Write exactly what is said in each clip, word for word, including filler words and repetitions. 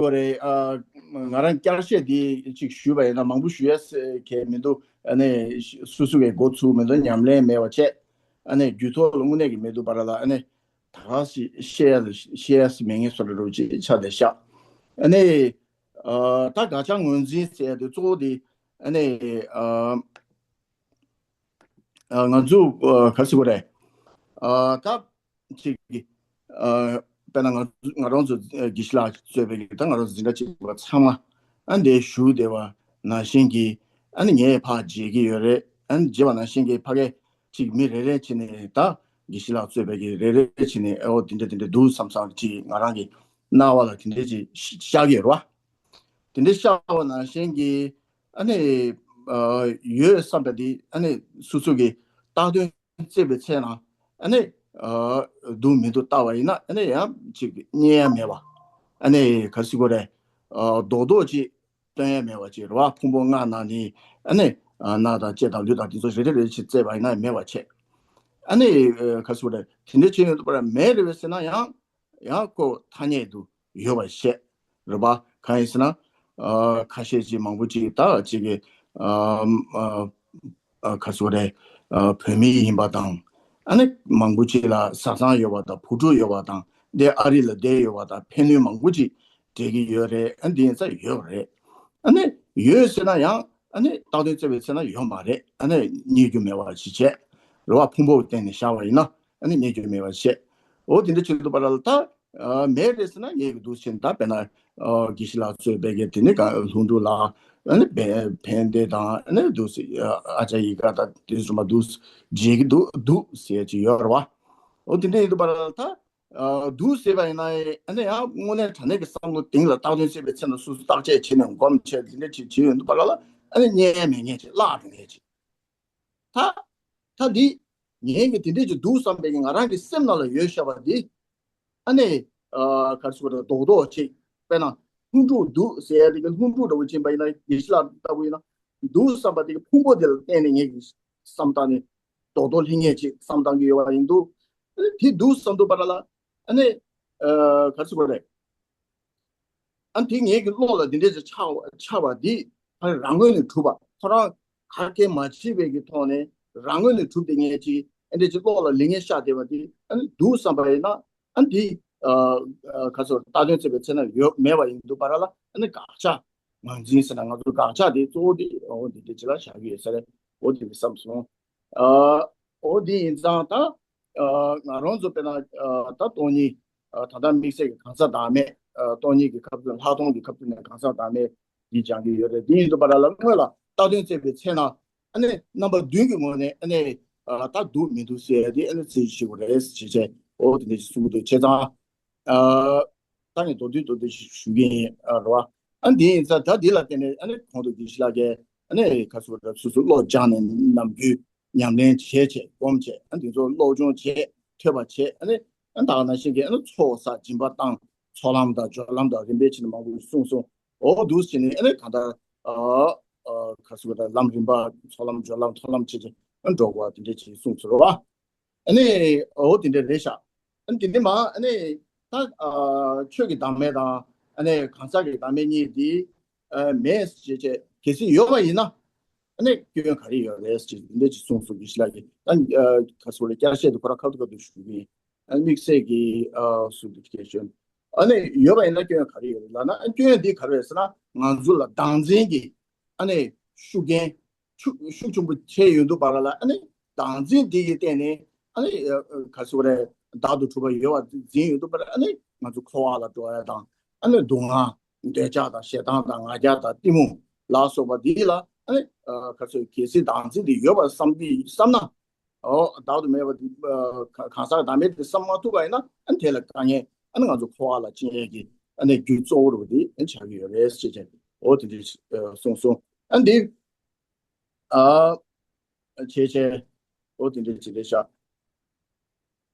དགོས་རེད། ཨ། ང་རང་བསྐྱར་བཤད་འདི་ཅིག་ཞུས་པ་ཡིན་ན་མང་པོ་ཞུ་ཡ་གལ་མི་འདུག་ཨ་ནི་སོ་སོ་གི་འགོ་ཚུགས་མི་འདུག་ཉམས་ལེན་མེད་པ་བྱས། ཨ་ནི་རྒྱུད་ཐོག་ལ་དངོས་གནས་ཀྱི་མི་འདུག་པ་ར་ལ། ཨ་ནི་ད་ག་ཞིག་བཤད་ཡ་བཤད་ཡ་མེད་ངེས་བཟོ་འདྲ་རུ་ཅིག་ཆགས་བསྡད་ཤག་ཨ་ནི་ཨ། ད་དགག་བྱ་ངོས་འཛིན་ཟེར་ཡ་དེ་གཙོ་བོ་དེ་ཨ་ནི་ཨ། ང་ཚོ་ག་རེ་ཟེར་དགོས་རེད། ད་ཅིག་དཔེར་ན་ང་ང་རང་ཚོ་དགེ་བཤེས་ལགས་གཙོས་པའི་ད་ང་རང་ཚོ་འཛིན་གྲྭ་གཅིག་པ་ཚང་མ་ཨ་འདིར་བཞུགས་བསྡད་པ་ནང་བཞིན་གྱི་ཨ་ནི་ངས་ཕར་མཇལ་གྱི་ཡོད་རེད། ཨ་ནི་མཇལ་བ་ནང་བཞིན་གྱི་ཕ་གི་ཅིག་མི་རེ་རེ་བྱས་ནས་ད་དགེ་བཤེས་ལགས་གཙོས་པའི་གི་རེ་རེ་བྱས་ནས་ཨོ་དེ་འདྲ་དེ་འདྲ་འདུག་བསམ་བསམ་ཅིག་ང་རང་གི་རྣ་བ་ལ་དེ་འདྲ་ཅིག་ཤར་གྱི་ཡོད་རེད་བ། དེ་འདྲ་ཤར་བ་ནང་བཞིན་གྱི་ཨ་ནི་ཡོད་བསམ་པ་དེ་ཨ་ནི་སོ་སོ་གི་བཏགས་དོན་བརྩད་པའི་ཚེ་ན་ཨ་ནི་འདུག་མི་འདུག་བལྟ་བ་ཡིན་ན་ཨ་ནི་ཡང་ཅིག་རྙེད་ཡ་མེད་པ། ཨ་ནི་ག་རེ་ཟེར་དགོས་རེད། རྡོག་རྡོག་ཅིག་སྟོན་ཡ་མེད་པ་ཅིག་རེད་བ། ཕུང་པོ་ལྔ་ནང་ནས་ཨ་ནི་རྣ་དང་ལྕེ་དང་ལུས་དང་དེ་ཚོ་རེ་རེ་རེ་ཅིག་བརྩད་པ་ཡིན་ན་མེད་པ་བྱས། ཨ་ནི་ག་རེ་ཟེར་དགོས་རེད། དེ་འདྲ་བྱས་ཡོང་དུས་པར་མེད་རེད་བས་ཟེར་ན་ཡང་ཡང་ཁོ་ཐ་སྙད་དུ་ཡོད་པ་བཤད། རེད་པ། གང་ཡིན་ཟེར་ན། ཨ། ཁ་ཤས་ཅིག་མང་པོ་ཅིག་ད་ཅིག་གི་ཨ་ཨ་ཨ་ག་རེ་ཟེར་དགོས་རེད། ཨ། བོད་མི་ཡིན་པ་དང་། ཨ་ནི་མང་པོ་ཅིག་ལ་བཟའ་ཚང་ཡོད་པ་དང་བུ་ཕྲུག་ཡོད་པ་དང་། འདི་ཨ་རི་ལ་བསྡད་ཡོད་པ་དང་ཕན་ནུས་མང་པོ་ཅིག་སྤྲད་ཀྱི་ཡོད་རེད། ཨ། འདི་ཡིན་ཙང་ཡོད་རེད། ཨ་ནི་ཡོད་ཟེར་ན་ཡང་ཨ་ནི་བཏགས་དོན་བརྩད་པའི་ཚེ་ན་ཡོད་མ་རེད། ཨ་ནི་རྙེད་རྒྱུ་མེད་པ་ཅིག་བྱས། རེད་པ། ཕུང་པོ་གི་སྟེང་ནས་བཞག་པ་ཡིན་ན་ཨ་ནི་རྙེད་རྒྱུ་མེད་པ་བྱས། འོ་དེ་འདྲ་བྱེད་དུས་པ་ལ་ད། ཨ། མེད་རེད་ཟེར་ན་ངས་ཀྱི་འདུག་ཟེར་ད་དཔེར་ན། ཨ། དགེ་བཤེས་ལགས་གཙོས་པའི་གི་དེ་ནི་ག་ལྷུན་གྲུབ་ལགས། ཨ་ནི་ཕན་ཕན་བདེ་དང་ཨ་ནི་འདུག་ཟེར། ཨ། ཨ་ཅག་ཡིད་དགའ་དང་དེ་ཚོ་མ་འདུག་མཇལ་གྱི་འདུག་འདུག་ཟེར་གྱི་ཡོད་རེད་པ། འོ་དེ་འདྲ་ཡིན་དུས་པ་ལ་ད། ཨ། འདུག་ཟེར་བ་ཡིན་ན་ཨ་ནི་ཡང་དངོས་གནས་དྲང་གནས་ཀྱི་བསམ་བློ་དེང་ལ་བཏགས་དོན་བརྩད་པའི་ཚེ་ན་སོ་སོ་བརྟག་དཔྱད་བྱས་ནས་སྒོམ་བྱས་དེ་འདྲ་ཅིག་བྱེད་ཡོང་དུས་པ་ལ་ཨ་ནི་རྙེད་མེད་མཁན་ཅིག་བརླག་འགྲོ་མཁན་ཅིག་ད་ད་འདི་ངས་ཀྱི་དེ་འདྲས་ཀྱི་འདུག་བསམ་པའི་གི་ང་རང་གི་སེམས་ནང་ལ་ཡོད་བཞག་པ་འདི། ཨ་ནི། ཨ། ག་རེ་ཟེར་དགོས་རེད། རྡོག་རྡོག་ཅིག་དཔེར་ན་ལྷུན་གྲུབ་འདུག་ཟེར་ཡ་དེ་གི་ལྷུན་གྲུབ་འདྲ་བོ་ཅིག་ཡིན་པ་ཡིན་ན་དགེ་བཤེས་ལགས་ལྟ་བུ་ཡིན་ན། འདུག་བསམ་པ་དེ་གི་ཕུང་པོ་དེ་ལ་བརྟེན་ནས་ངས་ཀྱི་བསམ་བཏང་ནས་རྡོག་རྡོག་ལྷིང་ངེར་ཅིག་བསམ་བཏང་གི་ཡོད་པ་ཡིན་འདུག་ཨ་ནི་དེ་འདུག་བསམ་དུས་པ་ལ་ཨ་ནི། ཨ། ག་རེ་ཟེར་དགོས་རེད། ཨ་ནི་དེ་ངེད་ཀྱི་བློ་ལ་འདི་འདྲས་ཅིག་ཆགས་པ་ཆགས་པ་འདི་ཨ་ནི་རང་ངོས་ནས་གྲུབ་པ། ཁོ་རང་ག་གེ་མ་བྱས་པའི་གི་ཐོག་ནས་རང་ངོས་ནས་གྲུབ་སྟེ་ངེད་ཀྱིས་ཨ་འདྲས་ཅིག་བློ་ལ་ལིང་ངེ་ཤར་བསྡད་པ་འདི་ཨ་ནི་འདུག་བསམ་པ་ཡིན་ན། ཨ་ནི་འདི་ཨ་ཨ་ག་ཚོད་བཏགས་དོན་བརྩད་པའི་ཚེ་ན་ཡོད་མེད་པ་ཡིན་འདུག་པ་ར་ལ། ཨ་ནི་དགག་བྱ་ངོས་འཛིན་ཟེར་ན་ང་ཚོ་དགག་བྱ་དེ་གཙོ་བོ་དེ་འོ་འདི་འདྲས་ཅིག་ལ་བཞག་གི་ཡོད་ས་རེད། འོ་དེ་འདྲས་བསམ་སོང་། ཨ་འོ་དེ་ཡིན་ཙང་ད། ཨ་ང་རང་ཚོ་དཔེར་ན་ཨ་ད་སྟོང་ཉིད། ཨ་ད་ལྟ་དམིགས་བསལ་གྱི་གང་ཟག་བདག་མེད། ཨ་སྟོང་ཉིད་ཀྱི་ཁ་ཐུག་ལྷག་མཐོང་གི་ཁ་ཐུག་ནས་གང་ཟག་བདག་མེད་འདི་སྦྱང་གི་ཡོད་རེད། དེ་ཡིན་དུས་པ་ར་ལ་སྔོན་ལ་བཏགས་དོན་བརྩད་པའི་ཚེ་ན་ཨ་ནི་རྣམ་པ་བདུན་གྱི་ངོས་ནས་ཨ་ནི་ཨ་ད་འདུག་མི་འདུག་ཟེར་ཡ་དེ་ཨ་ནི་རྩད་གཅོད་བྱེད་དགོས་རེད་ཅེས་བྱས། འོ་དེ་འདྲ་ཞིག་གསུང་གི་འདུག་བྱས་ཙང་། ཨ་ད་ངས་མདོར་བསྡུས་མདོར་བསྡུས་ཞིག་ཞུ་གི་ཡིན། ཨ་རེད་བ། ཨ་འདི་ཡིན་ཙང་ད་འདི་ལ་བརྟེན་ནས་ཨ་ནི་གོང་དུ་དགེ་བཤེས་ལགས་ཀྱིས་ཨ་ནི་ག་ཚོད་ར་སོ་སོ་བློ་སྦྱངས་ནས་ནམ་རྒྱུན་ཉམས་ལེན་བྱས་བྱས་སྒོམ་བྱས། ཨ་འདི་ཚོ་སློབ་སྦྱོང་བྱས་ཐོས་པ་བྱས། ཨ་ནི་ཨ་ད་ག་ནང་བཞིན་གྱི་ཨ་ནི་ཚོགས་བསགས་སྦྱིན་པ་བཏང་། ཚོགས་ལམ་དང་སྦྱོར་ལམ་དང་རིམ་པས་བྱས་ནས་མང་པོ་ཞིག་གསུངས་སོང་། འོ་འདུག་བྱས་ནས་ཨ་ནི་གང་ལྟར་ཨ་ཨ་ག་ཚོད་ར་ལམ་རིམ་པ་ཚོགས་ལམ་སྦྱོར་ལམ་མཐོང་ལམ་བྱས་བྱས་ཨ་འགྲོ་དགོས་པ་དེ་འདྲས་ཅིག་གསུངས་སོང་རེད་བ། ཨ་ནི་འོ་དེ་འདྲ་རེད་ཤག་ཨ་ནི་དེ་འདྲ་མ་ཨ་ནི་ད་ཨ་ཆོས་ཀྱི་བདག་མེད་དང་ཨ་ནི་གང་ཟག་གི་བདག་མེད་གཉིས་འདི་ཨ་མེད་ཅེས་བྱས་གལ་སྲིད་ཡོད་པ་ཡིན་ན། ཨ་ནི་སྐྱོན་ག་རེ་ཡོད་རེད་ཅེས་འདི་འདྲ་ཅིག་གསུངས་སོང་། དགེ་བཤེས་ལགས་ཀྱིས་ད་ཨ་ག་ཚོད་རེད། བསྐྱར་བཤད་དུ་ཁོ་རང་ཁ་ཐུག་ཁ་ཐུག་ཞུ་གི་ཡིན། ཨ་ནི་དམིགས་བསལ་གྱི་ཨ་སུ་འདི་སྐད་ཆོད། ཨ་ནི་ཡོད་པ་ཡིན་ན་སྐྱོན་ག་རེ་ཡོད་རེད་ལབ་ན། ཨ་སྐྱོན་འདི་ག་རེ་རེད་ཟེར་ན་ང་ཚོ་ལ་བདག་འཛིན་གྱི་ཨ་ནི་ཤུགས་རྐྱེན། ཤུགས་ཤུགས་ཆེན་པོ་བྱས་ཡོང་དུས་པ་ར་ལ་ཨ་ནི་བདག་འཛིན་འདི་ཡི་སྟེང་ནས་ཨ་ནི་ཨ་ག་ཚོད་རེད། བདག་ཏུ་གྲུབ་པ་ཡོད་པ་འཛིན་ཡོང་དུས་པ་ར་ཨ་ནི་ང་ཚོ་འཁོར་བ་ལ་འགྲོ་ཡ་དང་། ཨ་ནི་སྡུག་བསྔལ་འདོད་ཆགས་དང་ཞེ་སྡང་དང་ང་རྒྱལ་དང་གཏི་མུག་ལ་སོགས་པ་འདི་ལ་ཨ་ནི་ཨ་ག་ཚོད་གལ་སྲིད་བདག་འཛིན་འདི་ཡོད་པ་བསམ་གྱི་བསམ་ན། ཨོ་བདག་ཏུ་མེད་པ་འདི་ཨ་ག་གང་ཟག་བདག་མེད་འདི་བསམ་མ་ཐུབ་པ་ཡིན་ན་ཨ་ནི་དེ་ལ་དཀའ་ངལ། ཨ་ནི་ང་ཚོ་འཁོར་བ་ལ་ཕྱིན་ཡས་ཀྱི་ཨ་ནི་རྒྱུ་གཙོ་བོ་རུ་འདི་ཨ་ཆགས་ཀྱི་ཡོད་རེད་ཅེས་བྱས། ཨོ་དེ་འདྲ་ཨ་གསུངས་སོང་། ཨ་འདི། ཨ། བྱས་བྱས། ཨོ་དེ་འདྲ་ཅིག་རེད་ཤག་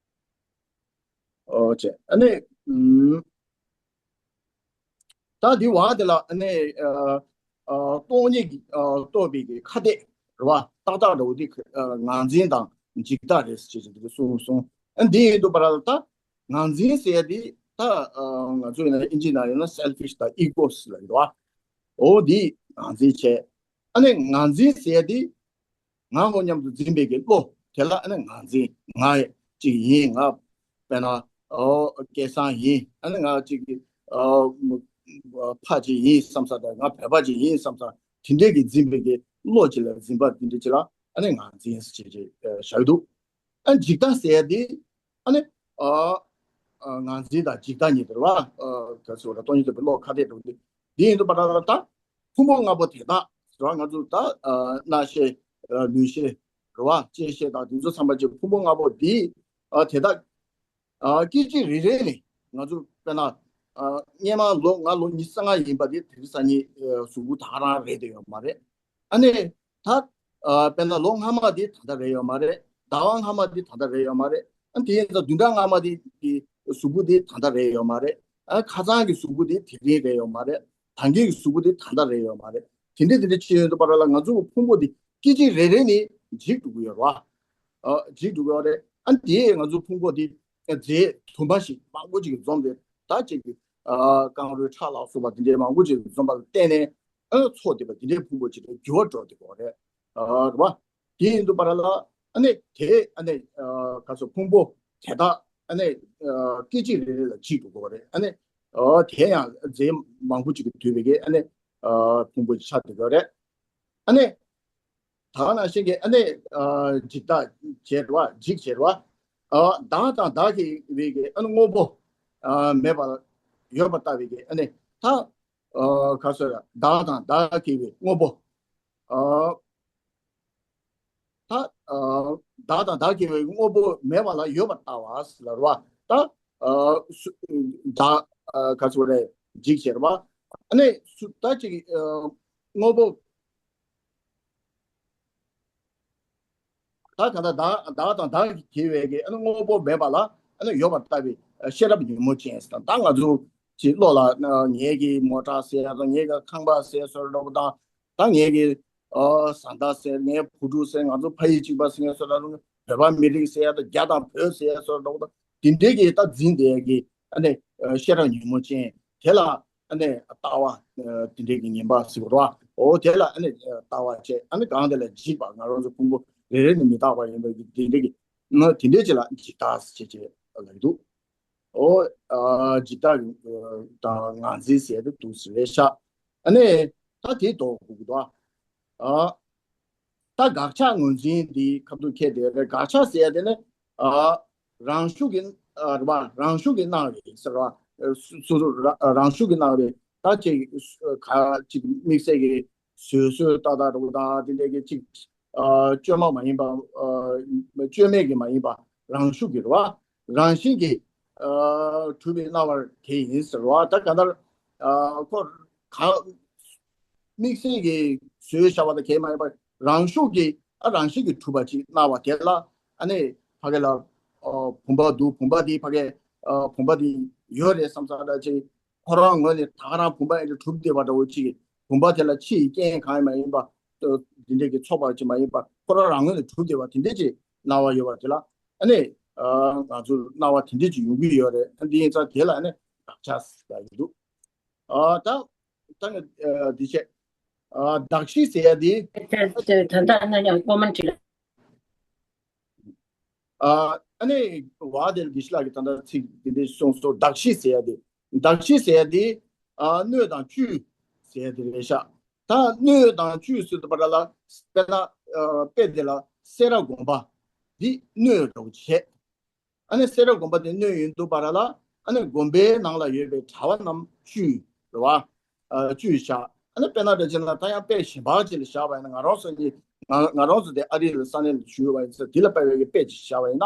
ཨོ་བྱས། ཨ་ནི། ཨུམ། ད་འདི་བ་དེ་ལ་ཨ་ནི། ཨ། ཨ། སྟོང་ཉིད་ཀྱི་ཨ་རྟོགས་པའི་གི་ཁ་གཏད་རེད་བ། ཏག་ཏག་འདྲ་བོ་འདི་ཨ་ངར་འཛིན་དང་འཇིག་ལྟ་རེད་ཟེར་ཅེས་འདི་གསུངས་སོང་། ཨ་འདི་ཡིན་དུས་པ་ར་ད་ངར་འཛིན་ཟེར་ཡ་འདི་ ད་ང་ཚོ་ཡིན་ན་ཨིན་ཇི་ནང་ཡིན་ན་selfish་དང་ego་ཟེར་ལ་ཡོད་བ། འོ་འདི་ངར་འཛིན་བྱས། ཨ་ནི་ངར་འཛིན་ཟེར་ཡ་འདི་ང་ཧོ་མཉམ་དུ་འཛིན་པའི་གི་བློ་དེ་ལ་ཨ་ནི་ངར་འཛིན། ང་ཅིག་ཡིན། ང་དཔེར་ན་ཨོ་སྐལ་བཟང་ཡིན། ཨ་ནི་ང་ཅིག་ཨོ་ཕ་ཅིག་ཡིན་བསམ་ས་དང་། ང་བོད་པ་ཅིག་ཡིན་བསམ་ས། དེ་འདྲས་ཀྱི་འཛིན་པའི་གི་བློ་ཅིག་ལ་འཛིན་པ་དེ་འདྲས་ཅིག་ལ་ཨ་ནི་ངར་འཛིན་ཟེར་བྱས་བྱས་བཞག་གི་འདུག་ཨ་འཇིག་ལྟ་ཟེར་ཡ་དེ་ཨ་ནི་ཨ་ཨ་ངར་འཛིན་དང་འཇིག་ལྟ་གཉིས་དེ་རེད་བ། ཨ་ག་ཚོད་ར་སྟོང་ཉིད་རྟོགས་པའི་བློ་ཁ་གཏད་འགྲོ་གི་འདུག་འདི་ཡིན་དུས་པ་ད་ད་ད་ཕུང་པོ་ལྔ་པོ་དེ་དག་རེད་བ། ང་ཚོ་ད་ཨ་རྣ་ཤེས་ཨ་ལུས་ཤེས་རེད་བ། ལྕེ་ཤེས་དང་དེ་ཚོ་ཚང་མ་ཅིག་ཕུང་པོ་ལྔ་པོ་འདི་ཨ་དེ་དག་ཨ་སྐད་ཅིག་རེ་རེ་ནས་ང་ཚོ་དཔེར་ན་ཨ་སྔོན་མ་ལོ་ང་ལོ་ཉི་ཤུ་རྩ་ལྔ་ཡིན་པ་དེ་དེ་རིང་སང་ཉིན་ཨ་གཟུགས་པོ་ད་ག་རང་རེད་དེ་ཡོད་མ་རེད། ཨ་ནི་ད་ཨ་དཔེར་ན་ལོ་སྔ་མ་དེ་ད་ལྟ་རེད་ཡོད་མ་རེད། ཟླ་བ་སྔ་མ་དེ་ད་ལྟ་རེད་ཡོད་མ་རེད། ཨ་དེ་ཡིན་ཙང་བདུན་ཕྲག་སྔ་མ་དེ་གི་གཟུགས་པོ་དེ་ད་ལྟ་རེད་ཡོད་མ་རེད། ཨ་ཁ་སང་གི་གཟུགས་པོ་དེ་དེ་རིང་རེད་ཡོད་མ་རེད། ད་གིན་གྱི་གཟུགས་པོ་དེ་ད་ལྟ་རེད་ཡོད་མ་རེད། དེ་འདྲ་དེ་འདྲ་བྱས་ཡོང་དུས་པ་ར་ལ་ང་ཚོ་གི་ཕུང་པོ་དེ་སྐད་ཅིག་རེ་རེ་ནས་འཇིག་འགྲོ་གི་ཡོད་རེད་བ། ཨ་འཇིག་འགྲོ་གི་ཡོད་རེད། ཨ་དེ་ང་ཚོ་ཕུང་པོ་དེ་རྫས་དུ་མ་ཞིག་མང་པོ་ཅིག་གིས་འཛོམས་ཏེ་ད་ཅིག་གི་ཨ་རྐང་རུས་ཁྲག་ལ་སོགས་པ་དེ་འདྲའི་མང་པོ་ཅིག་གིས་འཛོམས་པ་ལ་བརྟེན་ནས་ཨ་ཚོགས་བསྡད་པ་དེ་འདྲའི་ཕུང་པོ་ཅིག་ཏུ་འགྱུར་བ་འགྲོ་བསྡད་ཀྱི་ཡོད་རེད། ཨ་རེད་བ། དེ་ཡིན་དུས་པ་ར་ལ་ཨ་ནི་དེ་ཨ་ནི་ཨ་ག་ཚོད་ཕུང་པོ་དེ་དག་ཨ་ནི་ཨ་སྐད་ཅིག་རེ་རེ་ལ་འཇིག་འགྲོ་གི་ཡོད་རེད། ཨ་ནི་ཨ་དེ་ཡང་རྫས་མང་པོ་ཅིག་གིས་བསྡུས་པའི་གི་ཨ་ནི་ཨ་ཕུང་པོ་ཆགས་བསྡད་ཀྱི་ཡོད་རེད། ཨ་ནི་ད་ག་ནང་བཞིན་གྱི་ཨ་ནི་ཨ་འཇིག་ལྟ་བྱས་རེད་བ། འཇིག་བྱས་རེད་བ། ཨ་བདག་དང་བདག་གི་བའི་གི་ཨ་ནི་དངོས་པོ་ཨ་མེད་པ་ཡོད་པར་ལྟ་བའི་གི་ཨ་ནི་ད་ཨ་ག་ཚོད་ར་བདག་དང་བདག་གི་བའི་དངོས་པོ། ཨ་ད་ཨ་བདག་དང་བདག་གི་བའི་དངོས་པོ་མེད་པ་ལ་ཡོད་པར་ལྟ་བ་ཟེར་ལ་རེད་བ། ད་ཨ་སུ་བདག་ཨ་ག་ཚོད་རེད། འཇིག་བྱས་རེད་བ། ཨ་ནི་སུ་ད་ཅིག་ཨ་དངོས་པོ་ད་ག་ད་བདག་བདག་དང་བདག་གི་དེ་བས་ཀྱི་ཨ་ནི་དངོས་པོ་མེད་པ་ལ་ཨ་ནི་ཡོད་པར་ལྟ་བའི་ཤེས་རབ་ཉོན་མོངས་ཅན་ཟེར། ད་ང་ཚོ་ཅིག་བློ་ལ་ཨ་ངེད་ཀྱི་མོ་ཊ་ཟེར་ཡ་དང་། ངེད་ཀྱི་ཁང་པ་ཟེར་བཟོ་འདྲ་པོ་དང་། ད་ངེད་ཀྱི་ཨ་བཟའ་ཟླ་ཟེར། ངའི་བུ་ཕྲུག་ཟེར། ང་ཚོ་ཕ་ཡུལ་གཅིག་པ་ཟེར་ངེས་བཟོ་འདྲ་པོ། བོད་པ་མི་རིགས་ཟེར་ཡ་དང་། རྒྱ་དང་བོད་ཟེར་ཡ་བཟོ་འདྲ་པོ་དང་། དེ་འདྲའི་གི་ད་འཛིན་བསྡད་ཡ་གི་ཨ་ནི་ཤེས་རབ་ཉོན་མོངས་ཅན་དེ་ལ་ཨ་ནི་ལྟ་བ་དེ་འདྲའི་གི་ངན་པ་ཟེར་བ་རེད་བ། འོ་དེ་ལ་ཨ་ནི་ལྟ་བ་བྱས། ཨ་ནི་གང་དེ་ལ་འཇིགས་པ། ང་རང་ཚོ་ཕུང་པོ་རེ་རེ་ནས་མི་རྟག་པ་ཡིན་པའི་གི་དེ་འདྲའི་གི་ཨ་དེ་འདྲའི་ཅིག་ལ་འཇིག་ལྟ་ཟེར་བྱས་ལབ་ཀྱི་འདུག་འོ་ཨ་འཇིག་ལྟ་དང་ངར་འཛིན་ཟེར་དེ་འདུག་ཟེར་རེད་ཤག་ཨ་ནི་ད་དེ་ལྡོག་དགོས་ཀྱི་འདུག་ཨ། ད་དགག་བྱ་ངོས་འཛིན་འདི་ཁ་ཐུག་ཁྱེར་དེ་རེད། དགག་བྱ་ཟེར་ཡ་དེ་ནི་ཨ་རང་ཤུགས་ཀྱིས་ཨ་རེད་བ། རང་ཤུགས་ཀྱིས་སྣང་བའི་ཟེར་བ། སོ་སོ་ར་རང་ཤུགས་ཀྱིས་སྣང་བའི་ད་ཅིག་ག་ཅིག་དམིགས་བསལ་གྱི་བཟོད་གསོལ་ཏག་ཏག་འདྲ་པོ་དང་། དེ་འདྲའི་གི་ཅིག་ཨ་བཅོས་མ་མ་ཡིན་པ། ཨ་བཅོས་མིན་གྱི་མ་ཡིན་པ། རང་ཤུགས་ཀྱིས་རེད་བ། རང་བཞིན་གྱིས་ཨ་གྲུབ་པའི་སྣང་བ་དེ་ཡིན་ཟེར་བ། ད་ག་ནང་ཨ་ཁོ་ག་དམིགས་བསལ་གྱི་བཟོས་བཞག་པ་དང་གང་མ་ཡིན་པར་རང་ཤུགས་ཀྱིས་ཨ་རང་བཞིན་གྱིས་གྲུབ་པ་ཅིག་སྣང་བ་དེ་ལ་ཨ་ནི་ཕ་གི་ལ་ཨ་བུམ་པ་འདུག་བུམ་པ་དེ་ཕ་གི་ཨ་བུམ་པ་དེ་ཡོད་རེད་བསམ་ས་འདྲ་ཅིག་ཁོ་རང་ངོས་ནས་ད་ག་རང་བུམ་པ་ཨེ་འདྲ་གྲུབ་བསྡད་པ་འདྲ་བོ་ཅིག་བུམ་པ་དེ་ལ་ཕྱི་ཡི་རྐྱེན་གང་ཡང་མ་ཡིན་པ། ཨ་དེ་འདྲས་ཀྱི་ཚོགས་པ་ཅིག་མ་ཡིན་པ། ཁོ་རང་རང་ངོས་ནས་གྲུབ་བསྡད་པ་དེ་འདྲས་ཅིག་སྣང་བ་ཡོད་པ་དེ་ལ་ཨ་ནི་ཨ་ང་ཚོར་སྣང་བ་དེ་འདྲས་ཅིག་ཡོང་གི་ཡོད་རེད། ཨ་འདི་ཡིན་ཙང་དེ་ལ་ཨ་ནི་དགག་བྱ་ཟེར་ཡ་ཡིན་འདུག་ཨ་ད་ད་ངས་ཨ་འདི་བྱས། ཨ་གདགས་གཞི་ཟེར་ཡ་འདི། ད་ལྟ་ན་ཡང་ཀོ་མན་ཊི་ལ། ཨ་ཨ་ནི་ཝ་དེ་ལ་དགེ་བཤེས་ལགས་ཀྱིས་ད་ལྟ་ཚིག་འདི་འདྲ་གསུངས་སོང་། གདགས་གཞི་ཟེར་ཡ་དེ། གདགས་གཞི་ཟེར་ཡ་དེ་ཨ་སྣོད་དང་བཅུད་ཟེར་ཡ་དེ་རེད་ཤག་ད་སྣོད་དང་བཅུད་ཟེར་དུས་པ་ར་ལ་དཔེར་ན་ཨ་དཔེ་དེ་ལ་སེ་ར་དགོན་པ་འདི་སྣོད་རེད་བྱས། ཨ་ནི་སེ་ར་དགོན་པ་དེ་སྣོད་ཡིན་དུས་པ་ར་ལ་ཨ་ནི་དགོན་པའི་ནང་ལ་ཡོད་པའི་གྲྭ་པ་རྣམས་བཅུད་རེད་བ། ཨ་བཅུད་བཞག་ཨ་ནི་དཔེར་ན་འདྲ་བྱས་ན་ད་ཡང་དཔེ་གཞན་པ་ཅིག་ལ་བཞག་པ་ཡིན་ན། ང་རང་ཚོ་གི་ང་ང་རང་ཚོ་དེ་ཨ་རི་ལ་ས་གནས་ལ་བཞུགས་པ་ཡིན་ཙང་དེ་ལ་དཔག་པའི་གི་དཔེ་ཅིག་བཞག་པ་ཡིན་ན།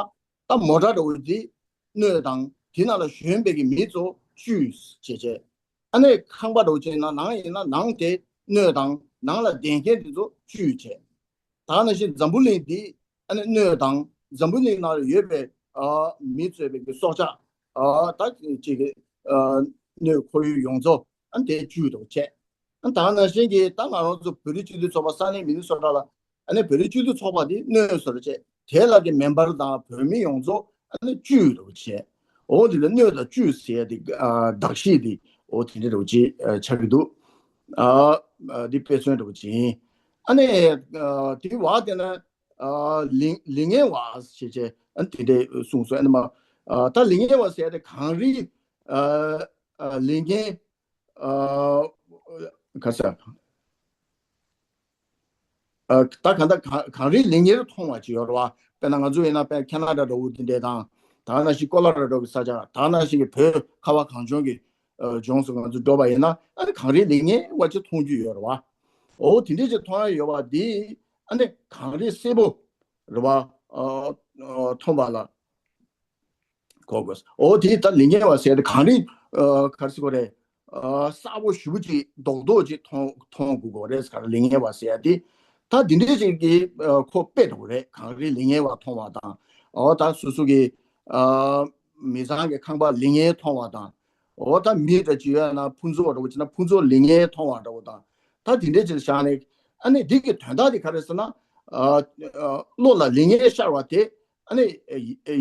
ད་མོ་ཊ་འདྲ་བོ་དེ་སྣོད་དང་དེ་ནང་ལ་ཞོན་པའི་གི་མི་ཚོ་བཅུད་བྱས་བྱས། ཨ་ནི་ཁང་པ་འདྲ་བོ་ཅིག་ཡིན་ན་ནང་ཡིན་ན་ནང་དེ་སྣོད་དང་ནང་ལ་བསྡད་མཁན་དེ་ཚོ་བཅུད་བྱས། ད་ནང་བཞིན་འཛམ་བུ་གླིང་འདི་ཨ་ནི་སྣོད་དང་འཛམ་བུ་གླིང་ནང་ལ་ཡོད་པའི་ཨ་མི་གཙོས་པའི་གི་སྲོག་ཆགས་ཨ་ད་ཅིག་གི་ཨ་སྣོད་ཁོར་ཡུག་ཡོངས་རྫོགས་ཨ་ནི་དེ་བཅུད་དུ་བྱས། ཨ་ད་ནང་བཞིན་གྱི་ད་ང་རང་ཚོ་བོད་རིགས་སྤྱི་མཐུན་ཚོགས་པ་ས་གནས་མི་ནི་སོ་ཊ་ལ་ཨ་ནི་བོད་རིགས་སྤྱི་མཐུན་ཚོགས་པ་འདི་སྣོད་ཟེར་བྱས། དེ་ལ་གི་མེམ་བར་དང་བོད་མི་ཡོངས་རྫོགས་ཨ་ནི་བཅུད་དུ་བྱས། འོ་དེ་ལ་སྣོད་དང་བཅུད་ཟེར་ཡ་དེ་ཨ་གདགས་གཞི་དེ་འོ་དེ་འདྲ་འདྲ་བོ་ཅིག་ཨ་ཆགས་ཀྱི་འདུག་ཨ་ཨ་དེ་དཔེ་མཚོན་འདྲ་བོ་ཅིག་ཡིན། ཨ་ནི་ཨ་དེ་བ་དེ་ན་ཨ་ལིང་ལིང་ངེ་བ་ཞེས་བྱས་ཨ་དེ་འདྲ་གསུངས་སོང་། ཨ་ནི་མ་ཨ་ད་ལིང་ངེ་བ་ཟེར་ཡ་དེ་གངས་རི་ཨ་ཨ་ལིང་ངེ་ཨ་ག་ས་ཨ་ད་ག་ད་ག་གངས་རིའི་ལིང་ངེར་མཐོང་བ་ཅིག་ཡོད་རེད་བ། དཔེར་ན་ང་ཚོ་ཡིན་ན་དཔེ་ཁེ་ན་ཌ་འདྲ་བོ་དེ་འདྲས་དང་། ད་ག་ནང་བཞིན་ཀོ་ལོ་ར་ཌོ་གི་ས་ཆ། ད་ག་ནང་བཞིན་གྱི་བོད་ཁ་བ་གངས་ལྗོངས་ཀྱི་ཨ་ལྗོངས་སུ་ང་ཚོ་འགྲོ་བ་ཡིན་ན་ཨ་ནི་གངས་རིའི་ལིང་ངེ་བ་ཅིག་མཐོང་རྒྱུ་ཡོད་རེད་བ། འོ་དེ་འདྲས་ཅིག་མཐོང་ཡ་ཡོད་བ་འདི་ཨ་ནི་གངས་རི་སེར་པོ་རེད་བ། ཨ་ཨ་མཐོང་བ་ལ། གོ་དགོས། འོ་དེ་ད་ལིང་ངེ་བ་ཟེར་ཏེ་གངས་རི་ཨ་ག་རེ་ཟེར་དགོས་རེད། ཨ་གསར་པོ་ཞེ་པོ་ཅིག་རྡོག་རྡོག་ཅིག་མཐོང་མཐོང་དགོས་དགོས་རེད་ཟེར། ལིང་ངེ་བ་ཟེར་ཡ་དེ་ད་དེ་འདྲས་ཅིག་གི་ཨ་ཁོ་དཔེ་འདྲ་བོ་རེད། གངས་རི་ལིང་ངེ་བ་མཐོང་བ་དང་། འོ་ད་སོ་སོ་གི་ཨ་མི་ཚང་གི་ཁང་པ་ལིང་ངེ་མཐོང་བ་དང་། འོ་ད་མི་འདྲ་ཅིག་ཡོད་ན་ཕུན་ཚོགས་འདྲ་བོ་ཅིག་ན་ཕུན་ཚོགས་ལིང་ངེ་མཐོང་བ་འདྲ་བོ་དང་། ད་དེ་འདྲས་ཅིག་བཞག་ནས་ཨ་ནི་འདི་གི་དོན་དག་དེ་ག་རེ་ཟེར་ན་ཨ་ཨ་བློ་ལ་ལིང་ངེ་ཤར་བ་དེ། ཨ་ནི་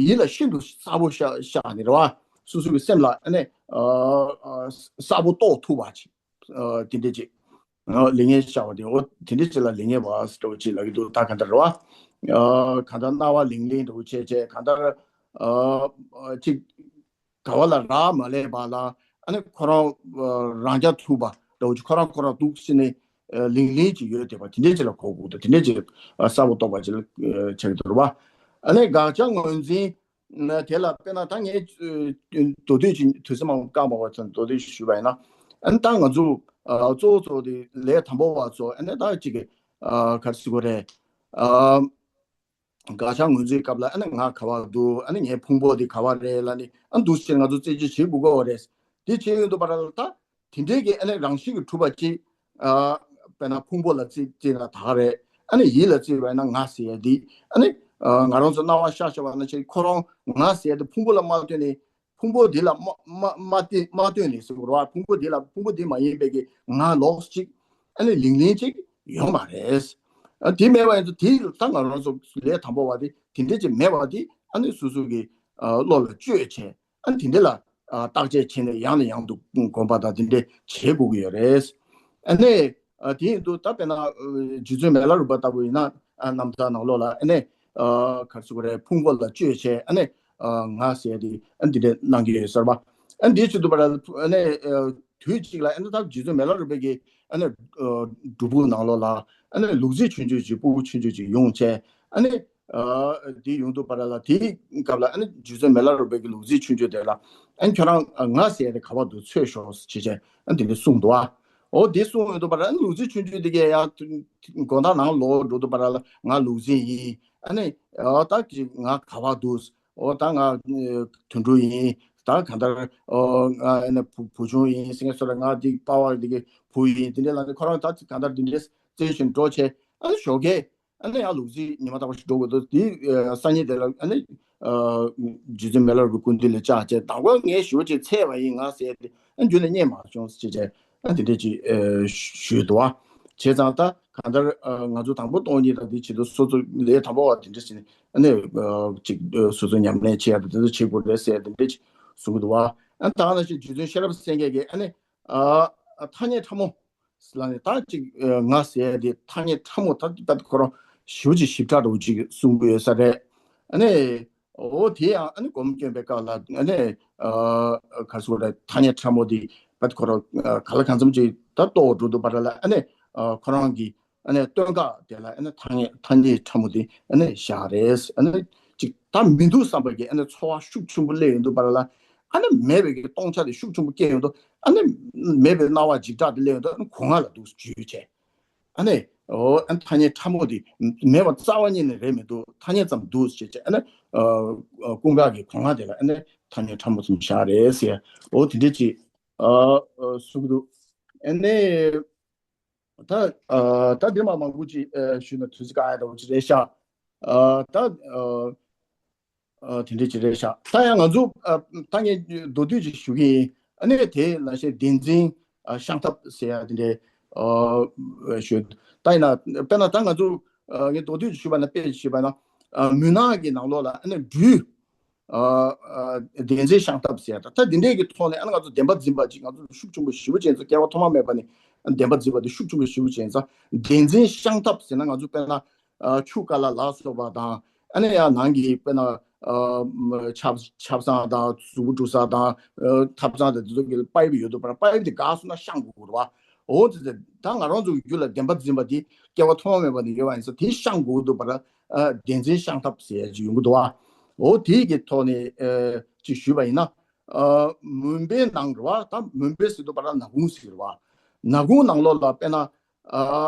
ཡིད་ལ་ཤིན་ཏུ་གསལ་པོ་ཤར་ཤར་ནི་རེད་བ། སོ་སོ་གི་སེམས་ལ་ཨ་ནི་ཨ་ཨ་གསལ་པོ་རྟོགས་ཐུབ་པ་ཅིག་ཨ་དེ་འདྲས་ཅིག་ཨ་ལིང་ངེ་ཤར་བ་དེ། འོ་དེ་འདྲས་ཅིག་ལ་ལིང་ངེ་བ་འདྲ་བོ་ཅིག་ལབ་ཀྱི་འདུག་ད་གང་ལྟར་རེད་བ། ཨ་གང་ལྟར་སྣང་བ་ལིང་ལིང་འདྲ་བོ་བྱས་བྱས་གང་ལྟར་ཨ་ཨ་ཅིག་ག་བ་ལ་རག་མ་ལས་པ་ལ་ཨ་ནི་ཁོ་རང་ཨ་རང་རྐྱ་ཐུབ་པ་འདྲ་བོ་ཅིག་ཁོ་རང་ཁོ་རང་འདུག་ཟེར་ནས་ཨ་ལིང་ལིང་ཅིག་ཡོད་བསྡད་པ་དེ་འདྲས་ཅིག་ལ་གོ་དགོས་འདུག་དེ་འདྲས་ཅིག་ཨ་གསལ་པོ་རྟོགས་པ་ཅིག་ལ་ཨ་ཆགས་ཀྱི་འདུག་རེད་བ། ཨ་ནི་དགག་བྱ་ངོས་འཛིན། ན་དེ་ལ་དཔེར་ན་ད་ངས་ཨ་མདོར་བསྡུས་ཅིག་དུས་ཚོད་མང་པོ་བཀག་མ་དགོས་ཙང་མདོར་བསྡུས་ཞུས་པ་ཡིན་ན། ཨ་ནི་ད་ང་ཚོ་ཨ་གཙོ་བོ་གཙོ་བོ་དེ་ལས་དང་པོ་བ་ཚོ་ཨ་ནི་ད་ཅིག་གི་ཨ་ག་རེ་ཟེར་དགོས་རེད། ཨ་དགག་བྱ་ངོས་འཛིན་སྐབས་ལ་ཨ་ནི་ང་ག་བ་འདུག་ཨ་ནི་ངའི་ཕུང་པོ་དེ་ག་བ་རེད་ལབ་ནས་ཨ་འདུག་སེ་ང་ཚོ་རྩད་གཅོད་བྱེད་དགོས་ཀྱི་ཡོད་རེད། དེ་བྱེད་ཡོང་དུས་བར་ལ་ད། དེ་འདྲའི་གི་ཨ་ནི་རང་བཞིན་གྱིས་གྲུབ་པ་ཅིག་ཨ་དཔེར་ན་ཕུང་པོ་ལ་བརྩི་བརྩིས་ན་ད་ག་རེད། ཨ་ནི་ཡིད་ལ་བརྩིས་པ་ཡིན་ན་ང་ཟེར་ཡ་འདི་ཨ་ནི་ཨ་ང་རང་ཚོ་སྣང་བ་ཤར་ཤར་བ་ནང་བཞིན་ཁོ་རང་ང་ཟེར་ཡ་འདི་ཕུང་པོ་ལ་མ་ལྟོས་ནས་ཕུང་པོ་འདི་ལ་མ་མ་མ་བརྟེན་མ་ལྟོས་ནས་ཟེར་དགོས་རེད་བ། ཕུང་པོ་འདི་ལ་ཕུང་པོ་འདི་མ་ཡིན་པའི་གི་ང་ལོགས་ཅིག་ཨ་ནི་ལིང་ལིང་ཅིག་ཡོད་མ་རེད། ཨ་དེ་མེད་པ་ཡིན་ཚེ་དེ་ད་ང་རང་ཚོ་ལས་དང་པོ་བ་དེ་དེ་འདྲ་ཅིག་མེད་པ་དེ་ཨ་ནི་སོ་སོ་གི་ཨ་བློ་ལ་བཅོས་བྱས། ཨ་ནི་དེ་འདྲ་ལ་ཨ་བརྟག་དཔྱད་བྱས་ནས་ཡང་ནས་ཡང་དུ་སྒོམ་པ་དང་དེ་འདྲ་བྱེད་དགོས་ཀྱི་ཡོད་རེད། ཨ་ནི་ཨ་དེ་ཡིན་དུས་ད་དཔེར་ན་ཨ་རྗེ་བཙུན་མི་ལ་རས་པ་ལྟ་བུ་ཡིན་ན་ཨ་རྣམ་ཐར་ནང་ལོགས་ལ་ཨ་ནི་ཨ་ག་རེ་ཟེར་དགོས་རེད། ཕུང་པོ་ལ་བཅོས་བྱས་ཨ་ནི་ཨ་ང་ཟེར་དེ་ཨ་ནི་དེ་འདྲ་གནང་གི་ཡོད་ཟེར་བ། ཨ་ནི་དེའི་ཕྱིར་དུ་བར་ཨ་ནི་ཨ་དུས་གཅིག་ལ་ཨ་ནི་ད་རྗེ་བཙུན་མི་ལ་རས་པའི་གི་ཨ་ནི་ཨ་སྒྲུབ་ཕུག་ནང་ལོགས་ལ་ཨ་ནི་ལུག་རྫི་ཆུང་ཆུང་ཅིག་སྤུ་གུ་ཆུང་ཆུང་ཅིག་ཡོང་བྱས། ཨ་ནི་ཨ་དེ་ཡོང་དུས་བར་ལ་དེའི་སྐབས་ལ་ཨ་ནི་རྗེ་བཙུན་མི་ལ་རས་པའི་གི་ལུག་རྫི་ཆུང་ཆུང་དེ་ལ་ཨ་ནི་ཁྱོད་རང་ཨ་ང་ཟེར་ཡ་དེ་ག་བ་འདུག་འཚོལ་ཤོག་ཅེས་བྱས་ཨ་ནི་དེ་འདྲ་གསུངས་འདུག་ཨ། འོ་དེ་གསུངས་ཡོང་དུས་བར་ལ་ཨ་ནི་ལུག་རྫི་ཆུང་ཆུང་དེ་གས་ཡང་དགོང་དག་ནང་ལོག་འགྲོ་དུས་བར་ལ་ང་ལུག་རྫི་ཡིན། ཨ་ནི་ཨ་ད་ཀྱི་ང་ག་བ་འདུག་འོ་ད་ང་ཨ་དོན་གྲུབ་ཡིན། ད་གང་ལྟར་ཨོ་ང་ཨ་ནི་བུ་བུ་ཆུང་ཡིན་ཟེར་མཁན་སོགས་ལ་ང་འདི་པ་ཕ་འདི་གི་བུ་ཡིན། དེ་འདྲའི་ལ་ནི་ཁོ་རང་ད་གང་ལྟར་འདི་འདྲའི་རྩེད་བཞིན་འགྲོ་བྱས། ཨ་ནི་ཞོགས་ཀས་ཨ་ནི་ཡང་ལུག་རྫི་ཉི་མ་རྟག་པར་ཞིག་འགྲོ་དགོས་འདུག་དེ་ཨ་སང་ཉིན་དེ་ལ་ཨ་ནི་ཨ་རྗེ་བཙུན་མི་ལ་རས་པའི་སྐུ་མདུན་ལ་བཅར་བྱས། དང་པོ་ངས་ཞེ་པོ་ཅིག་འཚེར་བ་ཡིན་ང་ཟེར་ཏེ་ཨ་རྒྱུན་ནས་རྙེད་མ་བྱུང་ཟེར་བྱས། ཨ་དེ་འདྲས་ཅིག་ཨ་ཞུས་འདུག་བ། བྱས་ཙང་ད་གང་ལྟར་ཨ་ང་ཚོ་དང་པོ་སྟོང་ཉིད་དང་དེ་བྱེད་དུས་སོ་སོ་ལས་དང་པོ་བ་དེ་འདྲས་ཟེར་ནས་ཨ་ནི་ཨ་ཅིག་ཨ་སོ་སོ་ཉམས་ལེན་བྱེད་ཡ་དེ་ཚོ་བྱེད་དགོས་རེད་ཟེར་དེ་འདྲས་ཅིག་གསུང་གི་འདུག་བ། ཨ་ད་ག་ནང་བཞིན་རྗེ་བཙུན་ཤེས་རབ་སེང་གེ་གིས་ཨ་ནི་ཨ་ཨ་ཐ་སྙད་ཕྲ་མོ་ལ་ནི་ད་ཅིག་ཨ་ང་ཟེར་ཡ་དེ་ཐ་སྙད་ཕྲ་མོ་ད་ད་ཁོ་རང་ཞེ་པོ་ཅིག་ཞིབ་ཕྲ་འདྲ་བོ་ཅིག་གསུང་གི་ཡོད་ས་རེད། ཨ་ནི། འོ་དེ་ཡང་ཨ་ནི་སྒོམ་སྐྱོན་པའི་སྐབས་ལ་ཨ་ནི་ཨ་ག་རེ་ཟེར་དགོས་རེད། ཐ་སྙད་ཕྲ་མོ་དེ་བད་ཁོ་རང་ཨ་ག་ལ་གང་འཚམ་ཅིག་ད་རྟོགས་འགྲོ་དུས་བར་ལ་ཨ་ནི་ཨ་ཁོ་རང་གི་ཨ་ནི་སྟོད་འགག་དེ་ལ་ཨ་ནི་ཐ་སྙད་ཐ་སྙད་ཕྲ་མོ་དེ་ཨ་ནི་བཞག་རེད། ཨ་ནི་ཅིག་ད་མི་འདུག་བསམ་པའི་གི་ཨ་ནི་ཚོར་བ་ཤུགས་ཆེན་པོ་སླེབས་ཡོང་དུས་བར་ལ་ཨ་ནི་མེད་པའི་གི་སྟོང་ཆ་དེ་ཤུགས་ཆེན་པོ་སྐྱེ་ཡོང་དུས་ཨ་ནི་མེད་པའི་སྣང་བ་འཇིགས་སྐྲག་དེ་སླེབས་ཡོང་དུས་ཨ་ནི་གོ་ལྔ་ལ་འདུག་འཇུས་བྱས། ཨ་ནི་འོ་ཨ་ཐ་སྙད་ཕྲ་མོ་དེ་མེད་པ་རྩ་བ་ཉིད་ནས་རེད་མི་འདུག་ཐ་སྙད་ཙམ་འདུག་ཅེས་བྱས། ཨ་ནི་ཨ་ཀུན་དགའ་གི་གོ་ལྔ་དེ་ལ་ཨ་ནི་ཐ་སྙད་ཕྲ་མོ་ཙམ་བཞག་རེད་ཟེར། འོ་དེ་འདྲས་ཅིག་ཨ་ཨ་གསུང་གི་འདུག་ཨ་ནི་ད་ཨ་ད་འདི་མ་མང་པོ་ཅིག་ཨ་ཞུས་ན་དུས་ཚོད་བཀག་ཡ་འདྲ་བོ་ཅིག་རེད་ཤག་ཨ་ད་ཨ། ཨ་དེ་འདྲས་ཅིག་རེད་ཤག་ད་ཡང་ང་ཚོ་ཨ་ད་ངས་མདོར་བསྡུས་ཅིག་ཞུ་གི་ཡིན། ཨ་ནི་དེ་ནང་བཞིན་བདེན་འཛིན་ཨ་ཤང་ཐབས་ཟེར་ཡ་དེ་འདྲས་ཨ་ཞུ། ད་ཡིན་ན་དཔེར་ན་ད་ང་ཚོ་ཨ་ངས་མདོར་བསྡུས་ཅིག་ཞུས་པ་ན། དཔེ་ཞུས་པ་ན་ཨ་མུན་ནག་གི་ནང་ལོགས་ལ་ཨ་ནི་སྦྲུལ་ ཨ་ཨ་བདེན་འཛིན་བཤང་ཐབས་ཟེར་ཡ་ད་ད་འདི་འདྲས་ཀྱི་ཐོག་ནས་ཨ་ནི་ང་ཚོ་བདེན་པ་འཛིན་པ་ཅིག་ང་ཚོ་ཤུགས་ཆེན་པོ་ཞེ་པོ་ཅན་ཚོ་སྐྱེ་བ་ཐོག་མ་མེད་པ་ནས་བདེན་པ་འཛིན་པ་དེ་ཤུགས་ཆེན་པོ་ཞེ་པོ་ཅན་ཚོ་བདེན་འཛིན་བཤང་ཐབས་ཟེར་ན་ང་ཚོ་དཔེར་ན་ཨ་ཆུ་ཀ་ལ་ལ་སོགས་པ་དང་ཨ་ནི་ཡང་ནང་གི་དཔེར་ན་ཨ་ཆབ་ཆབ་གསང་དང་གཟུགས་པོ་འཁྲུ་ས་དང་ཨ་ཐབ་ཚང་དང་དེ་ཚོ་གི་པའིབ་ཡོད་དུ་པར་པའིབ་དེ་འགག་སོང་ན་བཤང་དགོས་རེད་བ། འོ་དེ་ད་ང་རང་ཚོ་གི་རྒྱུད་ལ་བདེན་པ་འཛིན་པ་དེ་སྐྱེ་བ་ཐོག་མ་མེད་པ་ནས་ཡོད་པ་ཡིན་ཙང་དེ་བཤང་དགོས་འདུག་པར་ཨ་བདེན་འཛིན་བཤང་ཐབས་ཟེར་ཡ་ཅིག་ཡོང་གི་འདུག་བ། འོ་དེ་གི་ཐོག་ནས་ཨ་ཅིག་ཞུས་པ་ཡིན་ན་ཨ་མུན་པའི་ནང་རེད་བ། ད་མུན་པའི་ཟེར་དུས་པར་ན་ཁུང་ཟེར་རེད་བ། ན་ཁུང་ནང་ལོགས་ལ་དཔེར་ན་ཨ་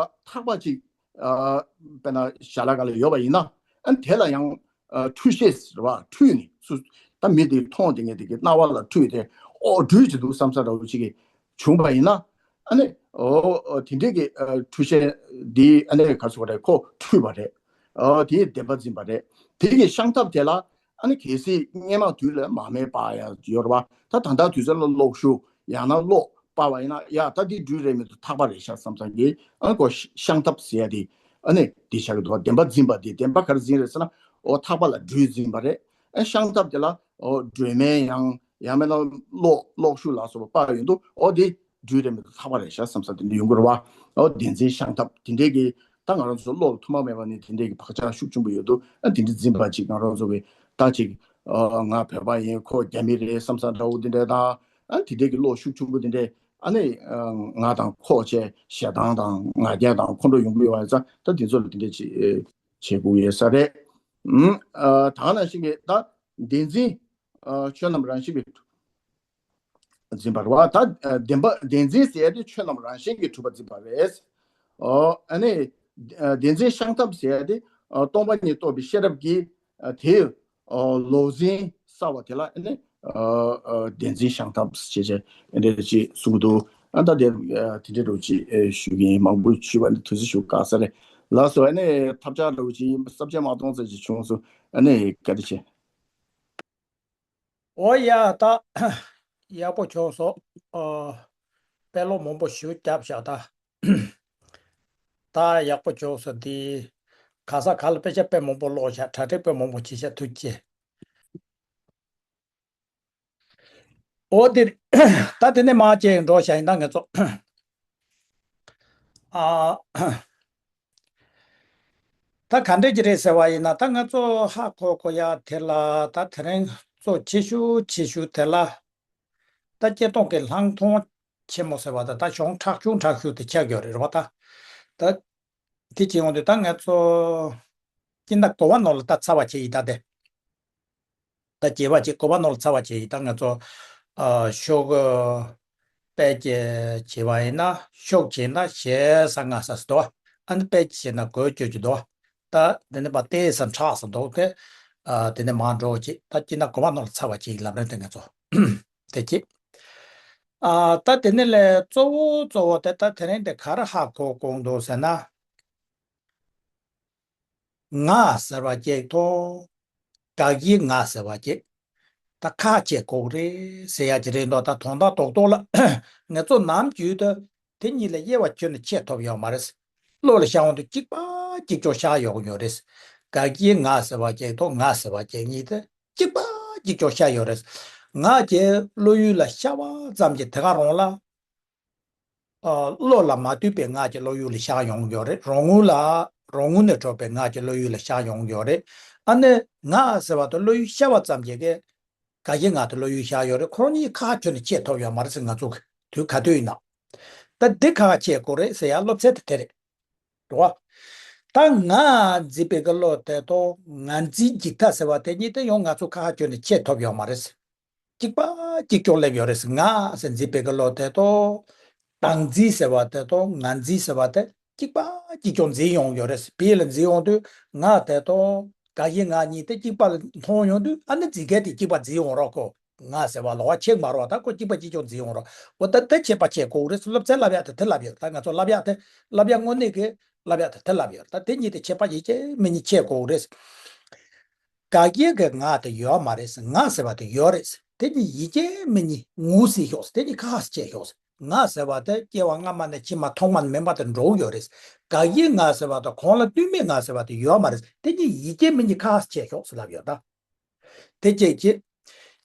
ཐག་པ་ཅིག་ཨ་དཔེར་ན་ཞལ་ལག་སྒང་ལ་ཡོད་པ་ཡིན་ན་ཨ་དེ་ལ་ཡང་ཨ་འཁྲུད་བྱེད་ཟེར་བ། འཁྲུད་ནས་སུ་ད་མི་དེ་མཐོང་དེ་ངས་དེ་གི་རྣ་བ་ལ་འཁྲུད་དེ་ཨོ་སྦྲུལ་ཅིག་འདུག་བསམ་ས་འདྲ་བོ་ཅིག་གི་བྱུང་བ་ཡིན་ན་ཨ་ནི་ཨོ་ཨོ་དེ་འདྲས་ཀྱི་ཨ་འཁྲུད་བྱེད་དེ་ཨ་ནི་ག་ཚོད་རེད་ཁོ་འཁྲུད་པ་རེད། ཨོ་དེ་བདེན་པ་འཛིན་པ་རེད། དེ་གི་བཤང་ཐབས་དེ་ལ་ཨ་ནི་གལ་སྲིད་སྔོན་མ་དུས་ལ་མ་སྨད་པ་ཡང་ཡོད་རེད་བ། ད་ད་ལྟ་དུས་ཚོད་ལ་གློག་ཤུགས་ཡང་ན་གློག་སྤར་བ་ཡིན་ན་ཡ་ད་འདི་སྦྲུལ་རེད་མི་འདུག་ཐག་པ་རེད་ཤག་བསམ་ཙང་གི་ཨ་ནི་ཁོ་བཤང་ཐབས་ཟེར་ཡ་དེ་ཨ་ནི་འདི་ཆགས་ཀྱི་འདུག་བ། བདེན་པ་འཛིན་པ་དེ་བདེན་པ་ག་རེ་འཛིན་རེད་ཟེར་ན་ཨོ་ཐག་པ་ལ་སྦྲུལ་འཛིན་པ་རེད། ཨ་བཤང་ཐབས་དེ་ལ་ཨོ་སྒྲོན་མེ་ཡང་ཡང་མིན་ན་གློག་གློག་ཤུགས་ལ་སོགས་པ་སྤར་ཡོང་དུས་ཨོ་དེ་སྦྲུལ་རེད་མི་འདུག་ཐག་པ་རེད་ཤག་བསམ་ས་དེ་འདྲ་ཡོང་གི་རེད་བ། ཨོ་བདེན་འཛིན་བཤང་ཐབས་དེ་འདྲས་ཀྱི་ད་ང་རང་ཚོ་བློ་ལ་ཐོག་མ་མེད་པ་ནས་དེ་འདྲས་ཀྱི་བག་ཆགས་ཤུགས་ཆེན་པོ་ཡོད་དུས་ཨ་དེ་འདྲས་འཛིན་པ་ཅིག་ང་རང་ཚོ་གི་ད་ཅིག་ཨ་ང་བོད་པ་ཡིན་ཁོ་རྒྱ་མི་རེད་བསམ་ས་འདྲ་བོ་དེ་འདྲས་དང་ཨ་དེ་འདྲས་ཀྱི་བློ་ཤུགས་ཆེན་པོ་དེ་འདྲས་ཨ་ནི་ང་དང་ཁོ་བྱས་ཞེ་སྡང་དང་ང་རྒྱལ་དང་ཁོང་ཁྲོ་ཡོང་གི་ཡོད་པ་ཡིན་ཙང་ད་དེ་ཚོ་ལ་དེ་འདྲས་ཅིག་བྱེད་དགོས་ཡོད་ས་རེད། ཨ་ད་ག་ནང་བཞིན་གྱི་ད་བདེན་འཛིན་ཨ་ཆོས་རྣམས་རང་བཞིན་གྱིས་འཛིན་པ་རེད་བ། ད་ཨ་བདེན་པ་བདེན་འཛིན་ཟེར་ཡ་དེ་ཆོས་རྣམས་རང་བཞིན་གྱིས་གྲུབ་པ་འཛིན་པ་རེད། ཨོ་ཨ་ནི་ཨ་བདེན་འཛིན་བཤང་ཐབས་ཟེར་ཡ་དེ་ཨ་སྟོང་པ་ཉིད་རྟོགས་པའི་ཤེས་རབ་ཀྱིས་ཨ་དེ་ཨོ་ལོག་འཛིན་བསལ་བ་དེ་ལ་ཨ་ནི་ཨ་ཨ་བདེན་འཛིན་བཤང་ཐབས་ཞེས་བྱས་ཨ་འདྲ་ཅིག་གསུངས་འདུག་ཨ་ད་དེ་ཨ་དེ་འདྲ་རུ་ཅིག་ཨ་ཞུ་གི་ཡིན། མང་པོ་ཞུས་པ་ནི་དུས་ཚོད་ཞུ་དཀའ་ས་རེད། ལགས་སོ། ཨ་ནི་ཐབས་ཆག་འདྲ་བོ་ཅིག་ཡིན་ས་བཅད་མ་གཏོང་ཙམ་ཅིག་བྱུང་སོང་། ཨ་ནི་བཀའ་དྲིན་ཆེ། འོ་ཡ་ད་ཡག་པོ་བྱུང་སོང་། ཨ་དཔེ་ཀློག་མང་པོ་ཞུ་རྒྱབ་བཞག་ད། ད་ཡག་པོ་བྱུང་སོང་འདི། ག་ས་ག་ལ་དཔེ་ཆ་དཔེ་མང་པོ་ཀློག་བཞག་གྲ་སྒྲིག་དཔེ་མང་པོ་བྱེད་བཞག་ཐུགས་རྗེ་ཆེ། འོ་འདིར་ད་དེ་ནས་མ་བྱས་འགྲོ་བཞག་ཡིན་ད་ང་ཚོ། ཨ། ད་ག་འདྲས་ཀྱི་རེད་ཟེར་བ་ཡིན་ན་ད་ང་ཚོ་ཧ་གོ་གོ་ཡ་དེ་ལ་ད་དེ་རིང་གཙོ་ཆེ་ཤོས་ཆེ་ཤོས་དེ་ལ་ད་སྐྱེ་སྟོང་གི་ལྷག་མཐོང་ཆེན་མོ་ཟེར་བ་ད་ད་གཞུང་དྲག་ཆུང་དྲག་ཤོས་དེ་ཆགས་ཡོད་རེད་རེད་བ་ད། ད་དེ་བྱེད་ཡོང་དུས་ད་ང་ཚོ་སྤྱི་ཟླ་དགུ་པ་ནང་ལ་ད་ཚར་བ་བྱེད་ཡིན་ད་དེ། ད་བྱེད་པ་བྱེད་དགུ་པ་ནང་ལ་ཚར་བ་བྱེད་ཡིན་ད་ང་ཚོ་ཨ་ཤོག་དཔེ་བྱེད་བྱེད་པ་ཡིན་ན་ཤོག་བྱེད་ན་ཞེ་ས་ལྔ་ས་སུ་དོ། ཨ་ནི་དཔེ་བྱེད་ན་གོས་གྱོད་ཀྱི་དོ། ད་དེ་ནས་པ་ཏེ་ས་ཁྲག་ས་འདུག་སྟེ། ཨ་དེ་ནས་མ་འགྲོ་ཅིག་ད་སྤྱི་ཟླ་དགུ་པ་ནང་ལ་ཚར་བ་བྱེད་ཡིན་ལབ་རེད་དེ་ང་ཚོ། དེ་བྱེད། ཨ་ད་དེ་ནས་ལས་གཙོ་བོ་གཙོ་བོ་དེ་ད་དེ་རིང་དེ་ག་རེ་ཧ་གོ་དགོས་འདུག་ཟེར་ན། ང་ཟེར་བ་ཅིག་དང་། དགག་བྱའི་ང་ཟེར་བ་ཅིག་ད་ཁ་ཕྱེ་དགོས་རེད་ཟེར་ཡ་ཅིག་རེད་འདུག་ད་དོན་དག་རྡོག་རྡོག་ལ་ང་ཚོ་ནམ་རྒྱུན་དུ་དེ་གཉིས་ལ་དབྱེ་བ་ཁྱོན་ནས་ཕྱེ་ཐུབ་ཡོད་མ་རེད། བློ་ལ་ཤར་འོང་དུས་གཅིག་པ་གཅིག་ཀྱང་ཤར་ཡོང་ཡོད་རེད། དགག་བྱའི་ང་ཟེར་བ་ཅིག་དང་ང་ཟེར་བ་ཅིག་གཉིས་དེ་གཅིག་པ་གཅིག་ཀྱང་ཤར་ཡོད་རེད། ང་ཅིག་བློ་ཡུལ་ལ་ཤར་བ་ཙམ་གྱིས་དེ་ག་རང་ལ། ཨ་བློ་ལ་མ་ལྟོས་པའི་ང་ཅིག་བློ་ཡུལ་ལ་ཤར་ཡོང་གི་ཡོད་རེད། རང་ངོས་ལ་རང་ངོས་ནས་གྲུབ་པའི་ང་ཅིག་བློ་ཡུལ་ལ་ཤར་ཡོང་གི་ཡོད་རེད། ཨ་ནི་ང་ཟེར་བ་དང་བློ་ཡུལ་ཤར་བ་ཙམ་གྱིས་གི་དགག་བྱའི་ང་དང་བློ་ཡུལ་ཤར་ཡོད་རེད། ཁོ་རང་གཉིས་ཁ་ཁ་ཁྱོན་ནས་ཕྱེ་ཐུབ་ཡོད་མ་རེད་ཟེར། ང་ཚོ་གི་དུས་ག་དུས་ཡིན་ན། ད་འདི་ཁ་ཁ་ཕྱེ་དགོས་རེད་ཟེར་ཡ་སློབ་ཚན་དེ་དེ་རེད། རེད་བ། ད་ང་འཛིན་པའི་གི་བློ་དེ་དང་ང་འཛིན་འཇིག་ལྟ་ཟེར་བ་དེ་གཉིས་དེ་ཡང་ང་ཚོ་ཁ་ཁ་ཁྱོན་ནས་ཕྱེ་ཐུབ་ཡོད་མ་རེད། གཅིག་པ་གཅིག་ཀྱང་སླེབས་ཡོད་རེད། ང་ཟེར་འཛིན་པའི་གི་བློ་དེ་དང་། བདག་འཛིན་ཟེར་བ་དེ་དང་ང་འཛིན་ཟེར་བ་དེ་གཅིག་པ་གཅིག་ཀྱང་འཛིན་ཡོང་ཡོད་རེད། བོད་ལ་འཛིན་ཡོང་དུས་ང་དེ་དང་དགག་བྱའི་ང་གཉིས་དེ་གཅིག་པ་ལ་མཐོང་ཡོང་དུས་ཨ་ནི་འཛིན་མཁན་དེ་གཅིག་པ་འཛིན་ཡོང་རོགས་གོ། ང་ཟེར་བ་ལོགས་ཀ་ཆེག་མ་རོགས་ད་ཁོ་གཅིག་པ་གཅིག་ཀྱང་འཛིན་ཡོང་རོགས། འོ་ད་དེ་ཁྱད་པར་ཕྱེ་དགོས་རེད། སློབ་ཚན་བསླབ་ཡག་དེ་དེ་བསླབ་ཡོད། ད་ང་ཚོ་བསླབ་ཡག་དེ་བསླབ་ཡག་དངོས་གནས་ཀྱི་བསླབ་ཡག་དེ་དེ་བསླབ་ཡོད། ད་དེ་གཉིས་དེ་ཁྱད་པར་ཡིན་གཅིག་མིན་གཉིས་ཕྱེ་དགོས་རེད། དགག་བྱའི་གི་ང་དེ་ཡོད་མ་རེད། ང་ཟེར་བ་དེ་ཡོད་རེད། དེ་གཉིས་ཡིན་གཅིག་མིན་གཉིས་ངོས་ཟིན་ཤོག་དེ་གཉིས་ཁ་ཁ་ཕྱེ་ཤོག་ང་ཟེར་བ་དེ་སྐྱེ་བ་སྔ་མ་ནས་ཕྱི་མ་ཐོག་མ་ནས་མེད་པ་དེ་འགྲོ་གི་ཡོད་རེད། དགག་བྱའི་ང་ཟེར་བ་དེ་གོང་ལ་ལྟོས་མེད་ང་ཟེར་བ་དེ་ཡོད་མ་རེད། དེ་གཉིས་ཡིན་གཅིག་མིན་གཉིས་ཁ་ཁ་ཕྱེ་ཤོག་ཟེར་ལབ་ཡོད་ད། དེ་གཅིག་བྱས།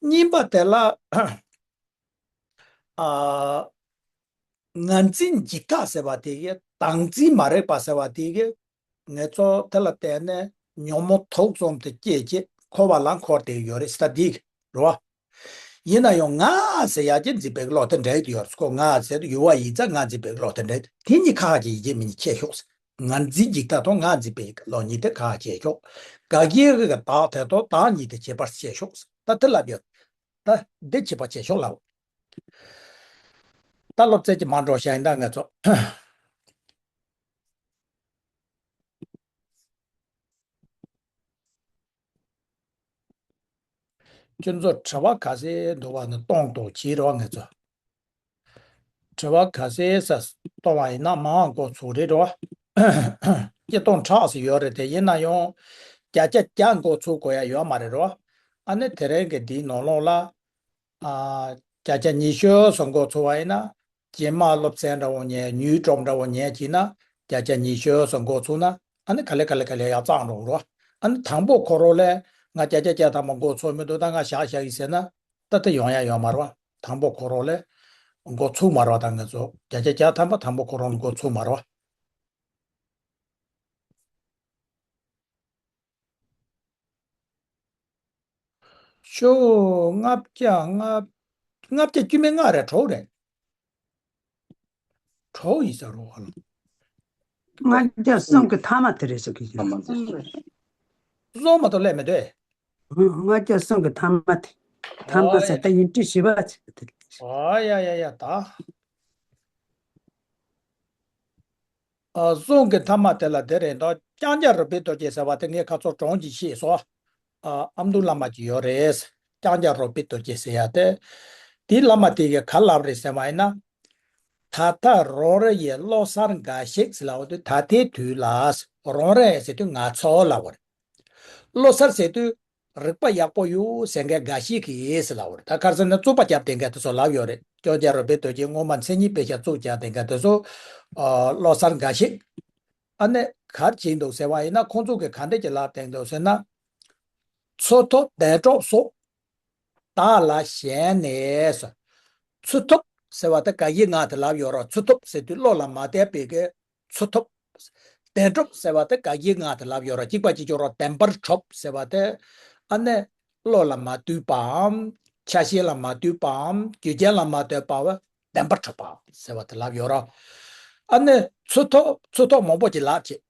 གཉིས་པ་དེ་ལ། ཨ། ངར་འཛིན་འཇིག་ལྟ་ཟེར་བ་དེ་གིས་བདག་འཛིན་མ་རིག་པ་ཟེར་བ་དེ་གིས་ང་ཚོ་དེ་ལ་བརྟེན་ནས་ཉོན་མོངས་དུག་གསུམ་དེ་སྐྱེས་བྱས་འཁོར་བ་ལ་འཁོར་བསྡད་ཡོད་རེད་ཟེར་ད་འདི་རེད་བ། ཡིན་ན་ཡང་ང་ཟེར་ཡ་གྱི་འཛིན་པའི་བློ་དེ་འདྲ་ཡོད་རེད། ཁོ་ང་ཟེར་ཡོད་པ་ཡིན་ཙང་ང་འཛིན་པའི་བློ་དེ་འདྲ་དེ་གཉིས་ཁ་ཁ་ཅིག་ཡིན་གཅིག་མིན་གཅིག་ཁྱད་ཤོག་ངར་འཛིན་འཇིག་ལྟ་དང་ང་འཛིན་པའི་བློ་གཉིས་དེ་ཁ་ཁ་ཁྱད་ཤོག་དགག་བྱའི་དགག་དེ་དང་བདག་གཉིས་དེ་ཁྱད་པར་ཕྱེ་ཤོག་ད་དེ་ལབ་ཡོད། ད་འདི་ཁྱད་པར་ཕྱེ་ཤོག་ལབ། ད་སློབ་ཚན་གྱི་མ་འགྲོ་ཞིག་ཡིན་ད་ང་ཚོ། ཁྱོད་ཚོ་དྲི་བ་ག་ཚད་འདུག་བ་ནི་གཏོང་དང་བྱེད་རོགས་ང་ཚོ། དྲི་བ་ག་ཚད་ས་གཏོང་བ་ཡིན་ན་མང་འགོ་ཚུགས་རེད་རོ། སྤྱིར་བཏང་ཁྲག་སུ་ཡོད་རེད་དེ་ཡིན་ན་ཡང་། བརྒྱ་ཆ་བརྒྱ་འགོ་ཚུགས་དགོས་ཡ་ཡོད་མ་རེད་རོ། ཨ་ནི་དེ་རིང་གི་འདིའི་ནང་ལོགས་ལ། ཨ། བརྒྱ་ཆ་ཉི་ཤུ་སོ་འགོ་ཚུགས་པ་ཡིན་ན། རྗེས་མ་སློབ་ཚན་འདྲ་བོ་ཉན་ཉུལ་ཀྲོབ་འདྲ་བོ་ཉན་བྱས་ན། བརྒྱ་ཆ་ཉི་ཤུ་སོ་འགོ་ཚུགས་ན། ཨ་ནི་ག་ལེ་ག་ལེ་ག་ལེ་ཡར་གཙང་རུང་རོ། ཨ་ནི་དང་པོ་ཁོ་རང་ལས་ང་བརྒྱ་ཆ་བརྒྱ་ཐམ་པ་འགོ་ཚུགས་མི་འདུག་ད་ང་བཞག་བཞག་ཡིན་ཟེར་ན། ད་ལྟ་ཡོང་ཡ་ཡོད་མ་རེད་བ། དང་པོ་ཁོ་རང་ལས་འགོ་ཚུགས་མ་རེད་བ། ད་ང་ཚོ་བརྒྱ་ཆ་བརྒྱ་ཐམ་པ་དང་པོ་ཁོ་རང་ལས་འགོ་ཚུགས་མ་རེད་བ། ཤོ། ལྔ་བརྒྱ་ལྔ། ལྔ་བརྒྱ་དཀྱུས་མའི་ལྔ་རེད་དྲུག་རེད། དྲུག་ཡིན་ས་རོ་ཨ་ལ། ལྔ་བརྒྱ་གསུམ་གྱི་ཐ་མ་དེ་རེད་ཟེར་གི་ཡིན། གསུམ་མ་གཏོགས་སླེབས་མི་འདུག་ལྔ་བརྒྱ་གསུམ་གྱི་ཐ་མ་དེ། ཐ་མ་ཨོ་ཟེར་ཡ། ད་ཡིན་ཏྲི་བཞི་པ་ཟེར་དེ། ཨོ་ཡ་ཡ་ཡ་ད། ཨ། གསུང་གི་མཐའ་མ་དེ་ལ་དེ་རེད་འདུག་ལྕང་སྐྱ་རོལ་པའི་རྡོ་རྗེ་ཟེར་བ་དེ་ངས་ཁ་ཚོར་གྲོང་གྱི་ཤེས་སོ། ཨ། ཨ་མདོ་བླ་མ་ཅིག་ཡོད་རེད། ལྕང་སྐྱ་རོལ་པའི་རྡོ་རྗེ་ཟེར་ཡ་དེ། དེའི་བླ་མ་དེ་གིས་ག་ལབ་རེད་ཟེར་བ་ཡིན་ན། ད་ལྟ་རང་རེ་ཡི་བློ་གསར་འགའ་ཞིག་ཟེར་ལབ་པ་དེ་ད་ལྟའི་དུས་ལ། རང་རེ་ཟེར་དུས་ང་ཚོ་ལབ་པ་རེད། བློ་གསར་ཟེར་དུས། རིག་པ་ཡག་པོ་ཡོད་ཟེར་མཁན་འགའ་ཞིག་གིས་ཟེར་ལབ་པ་རེད། ད་ག་རེ་ཟེར་ན་རྩོད་པ་རྒྱབ་བསྡད་མཁན་དེ་ཚོ་ལབ་ཡོད་རེད། ལྕང་སྐྱ་རོལ་པའི་རྡོ་རྗེ་སྔོན་མ་མཚན་ཉིད་དཔེ་ཆ་བཙུགས་རྒྱག་བསྡད་མཁན་དེ་ཚོ། ཨ། བློ་གསར་འགའ་ཞིག་ཨ་ནི་ག་རེ་བྱས་འདུག་ཟེར་བ་ཡིན་ན་ཁོང་ཚོ་གིས་ག་འདྲ་ཅིག་ལབ་བསྡད་འདུག་ཟེར་ན། ཚུལ་ཐོབ་བདེན་གྲུབ་སོགས། བདག་ལ་ཞེན་ནས་སོ། ཚུལ་ཐོབ་ཟེར་བ་དེ་དགག་བྱའི་ངག་དེ་ལབ་ཡོད་རེད། ཚུལ་ཐོབ་ཟེར་དུས་བློ་ལ་མ་བདེ་བའི་གི་ཚུལ་ཐོབ། བདེན་གྲུབ་ཟེར་བ་དེ་དགག་བྱའི་ངག་དེ་ལབ་ཡོད་རེད། གཅིག་པ་གཅིག་རྐྱང་རོ། བདེན་པར་གྲུབ་ཟེར་བ་དེ། ཨ་ནི་བློ་ལ་མ་ལྟོས་པའམ། ཆ་ཤས་ལ་མ་ལྟོས་པའམ། རྒྱུ་རྐྱེན་ལ་མ་ལྟོས་པ་བ་བདེན་པར་གྲུབ་པ་ཟེར་བ་དེ་ལབ་ཡོད་རེད། ཨ་ནི་ཚུལ་ཐོབ་ཚུལ་ཐོབ་མང་པོ་ཅིག་ལབ་བྱས།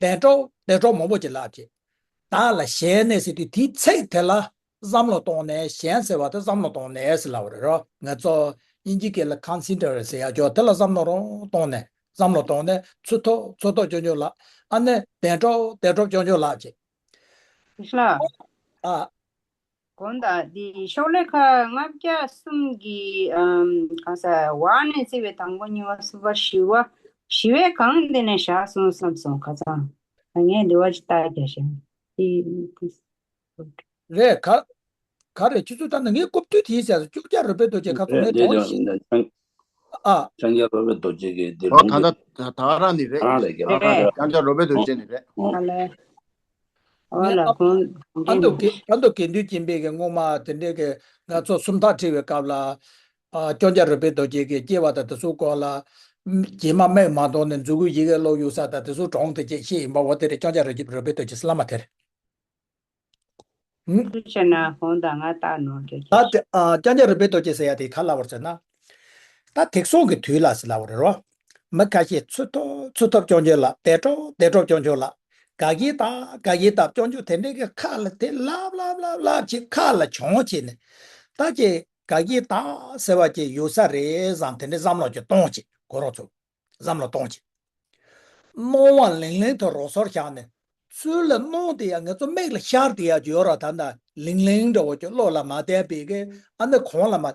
བདེན་གྲུབ་བདེན་གྲུབ་མང་པོ་ཅིག་ལབ་བྱས། བདག་ལ་ཞེན་ནས་ཟེར་དུས་དེའི་ཚིག་དེ་ལ་བསམ་བློ་གཏོང་ནས། ཞེན་ཟེར་བ་དེ་བསམ་བློ་གཏོང་ནས་ཟེར་ལབ་པ་རེད་རོ། ང་ཚོ་དབྱིན་ཇི་སྐད་ལ་ཁོན་སེན་ཊེ་རེཊ་ཟེར་ཡ་ཅོ་དེ་ལ་བསམ་བློ་རང་གཏོང་ནས། བསམ་བློ་གཏོང་ནས་ཚུལ་ཐོབ་ཚུལ་ཐོབ་རྐྱང་རྐྱང་ལབ། ཨ་ནི་བདེན་གྲུབ་བདེན་གྲུབ་རྐྱང་རྐྱང་ལབ་བྱས། ལགས། ཨ། དགོངས་དག་འདི་ཤོག་ལྷེ་ཁ་ལྔ་བརྒྱ་གསུམ་གྱི་ཨམ་གང་ཟག་བ་ནས་བརྩིས་པའི་དང་པོ་གཉིས་པ་གསུམ་པ་བཞི་པ་བཞི་པའི་གང་དེ་ནས་བཞག་སོང་བསམ་སོང་ཁ་སང་། ད་ངས་འདི་བ་ཅིག་ལྟ་རྒྱ་ཞིང་འདི་རེད། ག་ག་རེད། ཁྱོད་ཚོ་ད་ནི་ངའི་རྐུབ་སྟོད་དེ་ཟེར་ལྕང་སྐྱ་རོལ་པའི་རྡོ་རྗེ་ཁ་ཚོ་ངས་གྲོངས་ཤིག་ཨ། ལྕང་སྐྱ་རོལ་པའི་རྡོ་རྗེ་གི་འདི་ཨོ་ལུང་ད་གི་ད་ད་ག་རང་ནི་རེད། རང་ལས་ཀྱི་རང་རེད། ལྕང་སྐྱ་རོལ་པའི་རྡོ་རྗེ་ནི་རེད། ཨ་ལས། ཨོ་ལ་ཁོང་ཨ་མདོ་དགེ་ཨ་མདོ་དགེ་འདུན་ཆོས་འཕེལ་གྱི་སྔོན་མ་དེ་འདྲའི་གི་ང་ཚོ་སུམ་རྟགས་ཁྲིད་པའི་སྐབས་ལ། ཨ། ལྕང་སྐྱ་རོལ་པའི་རྡོ་རྗེ་གི་སྐྱེ་བ་དང་དེ་ཚོའི་སྐོར་ལ། རྗེས་མ་མིག་མ་མཐོང་ནས་མཛུ་གུའི་ཡི་གེ་ཀློག་ཡོད་ས་དང་དེ་ཚོ་གྲོངས་དེ་ཅེས་བཤད་ཡིན་པ་འོ་དེ་རེད། ལྕང་སྐྱ་རོལ་རོལ་པའི་རྡོ་རྗེ་བླ་མ་དེ་རེད། ཧུམ། ཐུགས་རྗེ་ཆེ་ན་ཧོང་དང་ང་ལྟ་ནོར་གྱི་ད་དེ་ཨ་ལྕང་སྐྱ་རོལ་པའི་རྡོ་རྗེ་ཟེར་ཡ་དེ་ག་ལབ་པ་རེད་ཟེར་ན། ད་དེང་སང་གི་དུས་ལ་ཟེར་ལབ་པ་རེད་རོ། མི་ཁ་ཤས་ཚུལ་ཐོབ་ཚུལ་ཐོབ་རྐྱང་རྐྱང་ལབ། བདེན་གྲུབ་བདེན་གྲུབ་རྐྱང་རྐྱང་ལབ། དགག་བྱའི་རྟགས་དགག་བྱའི་རྟགས་རྐྱང་རྐྱང་དེ་འདྲའི་གི་ཁ་ལ་དེ་ལབ་ལབ་ལབ་ལབ་བྱས་ཁ་ལ་གྱོང་བྱས་ནས། ད་ཅི་དགག་བྱའི་རྟགས་ཟེར་བ་ཅིག་ཡོད་ས་རེད་བསམ་དེ་འདྲའི་བསམ་བློ་ཅིག་གཏོང་བྱས་ཁོ་རང་ཚོ། བསམ་བློ་གཏོང་བྱེད། སྣང་བ་ལིང་ལིང་དུ་རང་སོར་བཞག་ནས། ཚུལ་ལ་སྣང་དེ་ཡང་ང་ཚོ་མིག་ལ་ཤར་དེ་ཡང་ཡོད་ར། ད་ལྟ་ལིང་ལིང་འདྲ་བོ་ཅིག་བློ་ལ་མ་བསྟན་པའི་གི་ཨ་ནི་གོང་ལ་མ།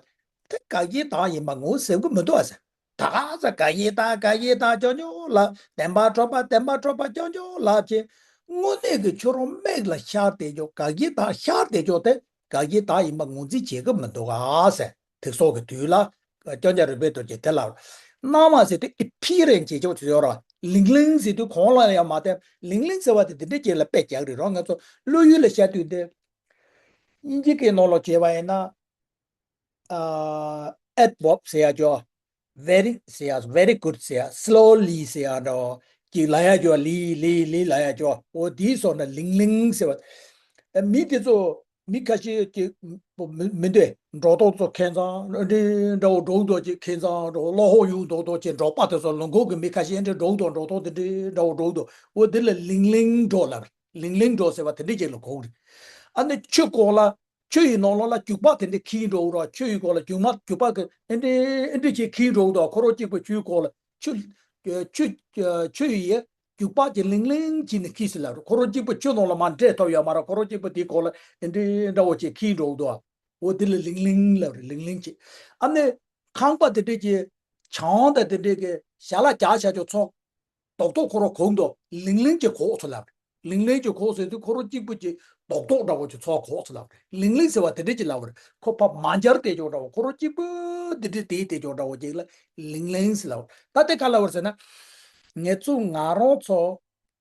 དེ་དགག་བྱའི་རྟགས་ཡིན་པ་ངོ་ཟེར་གི་མི་འདུག་ཨ་ཟེར། ད་ག་ས་དགག་བྱའི་རྟགས་དགག་བྱའི་རྟགས་རྐྱང་རྐྱང་ལབ། བདེན་པར་གྲུབ་པ་བདེན་པར་གྲུབ་པ་རྐྱང་རྐྱང་ལབ་བྱས། དངོས་གནས་ཀྱི་ཁྱོད་རང་མིག་ལ་ཤར་དེ་ཅོག་དགག་བྱའི་རྟགས་ཤར་དེ་ཅོག་དེ། དགག་བྱའི་རྟགས་ཡིན་པ་ངོས་འཛིན་བྱེད་ཀྱི་མི་འདུག་ག་ཟེར། དེང་སང་གི་དུས་ལ་ལྕང་སྐྱ་རོལ་པའི་རྡོ་རྗེ་དེ་ལ། སྣང་བ་ཟེར་དུས་ཨི་ཕི་རན་བྱེད་ཆོག་ཅིག་ཡོད་ར། ལིང་ལིང་ཟེར་དུས་གོང་ལ་ཡང་མ་བསྟན། ལིང་ལིང་ཟེར་བ་དེ་དེ་འདྲ་ཅིག་ལ་དཔེ་རྒྱག་རེད་རོ། ང་ཚོ་བློ་ཡུལ་ལ་བཤད་དུས་དེ། དབྱིན་ཇི་གི་ནང་ལ་བྱས་པ་ཡིན་ན། ཨ་adverb ཟེར་ཡ་ཅོ། very ཟེར་ཡ། very good ཟེར་ཡ། slowly ཟེར་ཡ་འདྲ་བོ་ཅིག་ལབ་ཡ་ཅོ། ལི་ལི་ལི་ལབ་ཡ་ཅོ། འོ་དེའི་སོགས་ན་ལིང་ལིང་ཟེར་བ། ཨ་མི་དེ་ཚོ་མི་ཁ་ཤས་ཀྱི་མི་མི་འདོད་འགྲོ་ཐོག་ཚོ་ཁེན་ཚང་འདི་འདྲ་བོ་འགྲོ་འདུག་ཅིག་ཁེན་ཚང་འགྲོ་གློ་ཧོ་ཡུག་འདོག་འདོག་ཅིག་འགྲོ་པ་དེ་ཚོ་ལུང་ཁུག་གི་མི་ཁ་ཤས་འདི་འགྲོ་འདུག་འགྲོ་ཐོག་དེ་འདྲ་འདྲ་བོ་འགྲོ་འདུག་འོ་དེ་ལ་ལིང་ལིང་འགྲོ་ལབ། ལིང་ལིང་འགྲོ་ཟེར་བ་དེ་འདྲ་ཅིག་ལ་གོ་གི་རེད། ཨ་ནི་ཆུ་སྐོར་ལ། ཆུ་ཡི་ནང་ལོགས་ལ་རྒྱུག་པ་དེ་འདྲ་འཁྱིལ་འགྲོ་གི་རེད། ཆུ་ཡི་སྐོར་ལ་རྒྱུག་མ་རྒྱུག་པ་གི་ཨེ་འདྲ་ཨེ་འདྲ་ཅིག་འཁྱིལ་འགྲོ་གི་འདུག་ཁོ་རང་གཅིག་པུ་ཆུའི་སྐོར་ལ་ཆུ་ཆུ་ཆུ་ཡི་རྒྱུག་པ་གི་ལིང་ལིང་བྱས་ནས་འཁྱིལ་ཟེར་ལབ་རེད། ཁོ་རང་གཅིག་པུ་ཆུ་ནང་ལ་མར་འདྲེས་ཐུབ་ཡོད་མ་རེད། ཁོ་རང་གཅིག་པུ་དེའི་སྐོར་ལ་ཨེ་འདྲ་འདྲ་བོ་ཅིག་འཁྱིལ་འགྲོ་གི་འདུག་འོ་དེ་ལ་ལིང་ལིང་ལབ་རེད། ལིང་ལིང་བྱས། ཨ་ནི་ཁང་པ་དེ་འདྲ་གི་བྱང་དང་དེ་འདྲ་གི་ཞལ་ལག་རྒྱག་བྱ་ཆོག་ཚོགས། རྡོག་རྡོག་ཁོ་རང་གོག་འདུག་ལིང་ལིང་གི་གོག་ཚོ་ལབ་རེད། ལིང་ལིང་གི་གོག་ཟེར་དུས་ཁོ་རང་གཅིག་པུ་གཅིག་རྡོག་རྡོག་འདྲ་བོ་ཅིག་ཚོ་གོག་ཚོ་ལབ་རེད། ལིང་ལིང་ཟེར་བ་དེ་འདྲ་ཅིག་ལབ་རེད། ཁོ་ཕར་མ་འབྱར་དེ་ཅོག་འདྲ་བོ་ཁོ་རང་གཅིག་པུ་དེ་འདྲ་དེ་དེ་ཅོག་འདྲ་བོ་ཅིག་ལ་ལིང་ལིང་ཟེར་ལབ་རེད། ད་དེ་ག་ལབ་རེད་ཟེར་ན། ངེད་ཚོ་ང་རང་ཚོ་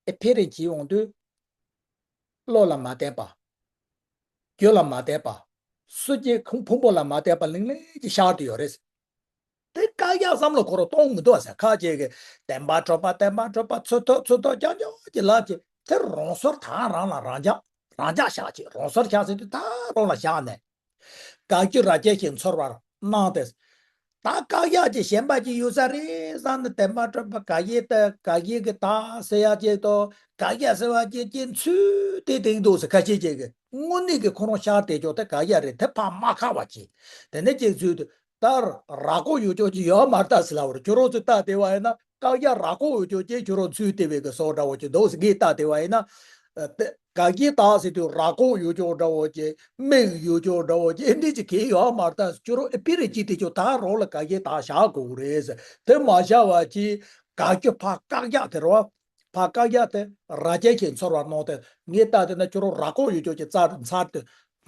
ཨེ་ཕེ་རེ་གྱིས་འོང་དུས། བློ་ལ་མ་བརྟེན་པ། རྒྱུ་ལ་མ་བརྟེན་པ། སུ་གཅིག་ཁོང་ཕུང་པོ་ལ་མ་བརྟེན་པ་ལིང་ལིང་གི་ཤར་དུ་ཡོད་རེད། དེ་བཀག་ཡག་བསམ་བློ་ཁོ་རང་གཏོང་མི་འདུག་ཟེར། ཁ་ཅིག་གིས་བདེན་པ་གྲུབ་པ་བདེན་པ་གྲུབ་པ་ཚུར་ཐོབ་ཚུར་ཐོབ་རྐྱང་རྐྱང་གི་ལབ་ཀྱི་དེ་རང་སོར་ད་རང་ལ་རང་འཇགས་རང་འཇགས་བཞག་ཅིག་རང་སོར་བཞག་ཟེར་དུས་ད་རང་ལ་བཞག་ནས། དགག་རྒྱུ་ར་སྐྱེས་ཤིང་ཚོར་བར་སྣང་སྟེ། ད་བཀག་ཡག་ཅིག་གཞན་པ་ཅིག་ཡོད་ས་རེད་བསམ་ནས་བདེན་པ་གྲུབ་པ་དགག་དབྱེ་ལྟ་དགག་དབྱེ་གི་བདག་ཟེར་ཡག་ཅིག་དང་དགག་ཡག་ཟེར་བ་ཅིག་ཅིག་ཚུལ་དེ་དེང་འདུག་ཟེར། ཁ་ཤས་ཅིག་གིས་དངོས་གནས་ཀྱི་ཁོ་རང་ཤར་བསྡད་ཆོག་དེ་དགག་ཡག་རེད། དེ་ཕར་མ་ཁ་བ་ཅིག་དེ་ནས་ཅིག་ཚུལ་དུ། ད་ར་ཀོ་ཡོད་ཆོག་ཅིག་ཡོད་མ་རེད་ད་ཟེར་ལབ་རེད། ཁྱོད་རང་ཚོས་ལྟ་བསྡད་པ་ཡིན་ན་བཀག་རྒྱ་ར་ཀོ་ཡོད་ཆོག་ཅིག་ཁྱོད་རང་ཚུལ་དེ་བས་ཀྱི་སོགས་འདྲ་བོ་ཅིག་འདུག་ཟེར། ངས་ལྟ་བསྡད་པ་ཡིན་ན། དེ་དགག་དབྱེ་བདག་ཟེར་དུས་ར་ཀོ་ཡོད་ཆོག་འདྲ་བོ་ཅིག་མིག་ཡོད་ཆོག་འདྲ་བོ་ཅིག་འདི་ཅིག་གས་ཡོད་མ་རེད་ད་ཟེར། ཁྱོད་རང་ཨེ་ཕི་རེ་ཅིག་དེ་ཆོག་ད་རང་ལ་དགག་དབྱེ་བདག་བཞག་དགོས་རེད་ཟེར། དེ་མ་བཞག་པ་ཅིག་དགག་རྒྱུ་ཕར་བཀག་རྒྱ་དེ་རེད་བ། ཕར་བཀག་རྒྱ་དེ་ར་སྐྱེས་ཤིང་ཚོར་བར་སྣང་སྟེ། ངས་ལྟ་བསྡད་ན་ཁྱོད་རང་ར་ཀོ་ཡོད་ཆོག་ཅིག་ཚར་ཚར་དུ་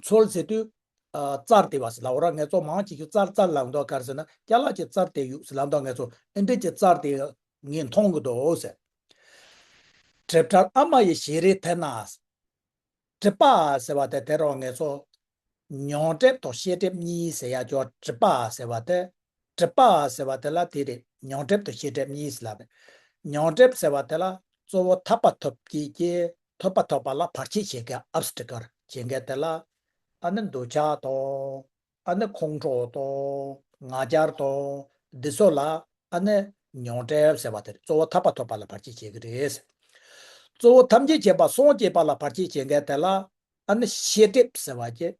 ཚོལ་ཟེར་དུས། ཨ་རྩར་དེ་བ་ཟེར་ལབ་ར། ངས་ཚོ་མང་ཆེ་ཤོས་རྩར་རྩར་ལབ་འདུག་ག་རེ་ཟེར་ན་སྐྱ་ལག་ཅིག་རྩར་དེ་ཡོད་ཟེར་ལབ་འདུག་ངས་ཚོ་ཨེ་འདྲ་ཅིག་རྩར་དེ་ངས་མཐོང་གི་འདུག་ཟེར། གྲིབ་བྲལ་ཨ་མ་ཡི་ཞལ་རས་དེ་ན། གྲིབ་པ་ཟེར་བ་དེ་དེ་རོ་ངས་ཚོ་མྱོང་གྲིབ་དང་ཤེས་གྲིབ་གཉིས་ཟེར་ཡ་ཅོ། གྲིབ་པ་ཟེར་བ་དེ། གྲིབ་པ་ཟེར་བ་དེ་ལ་དེ་རེད། མྱོང་གྲིབ་དང་ཤེས་གྲིབ་གཉིས་ཟེར་ལབ་རེད། མྱོང་གྲིབ་ཟེར་བ་དེ་ལ་གཙོ་བོ་ཐར་པ་ཐོབ་ཀྱི་ཀྱི་ཐོབ་པ་ཐོབ་པ་ལ་བར་ཆད་བྱེད་མཁན་ཨབ་སི་ཊི་ཀལ་བྱེད་མཁན་དེ་ལ། ཨ་ནི་འདོད་ཆགས་དང་། ཨ་ནི་ཁོང་ཁྲོ་དང་། ང་རྒྱལ་དང་། འདི་ཚོ་ལ་ཨ་ནི་མྱོང་གྲིབ་ཟེར་བ་དེ་རེད། གཙོ་བོ་ཐར་པ་ཐོབ་པ་ལ་བར་ཆད་བྱེད་ཀྱི་རེད། གཙོ་བོ་ཐམས་ཅད་མཁྱེན་པ་སངས་རྒྱས་པ་ལ་བར་ཆད་བྱེད་མཁན་དེ་ལ་ཨ་ནི་ཤེས་སྒྲིབ་ཟེར་བ་ཀྱི།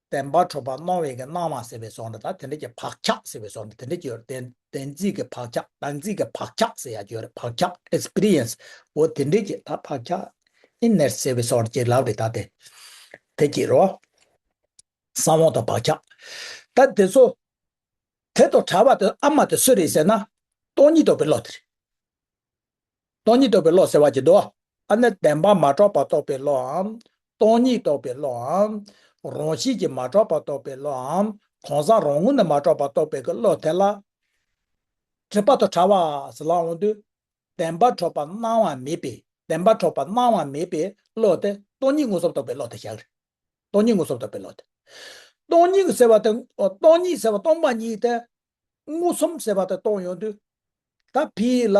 བདེན་པར་གྲུབ་པ་སྣང་བའི་གི་སྣང་བ་ཟེར་བའི་བཟོ་འདྲ་དང་དེ་འདྲ་གྱི་བག་ཆགས་ཟེར་བའི་བཟོ་འདྲ་དེ་འདྲ་ཀྱི་ཡོད་རེད། བདེན་བདེན་འཛིན་གྱི་བག་ཆགས། བདེན་འཛིན་གྱི་བག་ཆགས་ཟེར་ཡ་ཡོད་རེད། བག་ཆགས་ཨེག་སི་པི་རི་ཡན་སི་འོ་དེ་འདྲ་གྱི་ད་བག་ཆགས་ཨི་ནེར་ཟེར་བའི་བཟོ་འདྲ་ཅིག་ལབ་རེད། ད་དེ་དེ་ཀྱི་རོ། གསང་བ་དང་བག་ཆགས། ད་དེ་ཚོ། དེ་དང་བྲལ་བ་དེ་ཨ་མ་དེ་སུ་རེད་ཟེར་ན། སྟོང་ཉིད་རྟོགས་པའི་བློ་དེ་རེད། སྟོང་ཉིད་རྟོགས་པའི་བློ་ཟེར་བ་ཅིག་འདུག་ཨ་ནི་བདེན་པ་མ་གྲུབ་པ་རྟོགས་པའི་བློའམ། སྟོང་ཉིད་རྟོགས་པའི་བློའམ། རང་བཞིན་གྱིས་མ་གྲུབ་པ་རྟོགས་པའི་བློའམ། གང་ཟག་རང་ངོས་ནས་མ་གྲུབ་པ་རྟོགས་པའི་གི་བློ་དེ་ལ། སྒྲིབ་པ་དང་བྲལ་བ་ཟེར་ལབ་འོང་དུས། བདེན་པར་གྲུབ་པ་སྣང་བ་མེད་པའི། བདེན་པར་གྲུབ་པ་སྣང་བ་མེད་པའི་བློ་དེ་སྟོང་ཉིད་མངོན་སུམ་རྟོགས་པའི་བློ་དེ་བཞག་རེད། སྟོང་ཉིད་མངོན་སུམ་རྟོགས་པའི་བློ་དེ། སྟོང་ཉིད་ཟེར་བ་དེ། སྟོང་ཉིད་ཟེར་བ་སྟོང་པ་ཉིད་དེ། མངོན་སུམ་ཟེར་བ་དེ་སྟོང་ཡོང་དུས། ད་ཕི་ལ།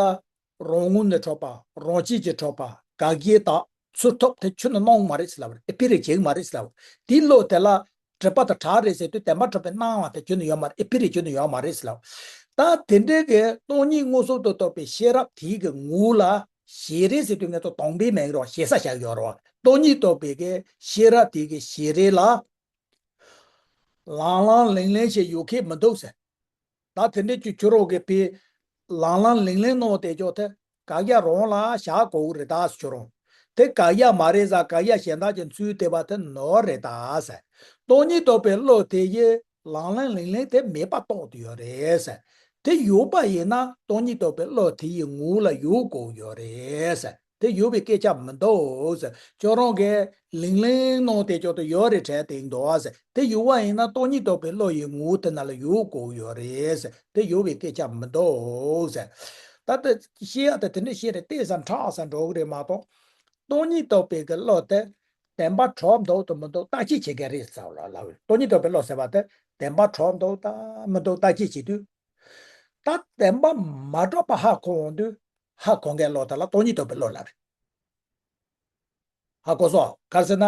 རང་ངོས་ནས་གྲུབ་པ། རང་བཞིན་གྱིས་གྲུབ་པ། དགག་དབྱེ་དག་ཚུར་ཐོབ་དེ་ཁྱོན་ནས་སྣང་མ་རེད་ཟེར་ལབ་རེད། ཨེ་ཕི་རེ་བྱེད་ཀྱི་མ་རེད་ཟེར་ལབ་རེད། དེའི་བློ་དེ་ལ། སྒྲིབ་པ་དང་བྲལ་རེད་ཟེར་དུས་བདེན་པར་གྲུབ་པའི་སྣང་བ་དེ་ཁྱོན་ནས་ཡོད་མ་རེད། ཨེ་ཕི་རེ་ཁྱོན་ནས་ཡོད་མ་རེད་ཟེར་ལབ། ད་དེ་འདྲའི་གི་སྟོང་ཉིད་མངོན་སུམ་དུ་རྟོགས་པའི་ཤེས་རབ་དེའི་གི་ངོ་ལ། ཞལ་རས་ཟེར་དུས་ངས་ཚོ་དང་པོའི་མིང་རོ། ཞེ་ས་བཞག་ཡོད་རོ། སྟོང་ཉིད་རྟོགས་པའི་གི་ཤེས་རབ་དེའི་གི་ཞལ་རས་ལ། ལང་ལང་ལིང་ལིང་ཞིག་ཡོད་མཁན་མི་འདུག་ཟེར། ད་དེ་འདྲའི་ཁྱོད་ཁྱོད་རང་གི་པའི་ལང་ལང་ལིང་ལིང་གནང་བསྡད་ཆོག་དེ་དགག་ཡ་རང་ལ་བཞག་དགོས་རེད་ད་ཟེར། ཁྱོད་རང་དེ་དགག་ཡ་མ་རེད་ཟེར། དགག་ཡ་གཞན་དག་ཅིག་འཚོལ་བསྡད་པ་དེ་ནོར་རེད་ད་ཟེར། སྟོང་ཉིད་རྟོགས་པའི་བློ་དེ་ཡིས་ལང་ལང་ལིང་ལིང་དེ་མེད་པ་རྟོགས་བསྡད་ཡོད་རེད་ཟེར། དེ་ཡོད་པ་ཡིན་ན་སྟོང་ཉིད་རྟོགས་པའི་བློ་དེ་ཡི་ངོ་ལ་ཡོད་དགོས་ཡོད་རེད་ཟེར། དེ་ཡོད་པའི་སྐད་ཆ་མི་འདུག་ཟེར། ཁྱོད་རང་གིས་ལིང་ལིང་གནང་བསྡད་ཆོག་དེ་ཡོད་རེད་དྲན་བསྡད་འདུག་ཟེར། དེ་ཡོད་པ་ཡིན་ན་སྟོང་ཉིད་རྟོགས་པའི་བློ་ཡི་ངོ་བོ་དེ་ན་ལ་ཡོད་དགོས་ཡོད་རེད་ཟེར། དེ་ཡོད་པའི་སྐད་ཆ་མི་འདུག་ཟེར། ད་ལྟ་བཤད་ཡག་དེ་དེ་འདྲ་བཤད་རེད། ཏོག་ཙམ་ཕྲ་ས་འགྲོ་གི་རེད་མ་གཏོགས། སྟོང་ཉིད་རྟོགས་པའི་གི་བློ་དེ། བདེན་པ་གྲུབ་འདུག་དང་མི་འདུག་བརྟག་དཔྱད་བྱེད་མཁན་རེད་ཟེར་བ་ལ་ལབ་པ་རེད། སྟོང་ཉིད་རྟོགས་པའི་བློ་ཟེར་བ་དེ་བདེན་པ་གྲུབ་འདུག་དང་མི་འདུག་བརྟག་དཔྱད་བྱེད་དུས། ད་བདེན་པ་མ་གྲུབ་པ་ཧ་གོ་འོང་དུས་ཧ་གོ་མཁན་བློ་དེ་ལ་སྟོང་ཉིད་རྟོགས་པའི་བློ་ལབ་རེད། ཧ་གོ་སོང་། ག་རེ་ཟེར་ན།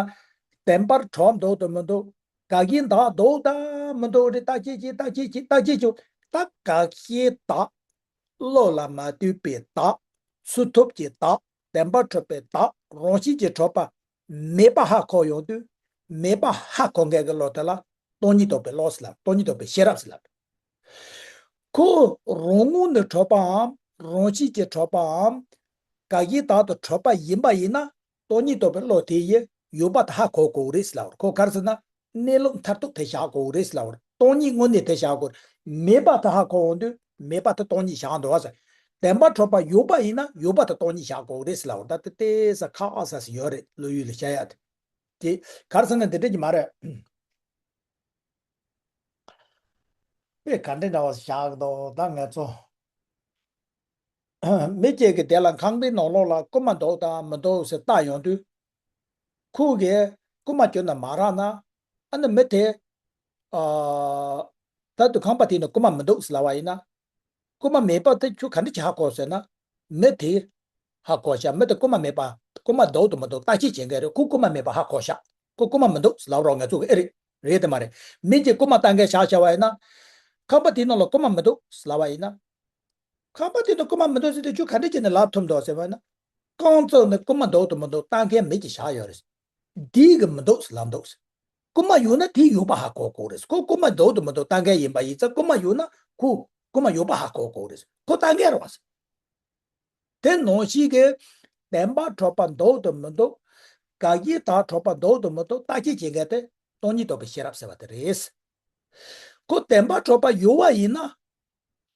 བདེན་པར་གྲུབ་འདུག་དང་མི་འདུག་བཀག་ཡིན་དག་འདུག་དང་མི་འདུག་རེད། བརྟག་དཔྱད་ཀྱིས་བརྟག་དཔྱད་ཀྱིས་བརྟག་དཔྱད་ཀྱིས་ད་བཀག་ཡིན་དག་བློ་ལ་མ་ལྟོས་པའི་བདག། ཚུགས་ཐུབ་ཀྱི་བདག། བདེན་པར་གྲུབ་པའི་བདག། རང་བཞིན་གྱིས་གྲུབ་པ་མེད་པ་ཧ་གོ་ཡོང་དུས། མེད་པ་ཧ་གོ་མཁན་གྱི་བློ་དེ་ལ་སྟོང་ཉིད་རྟོགས་པའི་བློ་ཟེར་ལབ། སྟོང་ཉིད་རྟོགས་པའི་ཤེས་རབ་ཟེར་ལབ། ཁོ་རང་ངོས་ནས་གྲུབ་པའམ་རང་བཞིན་གྱིས་གྲུབ་པའམ་བཀག་ཡིན་དག་ཏུ་གྲུབ་པ་ཡིན་པ་ཡིན་ན། སྟོང་ཉིད་རྟོགས་པའི་བློ་དེ་ཡིས་ཡོད་པ་དེ་ཧ་གོ་དགོས་རེད་ཟེར་ལབ་པ་རེད། ཁོ་ག་རེ་ཟེར་ན། གནས་ལུགས་མཐར་ཐུག་དེ་བཞག་དགོས་རེད་ཟེར་ལབ་པ་རེད། སྟོང་ཉིད་དངོས་གནས་དེ་བཞག་དགོས། མེད་པ་དེ་ཧ་གོ་འོང་དུས་མེད་པ་དེ་སྟོང་ཉིད་བཞག་འདུག་བ་ཟེར། བདེན་པར་གྲུབ་པ་ཡོད་པ་ཡིན་ན་ཡོད་པ་དེ་སྟོང་ཉིད་བཞག་དགོས་རེད་ཟེར་ལབ་པ་རེད། ད་དེ་ཏོག་ཙམ་ཁག་ས་ཞིག་ཡོད་རེད། བློ་ཡུལ་ལ་བཤད་ཡ་དེ། དེ་ག་རེ་ཟེར་ན་འདི་འདྲ་གི་མ་རེད། དཔེ་ག་འདྲ་འདྲ་བ་ཞིག་བཞག་གི་འདུག་ད་ང་ཚོ་མི་གཅིག་གིས་དེ་ལ་ཁང་པའི་ནང་ལོགས་ལ་རྐུན་མ་འདུག་དང་མི་འདུག་ཟེར་བལྟ་ཡོང་དུས། ཁོ་གིས་རྐུན་མ་ཁྱོན་ནས་མ་རག་ན། ཨ་ནི་མི་དེ། ཨ། ད་དུང་ཁང་པ་དེ་ནས་རྐུན་མ་མི་འདུག་ཟེར་ལབ་པ་ཡིན་ན། རྐུན་མ་མེད་པ་དེ་ཁྱོད་ག་འདྲ་ཅིག་ཧ་གོ་ཟེར་ན། མི་དེ་ཧ་གོ་ཤག་མི་དེ་རྐུན་མ་མེད་པ། རྐུན་མ་འདུག་དང་མི་འདུག་བརྟག་དཔྱད་བྱེད་མཁན་རེད། ཁོ་རྐུན་མ་མེད་པ་ཧ་གོ་ཤག་ཁོ་རྐུན་མ་མི་འདུག་ལབ་རོགས། ང་ཚོ་གི་ཨེ་རེད། རེད་དེ་མ་རེད། མི་གཅིག་རྐུན་མ་བལྟ་མཁན་བཞག་བཞག་པ་ཡིན་ན། ཁང་པ་དེའི་ནང་ལ་རྐུན་མ་མི་འདུག་ལབ་པ་ཡིན་ན། ཁང་པ་དེའི་ནང་རྐུན་མ་མི་འདུག་ཟེར་དུས་ཁྱོད་ག་འདྲ་བྱས་ནས་ལབ་ཐུབ་འདུག་ཟེར་བ་ཡིན་ན། རྐང་བཙུགས་ནས་རྐུན་མ་འདུག་དང་མི་འདུག་བལྟ་མཁན་མི་གཅིག་བཞག་ཡོད་རེད། འདི་གིས་མི་འདུག་ལབ་འདུག་རྐུན་མ་ཡོད་ན་དེ་ཡོད་པ་ཧ་གོ་དགོས་རེད། ཁོ་རྐུན་མ་འདུག་དང་མི་འདུག་བལྟ་མཁན་ཡིན་པ་ཡིན་ཙང་རྐུན་མ་ཡོད་ན་ཁོ་རྐུན་མ་ཡོད་པ་ཧ་གོ་དགོས་རེད། ཁོ་བལྟ་མཁན་རེད་བ། དེ་ནང་བཞིན་གྱི་བདེན་པར་གྲུབ་པ་འདུག་དང་མི་འདུག་བཀག་ཡིན་དག་གྲུབ་པ་འདུག་དང་མི་འདུག་བརྟག་དཔྱད་བྱེད་མཁན་དེ་སྟོང་ཉིད་རྟོགས་པའི་ཤེས་རབ་ཟེར་བ་དེ་རེད། ཁོ་བདེན་པར་གྲུབ་པ་ཡོད་པ་ཡིན་ན།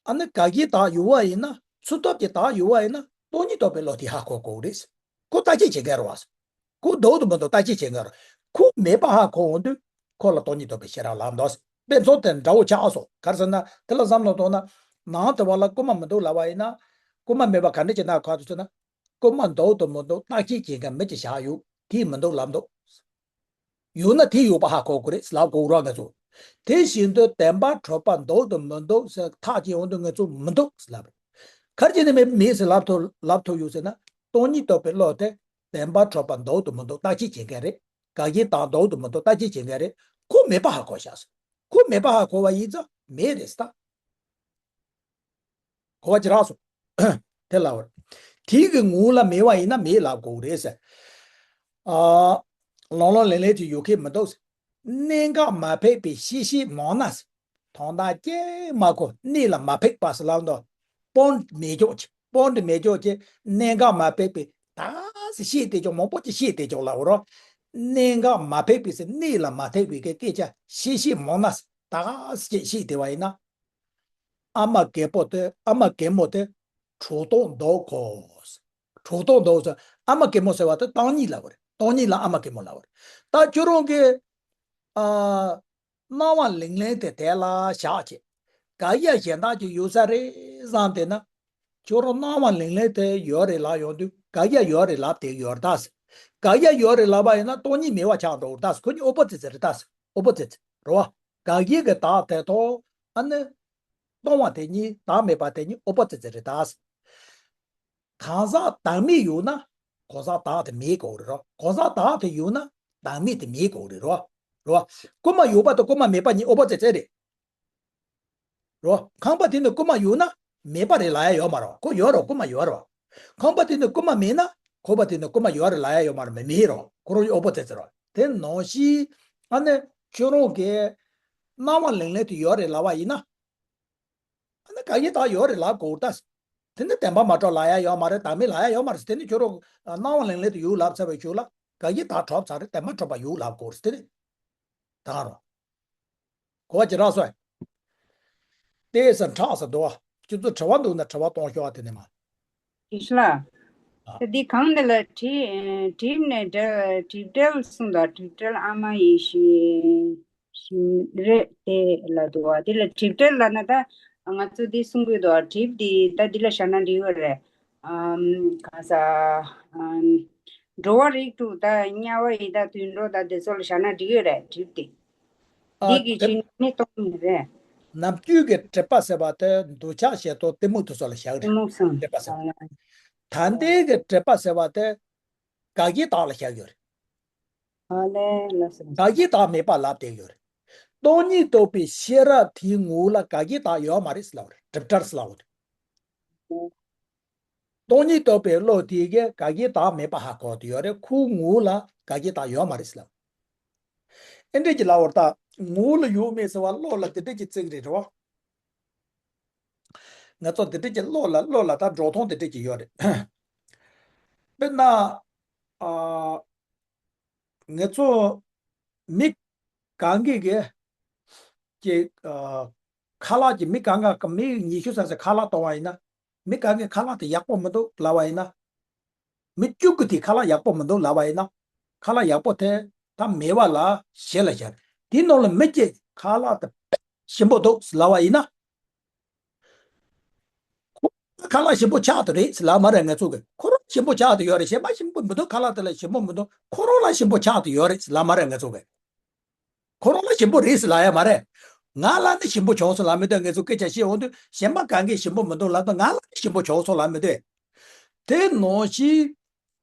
ཨ་ནི་བཀག་ཡིན་དག་ཡོད་པ་ཡིན་ན། ཚུགས་ཐུབ་ཀྱི་བདག་ཡོད་པ་ཡིན་ན་སྟོང་ཉིད་རྟོགས་པའི་བློ་དེ་ཧ་གོ་དགོས་རེད། ཁོ་བརྟག་དཔྱད་བྱེད་མཁན་རེད་བ། ཁོ་འདུག་དང་མི་འདུག་བརྟག་དཔྱད་བྱེད་མཁན་རེད། ཁོ་མེད་པ་ཧ་གོ་འོང་དུས་ཁོ་ལ་སྟོང་ཉིད་རྟོགས་པའི་ཤེས་རབ་ལབ་འདུག་དཔེ་མཚོན་དེ་འདྲ་བོ་ཆགས་སོང་། ག་རེ་ཟེར་ན་དེ་ལ་བསམ་བློ་གཏོང་ན། ནང་དུ་བ་ལ་རྐུན་མ་མི་འདུག་ལབ་པ་ཡིན་ན། རྐུན་མ་མེད་པ་ག་འདྲ་བྱས་ན་ཧ་གོ་ཐུབ་ཟེར་ན། རྐུན་མ་འདུག་དང་མི་འདུག་བརྟག་དཔྱད་བྱེད་མཁན་མི་གཅིག་བཞག་ཡོད། དེས་མི་འདུག་ལབ་འདུག་ཡོད་ན་དེ་ཡོད་པ་ཧ་གོ་དགོས་རེད་ལབ་དགོས་རེད་ང་ཚོ། དེ་བཞིན་དུ་བདེན་པར་གྲུབ་པ་འདུག་དང་མི་འདུག་ཟེར་ཐག་བཅད་ཡོང་དུས་ང་ཚོ་མི་འདུག་ལབ་རེད། ག་རེ་བྱས་ནས་མེད་མེད་ཟེར་ལབ་ཐུབ་ལབ་ཐུབ་ཡོད་ཟེར་ན། སྟོང་ཉིད་རྟོགས་པའི་བློ་དེ་བདེན་པར་གྲུབ་པ་འདུག་དང་མི་འདུག་བརྟག་དཔྱད་བྱེད་མཁན་རེད། བཀག་ཡིན་དག་འདུག་དང་མི་འདུག་བརྟག་དཔྱད་བྱེད་མཁན་རེད། ཁོ་མེད་པ་ཧ་གོ་ཤག་ཁོ་མེད་པ་ཧ་གོ་བ་ཡིན་ཙང་མེད་རེད་ད། གོ་བ་ཅི་རག་སོང་། དེ་ལབ་པ་རེད། དེ་གི་ངོ་བོ་ལ་མེད་པ་ཡིན་ན་མེད་ལབ་དགོས་རེད་ཟེར། ཨ། ལོང་ལོང་ལེང་ལེང་ཅིག་ཡོད་མཁན་མི་འདུག་ཟེར། གནད་འགག་མ་ཕེབས་པའི་ཤེས་བྱེད་མང་ན་ཟེར། དོན་དག་ཅིག་མ་གོ་གནད་ལ་མ་ཕེབས་པ་ཟེར་ལབ་འདུག་སྤང་མེད་ཀྱོག་ཅིག་སྤང་དུ་མེད་ཀྱོག་ཅིག་གནད་འགག་མ་ཕེབས་པའི་ད་ཟེར་བཤད་དེ་ཀྱོག་མང་པོ་ཅིག་བཤད་དེ་ཀྱོག་ལབ་པ་རེད། གནད་འགག་མ་ཕེབས་པའི་ཟེར་གནད་ལ་མ་ཐེག་པའི་སྐད་ཆ་ཤེས་བྱེད་མང་ན་ཟེར་ད་ཟེར་བཤད་དེ་བ་ཡིན་ན། ཨ་མ་རྒན་པོ་དེ་ཨ་མ་རྒན་མོ་དེ་གྲོགས་ཐོག་འདུག་གོ། གྲོགས་ཐོག་འདུག་ཟེར། ཨ་མ་རྒན་མོ་ཟེར་བ་དེ་སྟོང་ཉིད་ལབ་པ་རེད། སྟོང་ཉིད་ལ་ཨ་མ་རྒན་མོ་ལབ་པ་རེད། ད་ཁྱོད་རང་གིས་ཨ། སྣང་བ་ལིང་ལིང་དེ་དེ་ལ་བཞག་བྱས། བཀག་ཡ་གཞན་དག་ཅིག་ཡོད་ས་རེད་བསམ་བསྡད་ན། ཁྱོད་རང་སྣང་བ་ལིང་ལིང་དེ་ཡོད་རེད་ལབ་ཡོང་དུས་བཀག་ཡ་ཡོད་རེད་ལབ་དེ་ཡོད་རེད་ད་ཟེར། བཀག་ཡ་ཡོད་རེད་ལབ་པ་ཡིན་ན་སྟོང་ཉིད་མེད་པ་ཆགས་འགྲོ་གི་རེད་ད་ཟེར། ཁོ་གཉིས་ཨོ་པོ་ཛི་ཛི་རེད་ད་ཟེར། ཨོ་པོ་ཛི་ཛི་རེད་བ། བཀག་ཡིན་གྱི་བདག་དེ་དང་ཨ་ནི་སྟོང་བ་དེ་གཉིས་བདག་མེད་པ་དེ་གཉིས་ཨོ་པོ་ཛི་ཛི་རེད་ད་ཟེར། གང་ཟག་བདག་མེད་ཡོད་ན་གང་ཟག་བདག་དེ་མེད་དགོས་རེད་རོ། གང་ཟག་བདག་དེ་ཡོད་ན་བདག་མེད་དེ་མེད་དགོས་རེད་རོ། རོ། རྐུན་མ་ཡོད་པ་དང་རྐུན་མ་མེད་པ་གཉིས་ཨོ་པོ་ཛི་ཛི་རེད། རོ། ཁང་པ་དེ་ནི་རྐུན་མ་ཡོད་ན་མེད་པ་རེད་ལབ་ཡ་ཡོད་མ་རེད། ཁོ་ཡོད་རེད། རྐུན་མ་ཡོད་རེད། ཁང་པ་དེ་ནི་རྐུན་མ་མེད་ན་ཁང་པ་དེ་ནི་རྐུན་མ་ཡོད་རེད་ལབ་ཡ་ཡོད་མ་རེད། མི་མེད་རོ། ཁོ་རང་ཨོ་པོ་ཛི་ཛི་རོ། དེ་ནང་བཞིན་ཨ་ནི་ཁྱོད་རང་གི་སྣང་བ་ལིང་ལིང་དུ་ཡོད་རེད་ལབ་པ་ཡིན་ན། ཨ་ནི་བཀག་ཡིན་བདག་ཡོད་རེད་ལབ་དགོས་ད། དེ་ནི་བདེན་པ་མ་གྲུབ་ལབ་ཡ་ཡོད་མ་རེད། བདག་མེད་ལབ་ཡ་ཡོད་མ་རེད། དེ་ནི་ཁྱོད་རང་སྣང་བ་ལིང་ལིང་དུ་ཡོད་ལབ་ཚར་བའི་ཁྱོད་ལ་བཀག་ཡིན་བདག་གྲུབ་ཚར་རེད། བདེན་པ་གྲུབ་པ་ཡོད་ལབ་དགོས་རེད། དེ་ནི་ད་རུང་གོ་བ་ཅི་རག་སོང་། ཏོག་ཙམ་ཁག་ས་འདུག་བ། ཁྱོད་ཚོ་དྲི་བ་འདུག་ན་དྲི་བ་གཏོང་ཤོག་ཨ། དེ་ནས་མ། ཡེ་ཤེས་ལགས། ཨ། ད་འདི་གང་ནས་ལ་བྲིས་བྲིས་ནས་འདྲ་བྲིས་བྲལ་གསུངས་དང་། བྲིས་བྲལ་ཨ་མ་ཡེ་ཤེས་ཤིང་རེད་དེ་ལ་འདུག་བ། འདི་ལ་བྲིས་བྲལ་ལབ་ན་ད་ང་ཚོ་འདི་གསུང་གི་འདུག་བ། བྲིས་འདི་ད་འདི་ལ་བཞག་ན་འགྲིག་གི་རེད། ཨམ་ག་ས་ཨམ། འགྲོ་བ་རིགས་དྲུག་དང་དམྱལ་བ་ཡི་དྭགས་དུད་འགྲོ་དང་དེ་ཚོ་ལ་བཞག་ན་འགྲིག་གི་རེད། གྲིབ་དེ། ཨ། འདི་གི་གྲིབ་ཕྱི་ནང་གཉིས་སྟོང་ནི་རེད། ནམ་རྒྱུན་གྱི་གྲིབ་པ་ཟེར་བ་དེ་འདོད་ཆགས་ཞེ་སྡང་གཏི་མུག་དེ་ཚོ་ལ་བཞག་གི་རེད། གཏི་མུག་སོང་། གྲིབ་པ་ཟེར་བ། ད་ལྟའི་གི་གྲིབ་པ་ཟེར་བ་དེ་དགག་བྱའི་བདག་ལ་བཞག་ཡོད་རེད། ཨ་ལས་ལ་སོང་། དགག་བྱའི་བདག་མེད་པ་ལབ་བསྡད་ཡོད་རེད། སྟོང་ཉིད་རྟོགས་པའི་ཤེས་རབ་དེའི་ངོ་བོ་ལ་དགག་བྱའི་བདག་ཡོད་མ་རེད་ཟེར་ལབ་པ་རེད། གྲིབ་བྲལ་ཟེར་ལབ་པ་རེད། སྟོང་ཉིད་རྟོགས་པའི་བློ་དེ་གས་དགག་བྱའི་བདག་མེད་པ་ཧ་གོ་བསྡད་ཡོད་རེད། ཁོའི་ངོ་བོ་ལ་དགག་བྱའི་བདག་ཡོད་མ་རེད་ཟེར་ལབ། ཨེ་འདྲས་ཀྱི་ལབ་པ་རེད། ད་ངོ་བོ་ལ་ཡོད་མེད་ཟེར་བ་བློ་ལ་དེ་འདྲས་ཀྱི་བརྩི་གི་རེད་རོ། ང་ཚོ་དེ་འདྲས་ཀྱི་བློ་ལ་བློ་ལ་ད་འགྲོ་སྟངས་དེ་འདྲས་ཀྱི་ཡོད་རེད། དཔེར་ན། ཨ། ང་ཚོ་མི་གང་གིས་གི་ཀྱི་ཨ། ཁ་ལག་གི་མི་གང་ག་མི་ཉི་ཤུ་ཙམ་ཞིག་ཁ་ལག་གཏོང་བ་ཡིན་ན། མི་གང་གིས་ཁ་ལག་དེ་ཡག་པོ་མི་འདུག་ལབ་པ་ཡིན་ན། མི་བཅུ་གིས་དེ་ཁ་ལག་ཡག་པོ་མི་འདུག་ལབ་པ་ཡིན་ན། ཁ་ལག་ཡག་པོ་དེ་ད་མེད་པ་ལ་གཞི་ལ་བཞག་དེའི་ནང་ལ་མི་གཅིག་ཁ་ལག་དེ་ཞིམ་པོ་འདུག་ལབ་པ་ཡིན་ན། ཁོ་ཁ་ལག་ཞིམ་པོ་ཆགས་བསྡད་རེད་ཟེར་ལབ་མ་རེད་ང་ཚོ་གིས། ཁོ་རང་ཞིམ་པོ་ཆགས་བསྡད་ཡོད་རེད། གཞན་པ་ཞིམ་པོ་མི་འདུག་ཁ་ལག་དེ་ལ་ཞིམ་པོ་མི་འདུག་ཁོ་རང་ལ་ཞིམ་པོ་ཆགས་བསྡད་ཡོད་རེད་ཟེར་ལབ་མ་རེད་ང་ཚོ་གིས། ཁོ་རང་ལ་ཞིམ་པོ་རེད་ཟེར་ལབ་ཡ་མ་རེད། ང་ལ་ནི་ཞིམ་པོ་བྱུང་སོང་ལབ་མི་འདུག་ང་ཚོ་སྐད་ཆ་བཤད་འོང་དུས་གཞན་པ་གང་གིས་ཞིམ་པོ་མི་འདུག་ལབ་དུས་ང་ལ་ནི་ཞིམ་པོ་བྱུང་སོང་ལབ་མི་འདུག་དེ་ནང་བཞིན་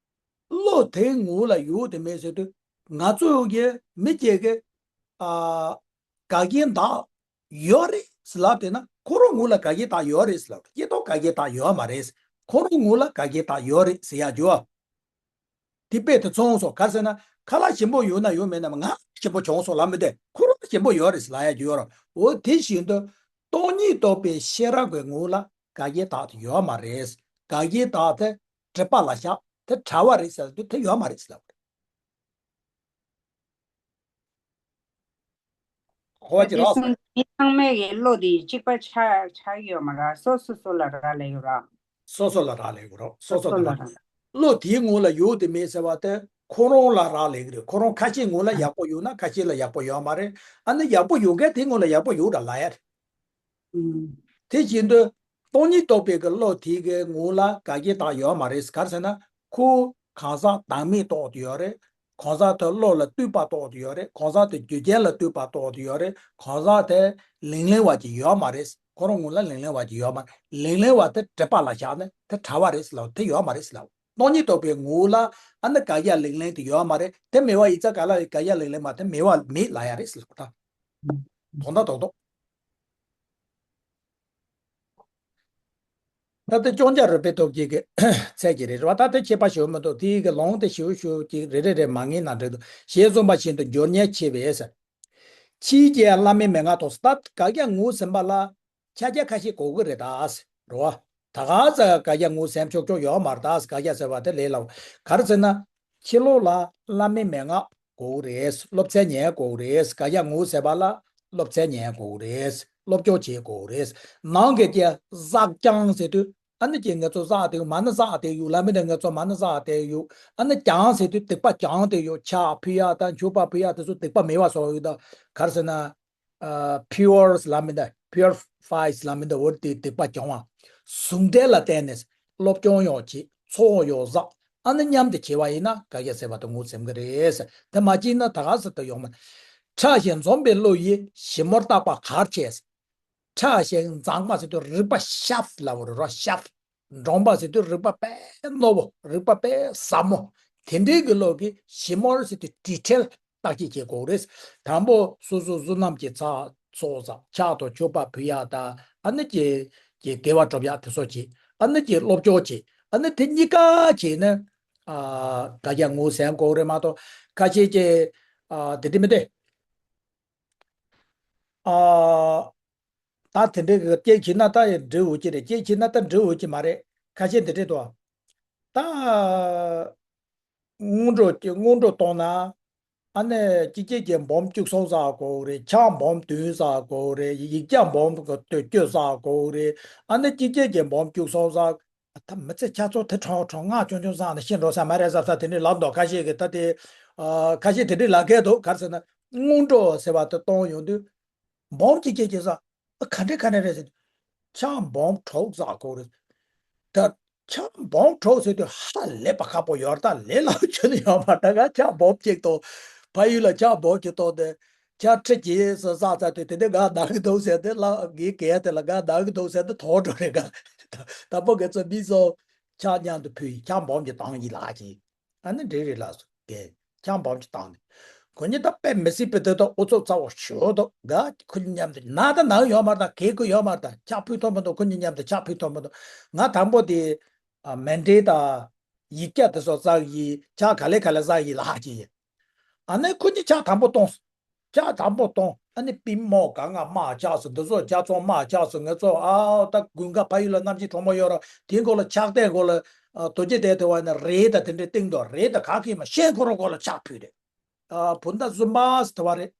བློ་དེའི་ངོ་བོ་ལ་ཡོད་དེ་མེད་ཟེར་དུས། ང་ཚོ་གི་མི་སྐྱེ་གི་ཨ། དགག་བྱའི་བདག་ཡོད་རེད་ཟེར་ལབ་བསྡད་ན། ཁོ་རང་ངོ་ལ་དགག་བྱའི་བདག་ཡོད་རེད་ཟེར་ལབ། སྐྱེ་སྟོབས་དགག་བྱའི་བདག་ཡོད་མ་རེད། ཁོ་རང་ངོ་ལ་དགག་བྱའི་བདག་ཡོད་རེད་ཟེར་ཡ་རྒྱུ་བ། དེ་དཔེ་དེ་མཚུངས་སོ། ག་རེ་ཟེར་ན། ཁ་ལག་ཞིམ་པོ་ཡོད་ན་ཡོད་མེད་ན་ང་ཞིམ་པོ་བྱུང་སོང་ལབ་མི་འདུག་ཁོ་རང་ཞིམ་པོ་ཡོད་རེད་ཟེར་ལབ་ཡ་རྒྱུ་བ་རེད། འོ་དེ་བཞིན་དུ་སྟོང་ཉིད་རྟོགས་པའི་ཤེས་རབ་ཀྱི་ངོ་ལ་དགག་བྱའི་བདག་དེ་ཡོད་མ་རེད། དགག་བྱའི་བདག་དེ་གྲིབ་པ་ལ་བཞག་དེ་བྲལ་བ་རེད་ཟེར་དུས་དེ་ཡོད་མ་རེད་ཟེར་ལབ་པ་རེད། གོ་བ་ཅི་རག་སོང་། མི་ཚང་མའི་གི་བློ་དེ་གཅིག་པ་ཆགས་ཆགས་ཡོད་མ་རེད། སོ་སོ་སོ་ལ་རག་ལས་ཡོད་ར། སོ་སོ་ལ་རག་ལས་ཡོད་ར། སོ་སོ་ལ་རག་ལས། བློ་དེའི་ངོ་ལ་ཡོད་དེ་མེད་ཟེར་བ་དེ་ཁོ་རང་ལ་རག་ལས་ཀྱི་རེད། ཁོ་རང་ཁ་ཤས་ངོ་ལ་ཡག་པོ་ཡོད་ན་ཁ་ཤས་ལ་ཡག་པོ་ཡོད་མ་རེད། ཨ་ནི་ཡག་པོ་ཡོད་མཁན་དེ་ངོ་ལ་ཡག་པོ་ཡོད་ར་ལབ་ཡ་རེད། དེ་བཞིན་དུ་སྟོང་ཉིད་རྟོགས་པའི་གི་བློ་དེ་གི་ངོ་ལ་དགག་བྱའི་བདག་ཡོད་མ་རེད། ག་རེ་ཟེར་ན། ཁོ་གང་ཟག་བདག་མེད་རྟོགས་བསྡད་ཡོད་རེད། གང་ཟག་དེ་བློ་ལ་ལྟོས་པ་རྟོགས་བསྡད་ཡོད་རེད། གང་ཟག་དེ་རྒྱུ་རྐྱེན་ལ་ལྟོས་པ་རྟོགས་བསྡད་ཡོད་རེད། གང་ཟག་དེ་ལིང་ལིང་བ་ཅིག་ཡོད་མ་རེད། ཁོ་རང་ངོ་ལ་ལིང་ལིང་བ་ཅིག་ཡོད་མ་རེད། ལིང་ལིང་བ་དེ་གྲིབ་པ་ལ་བཞག་ནས་དེ་བྲལ་བ་རེད་ཟེར་ལབ། དེ་ཡོད་མ་རེད་ཟེར་ལབ། སྟོང་ཉིད་རྟོགས་པའི་ངོ་ལ་ཨ་ནི་དགག་བྱ་ལིང་ལིང་དེ་ཡོད་མ་རེད། དེ་མེད་པ་ཡིན་ཙང་ག་ལ་དགག་བྱ་ལིང་ལིང་མ་དེ་མེད་པ་མེད་ལབ་ཡ་རེད་ཟེར་ལབ། ད་དོན་དག་རྡོག་རྡོག་ད་ལྟ་ལྕོགས་འཇའ་རོལ་པའི་སྟོབས་ཀྱིས་གི་ཚད་ཀྱི་རེད་བ། ད་ལྟ་ཁྱད་པར་ཞེ་པོ་མི་འདུག་དེའི་གི་ལུང་དེ་ཞེ་པོ་ཞེ་པོ་ཅིག་རེ་རེ་རེ་མ་ངེས་ན་འགྲིག་འདུག་ཞེས་གསུངས་པ་བཞིན་དུ་སྦྱོར་ཉེར་ཆེ་བས། ཕྱིའི་རྒྱལ་བླ་མའི་མན་ངག་ཏུ། ད་དགག་བྱ་ངོས་ཟིན་པ་ལ་ཕྱག་རྒྱ་ཁ་ཤས་དགོས་ཀྱི་རེད་ད་ཟེར་རོ། ད་ག་ཚ་དགག་བྱ་ངོས་ཟིན་ཆོག་ཆོག་ཡོད་མ་རེད་ད་ཟེར། དགག་བྱ་ཟེར་བ་དེ་ལས་སླ་བོ། ག་རེ་ཟེར་ན། ཕྱི་ལོགས་ལ་བླ་མའི་མན་ངག་དགོས་རེད། སློབ་ཚན་ཉན་དགོས་རེད། དགག་བྱ་ངོས་ཟིན་པ་ལ་སློབ་ཚན་ཉན་དགོས་རེད། སློབ་སྦྱོང་བྱེད་དགོས་རེད། ནང་གི་ཀྱི་བསགས་ཀྱང་ཟེར་དུས་ཨ་ནི་ཀྱི་ང་ཚོ་བསགས་དེ་མ་ཎི་བསགས་དེ་ཡོད་ལབ་མི་འདུག་ང་ཚོ་མ་ཎི་བསགས་དེ་ཡོད། ཨ་ནི་ཀྱང་ཟེར་དུས་སྡིག་པ་ཀྱང་དེ་ཡོད། ཕྱག་ཕུལ་ཡ་དང་མཆོད་པ་ཕུལ་ཡ་དེ་ཚོ་སྡིག་པ་མེད་པ་བཟོ་ཡོད་ད། ག་རེ་ཟེར་ན། ཨ། pures ལབ་མི་འདུག purifies ལབ་མི་འདུག་འོ་དེ་སྡིག་པ་སྦྱོང་བ། ཟུང་འབྲེལ་ལ་བརྟེན་ནས་སློབ་སྦྱོང་ཡང་བྱེད། ཚོགས་ཡང་བསགས། ཨ་ནི་མཉམ་དུ་བྱེད་པ་ཡིན་ན་དགག་བྱ་ཟེར་བ་དེ་ངོས་ཟིན་གྱི་རེད་ཟེར། དེ་མ་བྱས་ན་ད་ག་ཟེར་དུ་ཡོང་མ། ཕྲ་ཞིང་འཛོམས་པའི་བློ་ཡིས་ཞིབ་མོར་བརྟག་པ་གར་བྱེད། ཕྲ་ཞིང་མཛངས་པ་ཟེར་དུས་རིག་པ་ཤར་ལབ་པ་རེད་རོ། ཤར། འདྲོངས་པ་ཟེར་དུས་རིག་པ་དཔེ་རྣོ་བོ། རིག་པ་དཔེ་ཟབ་མོ། དེ་འདྲའི་གི་བློ་གིས་ཞིབ་མོར་ཟེར་དུས་detail བརྟག་དཔྱད་བྱེད་དགོས་རེད། དང་པོ་སོ་སོ་བསོད་ནམས་ཀྱི་ཚ་ཚོགས་བསགས། ཕྱག་དང་མཆོད་པ་ཕུལ་ཡ་དང་ཨ་ནི་ཀྱི་ཀྱི་བདེ་བ་སྒྲུབ་ཡ་དེ་ཚོ་བྱེད། ཨ་ནི་ཀྱི་སློབ་སྦྱོང་བྱེད། ཨ་ནི་དེ་གཉིས་ཀ་བྱས་ནས་ཨ་དགག་བྱ་ངོས་ཟིན་དགོས་རེད་མ་གཏོགས་ཁ་ཤས་ཀྱིས་ཨ་དེ་འདྲ་མི་འདུག་ཨ། ད་དེ་འདྲའི་གི་སྐད་ཆ་ན་ད་ཡང་འགྲིག་འོས་ཀྱི་རེད། སྐད་ཆ་ན་ད་འགྲིག་འོས་ཀྱི་མ་རེད། ཁ་ཤས་འདི་འདྲས་འདུག་ད་སྔོན་འགྲོ་སྔོན་འགྲོ་གཏོང་ན་ཨ་ནི་སྤྱི་སྐད་ཀྱི་འབུམ་བཅུ་གསུམ་བསགས་དགོས་རེད། ཕྱག་འབུམ་བདུན་བསགས་དགོས་རེད། ཡིག་བརྒྱ་འབུམ་བཅུ་བསགས་དགོས་རེད། ཨ་ནི་སྤྱི་སྐད་ཀྱི་འབུམ་བཅུ་གསུམ་བསགས། ད་མི་ཚེ་ཆ་ཚང་དེ་གྲོང་གྲོང་ང་ཆུང་ཆུང་བསགས་ནས་ཤི་འགྲོ་ས་མ་རེད་བསམ་ས་དེ་འདྲས་ལབ་འདུག་ཁ་ཤས་ཀྱིས་ད་དེ་ཨ་ཁ་ཤས་དེ་འདྲས་ལབ་མཁན་འདུག་ག་རེ་ཟེར་ན་སྔོན་འགྲོ་ཟེར་བ་དེ་གཏོང་ཡོང་དུས། འབུམ་གཅིག་སྐད་ཀྱི་ས། ཨ་ག་འདྲ་ག་འདྲ་རེད་ཟེར། ཕྱག་འབུམ་དྲུག་བསགས་དགོས་རེད། ད་ ཆང་སྦོམ་འཐུང་ཟེར་དུས་ཧ་ལས་པ་ཁག་པོ་ཡོད་རེད། ད་ལས་སླ་པོ་ཁྱོན་ནས་ཡོད་མ་རེད། ད་ང་ཆང་སྦོམ་གཅིག་འཐུང་། ཕ་ཡུལ་ལ་ཆང་སྦོམ་གཅིག་འཐུང་སྟེ་ཆང་ཁྲི་གཅིག་ཙམ་བསགས་ཚར་དུས་དེ་ནས་ང་ན་གི་འདུག་ཟེར་ཏེ། ལག་གི་གད་དེ་ལ་ང་ན་གི་འདུག་ཟེར་ཏེ་དོགས་འགྲོ་རེད། ང་དང་པོ་ཁྱེད་ཚོ་མི་ཚོ་ཆང་མཉམ་དུ་ཕུལ་ཡིན། ཆང་སྦོམ་གཅིག་བཏང་ཡིན་ལགས་ཀྱིས། ཨ་ནི་འགྲིག་རེད་ལགས་སོ། ཀྱེ། ཆང་སྦོམ་གཅིག་བཏང་ནས། ཁོ་གཉིས་ད་དཔེ་མི་སྲིད་པའི་དེ་དང་ཨུ་ཚུགས་ཚ་བོ་ཞེ་པོ་འདུག། ང་ཁོ་གཉིས་མཉམ་དུ་ན་ད་ན་གི་ཡོད་མ་རེད། ད་གད་གི་ཡོད་མ་རེད། ད་ཆང་ཕུལ་ཐུབ་མི་འདུག། ཁོ་གཉིས་མཉམ་དུ་ཆང་ཕུལ་ཐུབ་མི་འདུག། ང་དང་པོ་དེ་ཨ་མཎྜལ་དང་ཡིག་བརྒྱ་དེ་ཚོ་བསགས་ཡིན། ཆང་ག་ལེ་ག་ལེ་བསགས་ཡིན་ལགས་ཀྱིས། ཨ་ནི་ཁོ་གཉིས་ཆང་དང་པོ་བཏུངས། ཆང་དང་པོ་བཏུངས། ཨ་ནི་པུས་མོ་གང་ག་དམར་ཆགས་སོང་། འདི་ཚོ་ཆང་ཚོང་དམར་ཆགས་སོང་། ངེད་ཚོ་ཨའོ་ད་དགུན་ཁ་ཕ་ཡུལ་ལ་གནམ་གཤིས་གྲང་མོ་ཡོད་ར། དེའི་མགོ་ལ་ཆགས་ཏེ་མགོ་ལ་ཨ་རྡོ་རྗེ་གདན་དེ་བ་ན་རས་དང་དེ་འདྲའི་བཏིང་འདུག། རས་དང་ག་གིས་མ་ཤེས། ཁོ་རང་མགོ་ལ་ཆགས་ཕུད་རེད། ཨ་བུ་ད་བཟུམ་པ་ཟེར་བ་རེད།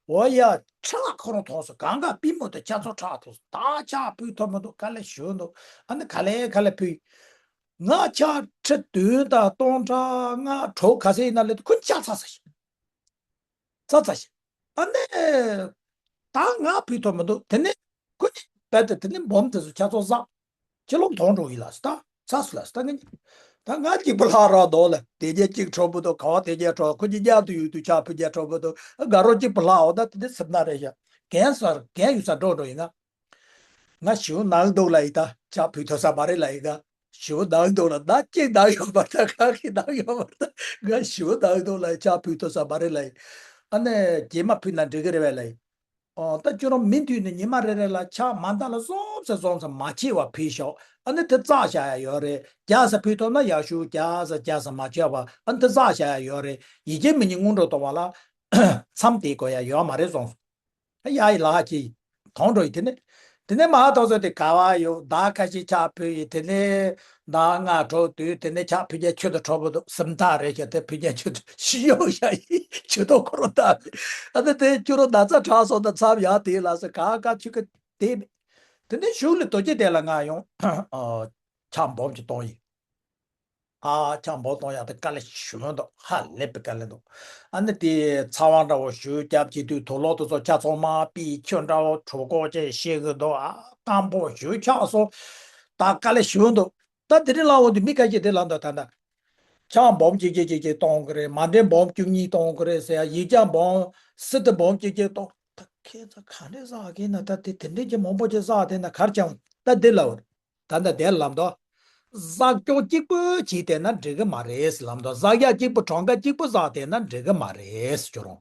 འོ་ཡ། ཁྲག་ཁོ་རང་ཐོགས་སོང་། གང་ག་པུས་མོ་དང་ཆང་ཚོང་ཁྲག་ཐོགས་སོང་། ད་ཆང་ཕུལ་ཐུབ་མི་འདུག། དཀའ་ལས་ཞེ་པོ་འདུག། ཨ་ནི་ག་ལེ་ག་ལེ་ཕུལ། ང་ཆང་ཁྲི་བདུན་དང་སྟོང་ཕྲག་ལྔ་དྲུག་ག་ཚོད་ཡིན་ན་ལས་དུ་ཁོ་ཆང་ཚ་ཚ་ཞིག་ཚ་ཚ་ཞིག་ཨ་ནི། ད་ང་ཕུལ་ཐུབ་མི་འདུག། དེ་ནས་ཁོ་གཉིས་རྦད་དེ་དེ་ནས་སྦོམ་དེ་ཚོ་ཆང་ཚོང་བསགས། ཕྱི་ལོགས་མཐོང་འགྲོ་ཡིན་ལགས་སོ། ད་ཚ་སོང་ལགས་སོ། ད་ངས་ད་ང་གཅིག་པུ་ལྷག་རོགས་འདུག་ལ། དེ་རྗེས་གཅིག་འཕྲོ་བུ་འདུག། ག་བ་དེ་རྗེས་འཕྲོ། ཁོ་གཉིས་མཉམ་དུ་ཡོད་དུས་ཆང་ཕུལ་རྗེས་འཕྲོ་བུ་འདུག། དགའ་རོགས་གཅིག་པུ་ལྷག་འོ་ད་དེ་འདྲ་སེམས་ནང་རེད་ཤག། རྒན་སར་རྒན་ཡོད་སར་འགྲོ་འགྲོ་ཡིན་ང་། ང་ཞེ་པོ་ན་གི་འདུག་ལབ་ཡིན། ད་ཆང་ཕུལ་ཐུབ་ས་མ་རེད་ལབ་ཡིན་ང་། ཞེ་པོ་ན་གི་འདུག་ལབ། ན་གཅིག་ན་ཡོད་མ་རེད། ད་གང་གི་ན་ཡོད་མ་རེད། ད་ང་ཞེ་པོ་ན་གི་འདུག་ལབ། ཆང་ཕུལ་ཐུབ་ས་མ་རེད་ལབ་ཡིན། ཨ་ནི་རྗེས་མ་ཕུལ་ན་འགྲིག་གི་རེད་པས་ལབ་ཡིན། ཨོ་ད་ཁྱོད་རང་མུ་མཐུད་ནས་ཉི་མ་རེ་རེ་ལ་ཆང་མ་འདང་ལ་སོམ་ས་སོམ་ས་མ་ཆད་པ་ཕུལ་ཤོག། ཨ་ནི་དེ་བཙགས་བཞག་ཡ་ཡོད་རེད། རྒྱགས་ས་ཕུལ་ཐུབ་ན་ཡག་ཤོས། རྒྱགས་ས་རྒྱགས་ས་མ་ཆད་པ་ཨ་ནི་དེ་བཙགས་བཞག་ཡ་ཡོད་རེད། ཡིད་ཆེས་མི་ཉིད་སྔོན་འགྲོ་གཏོང་བ་ལ་མཚམས་དེ་དགོས་ཡ་ཡོད་མ་རེད་གསུངས་སོང་། ཡ་ཡི་ལགས་ཀྱིས་མཐོང་འགྲོ་ཡི། དེ་ནས་དེ་ནས་མ་ཐོག་ཚོ་དེ་ག་བ་ཡོད། ཟླ་ཁ་ཤས་ཆང་ཕུལ་ཡི། དེ་ནས་ཟླ་ལྔ་དྲུག་དུས་དེ་ནས་ཆང་ཕུལ་རྒྱ་ཆུ་དང་གྲོགས་པོ་འདུག། སུམ་རྟགས་རེད་ཤག། དེ་ཕུལ་རྒྱ་ཆུ་དང་ཤི་ཡོང་ཤག་ཡིན། ཆུ་དང་ཁོ་རང་ད་ཨ་ནི་དེ་ཁྱོད་རང་ན་ཚ་དྲག་སོང་ད་མཚམས་ཡ་དེ་ལ་སོ་ག་ག་ཆུ་ག་དེ་མེད། དེ་ནས་གཞུག་ལ་རྡོ་རྗེ་གདན་ལ་ང་ཡོང་། ཆང་སྦོམ་གཅིག་བཏུངས་ཡི། ཨ་ཆང་སྦོམ་བཏུངས་ཡག་དེ་དཀའ་ལས་ཞེ་པོ་འདུག། ཧ་ལས་པའི་དཀའ་ལས་འདུག། ཨ་ནི་དེ་ཚ་བ་འདྲ་བོ་ཞེ་པོ་རྒྱབ་བྱེད་དུས་དུག་ལོག་དེ་ཚོ་ཆང་ཚོང་མ་པིས་ཁྱོད་འདྲ་བོ་གྲོད་ཁོག་ཅེས་བཤད་གི་འདུག། ཨ་སྐམ་པོ་ཞེ་པོ་ཆགས་སོང་། ད་དཀའ་ལས་ཞེ་པོ་འདུག། ད་དེ་རིང་ལ་འོང་དུས་མི་ཁ་ཤས་དེ་ལ་འདུག། ད་ད་ཆང་སྦོམ་གཅིག་གཅིག་གཅིག་གཅིག་གཏོང་གི་རེད། མཎྜལ་སྦོམ་བཅུ་གཉིས་གཏོང་གི་རེད་ཟེར་ཡ། ཡིག་བརྒྱ་སྦོམ་སི་ཏི་སྦོམ་གཅིག་གཅིག་གཏོང་། ད་ཁྱེད་ཚོ་ག་འདྲས་བསགས་ཀྱི་ན། ད་དེ་དེ་འདྲས་ཀྱི་མང་པོ་ཅིག་བསགས་དེ་ན་གར་ཅང་ད་འདི་ལ་འོ། ད་ད་དེ་ལམ་དུ་བསགས་སྐྱོང་གཅིག་པུ་བྱས་བསྡད་ན་འགྲིག་གི་མ་རེད་ལམ་དུ། བསགས་ཡག་གཅིག་པུ་གྲངས་ཀ་གཅིག་པུ་བསགས་བསྡད་ན་འགྲིག་གི་མ་རེད་ཁྱོད་རང་།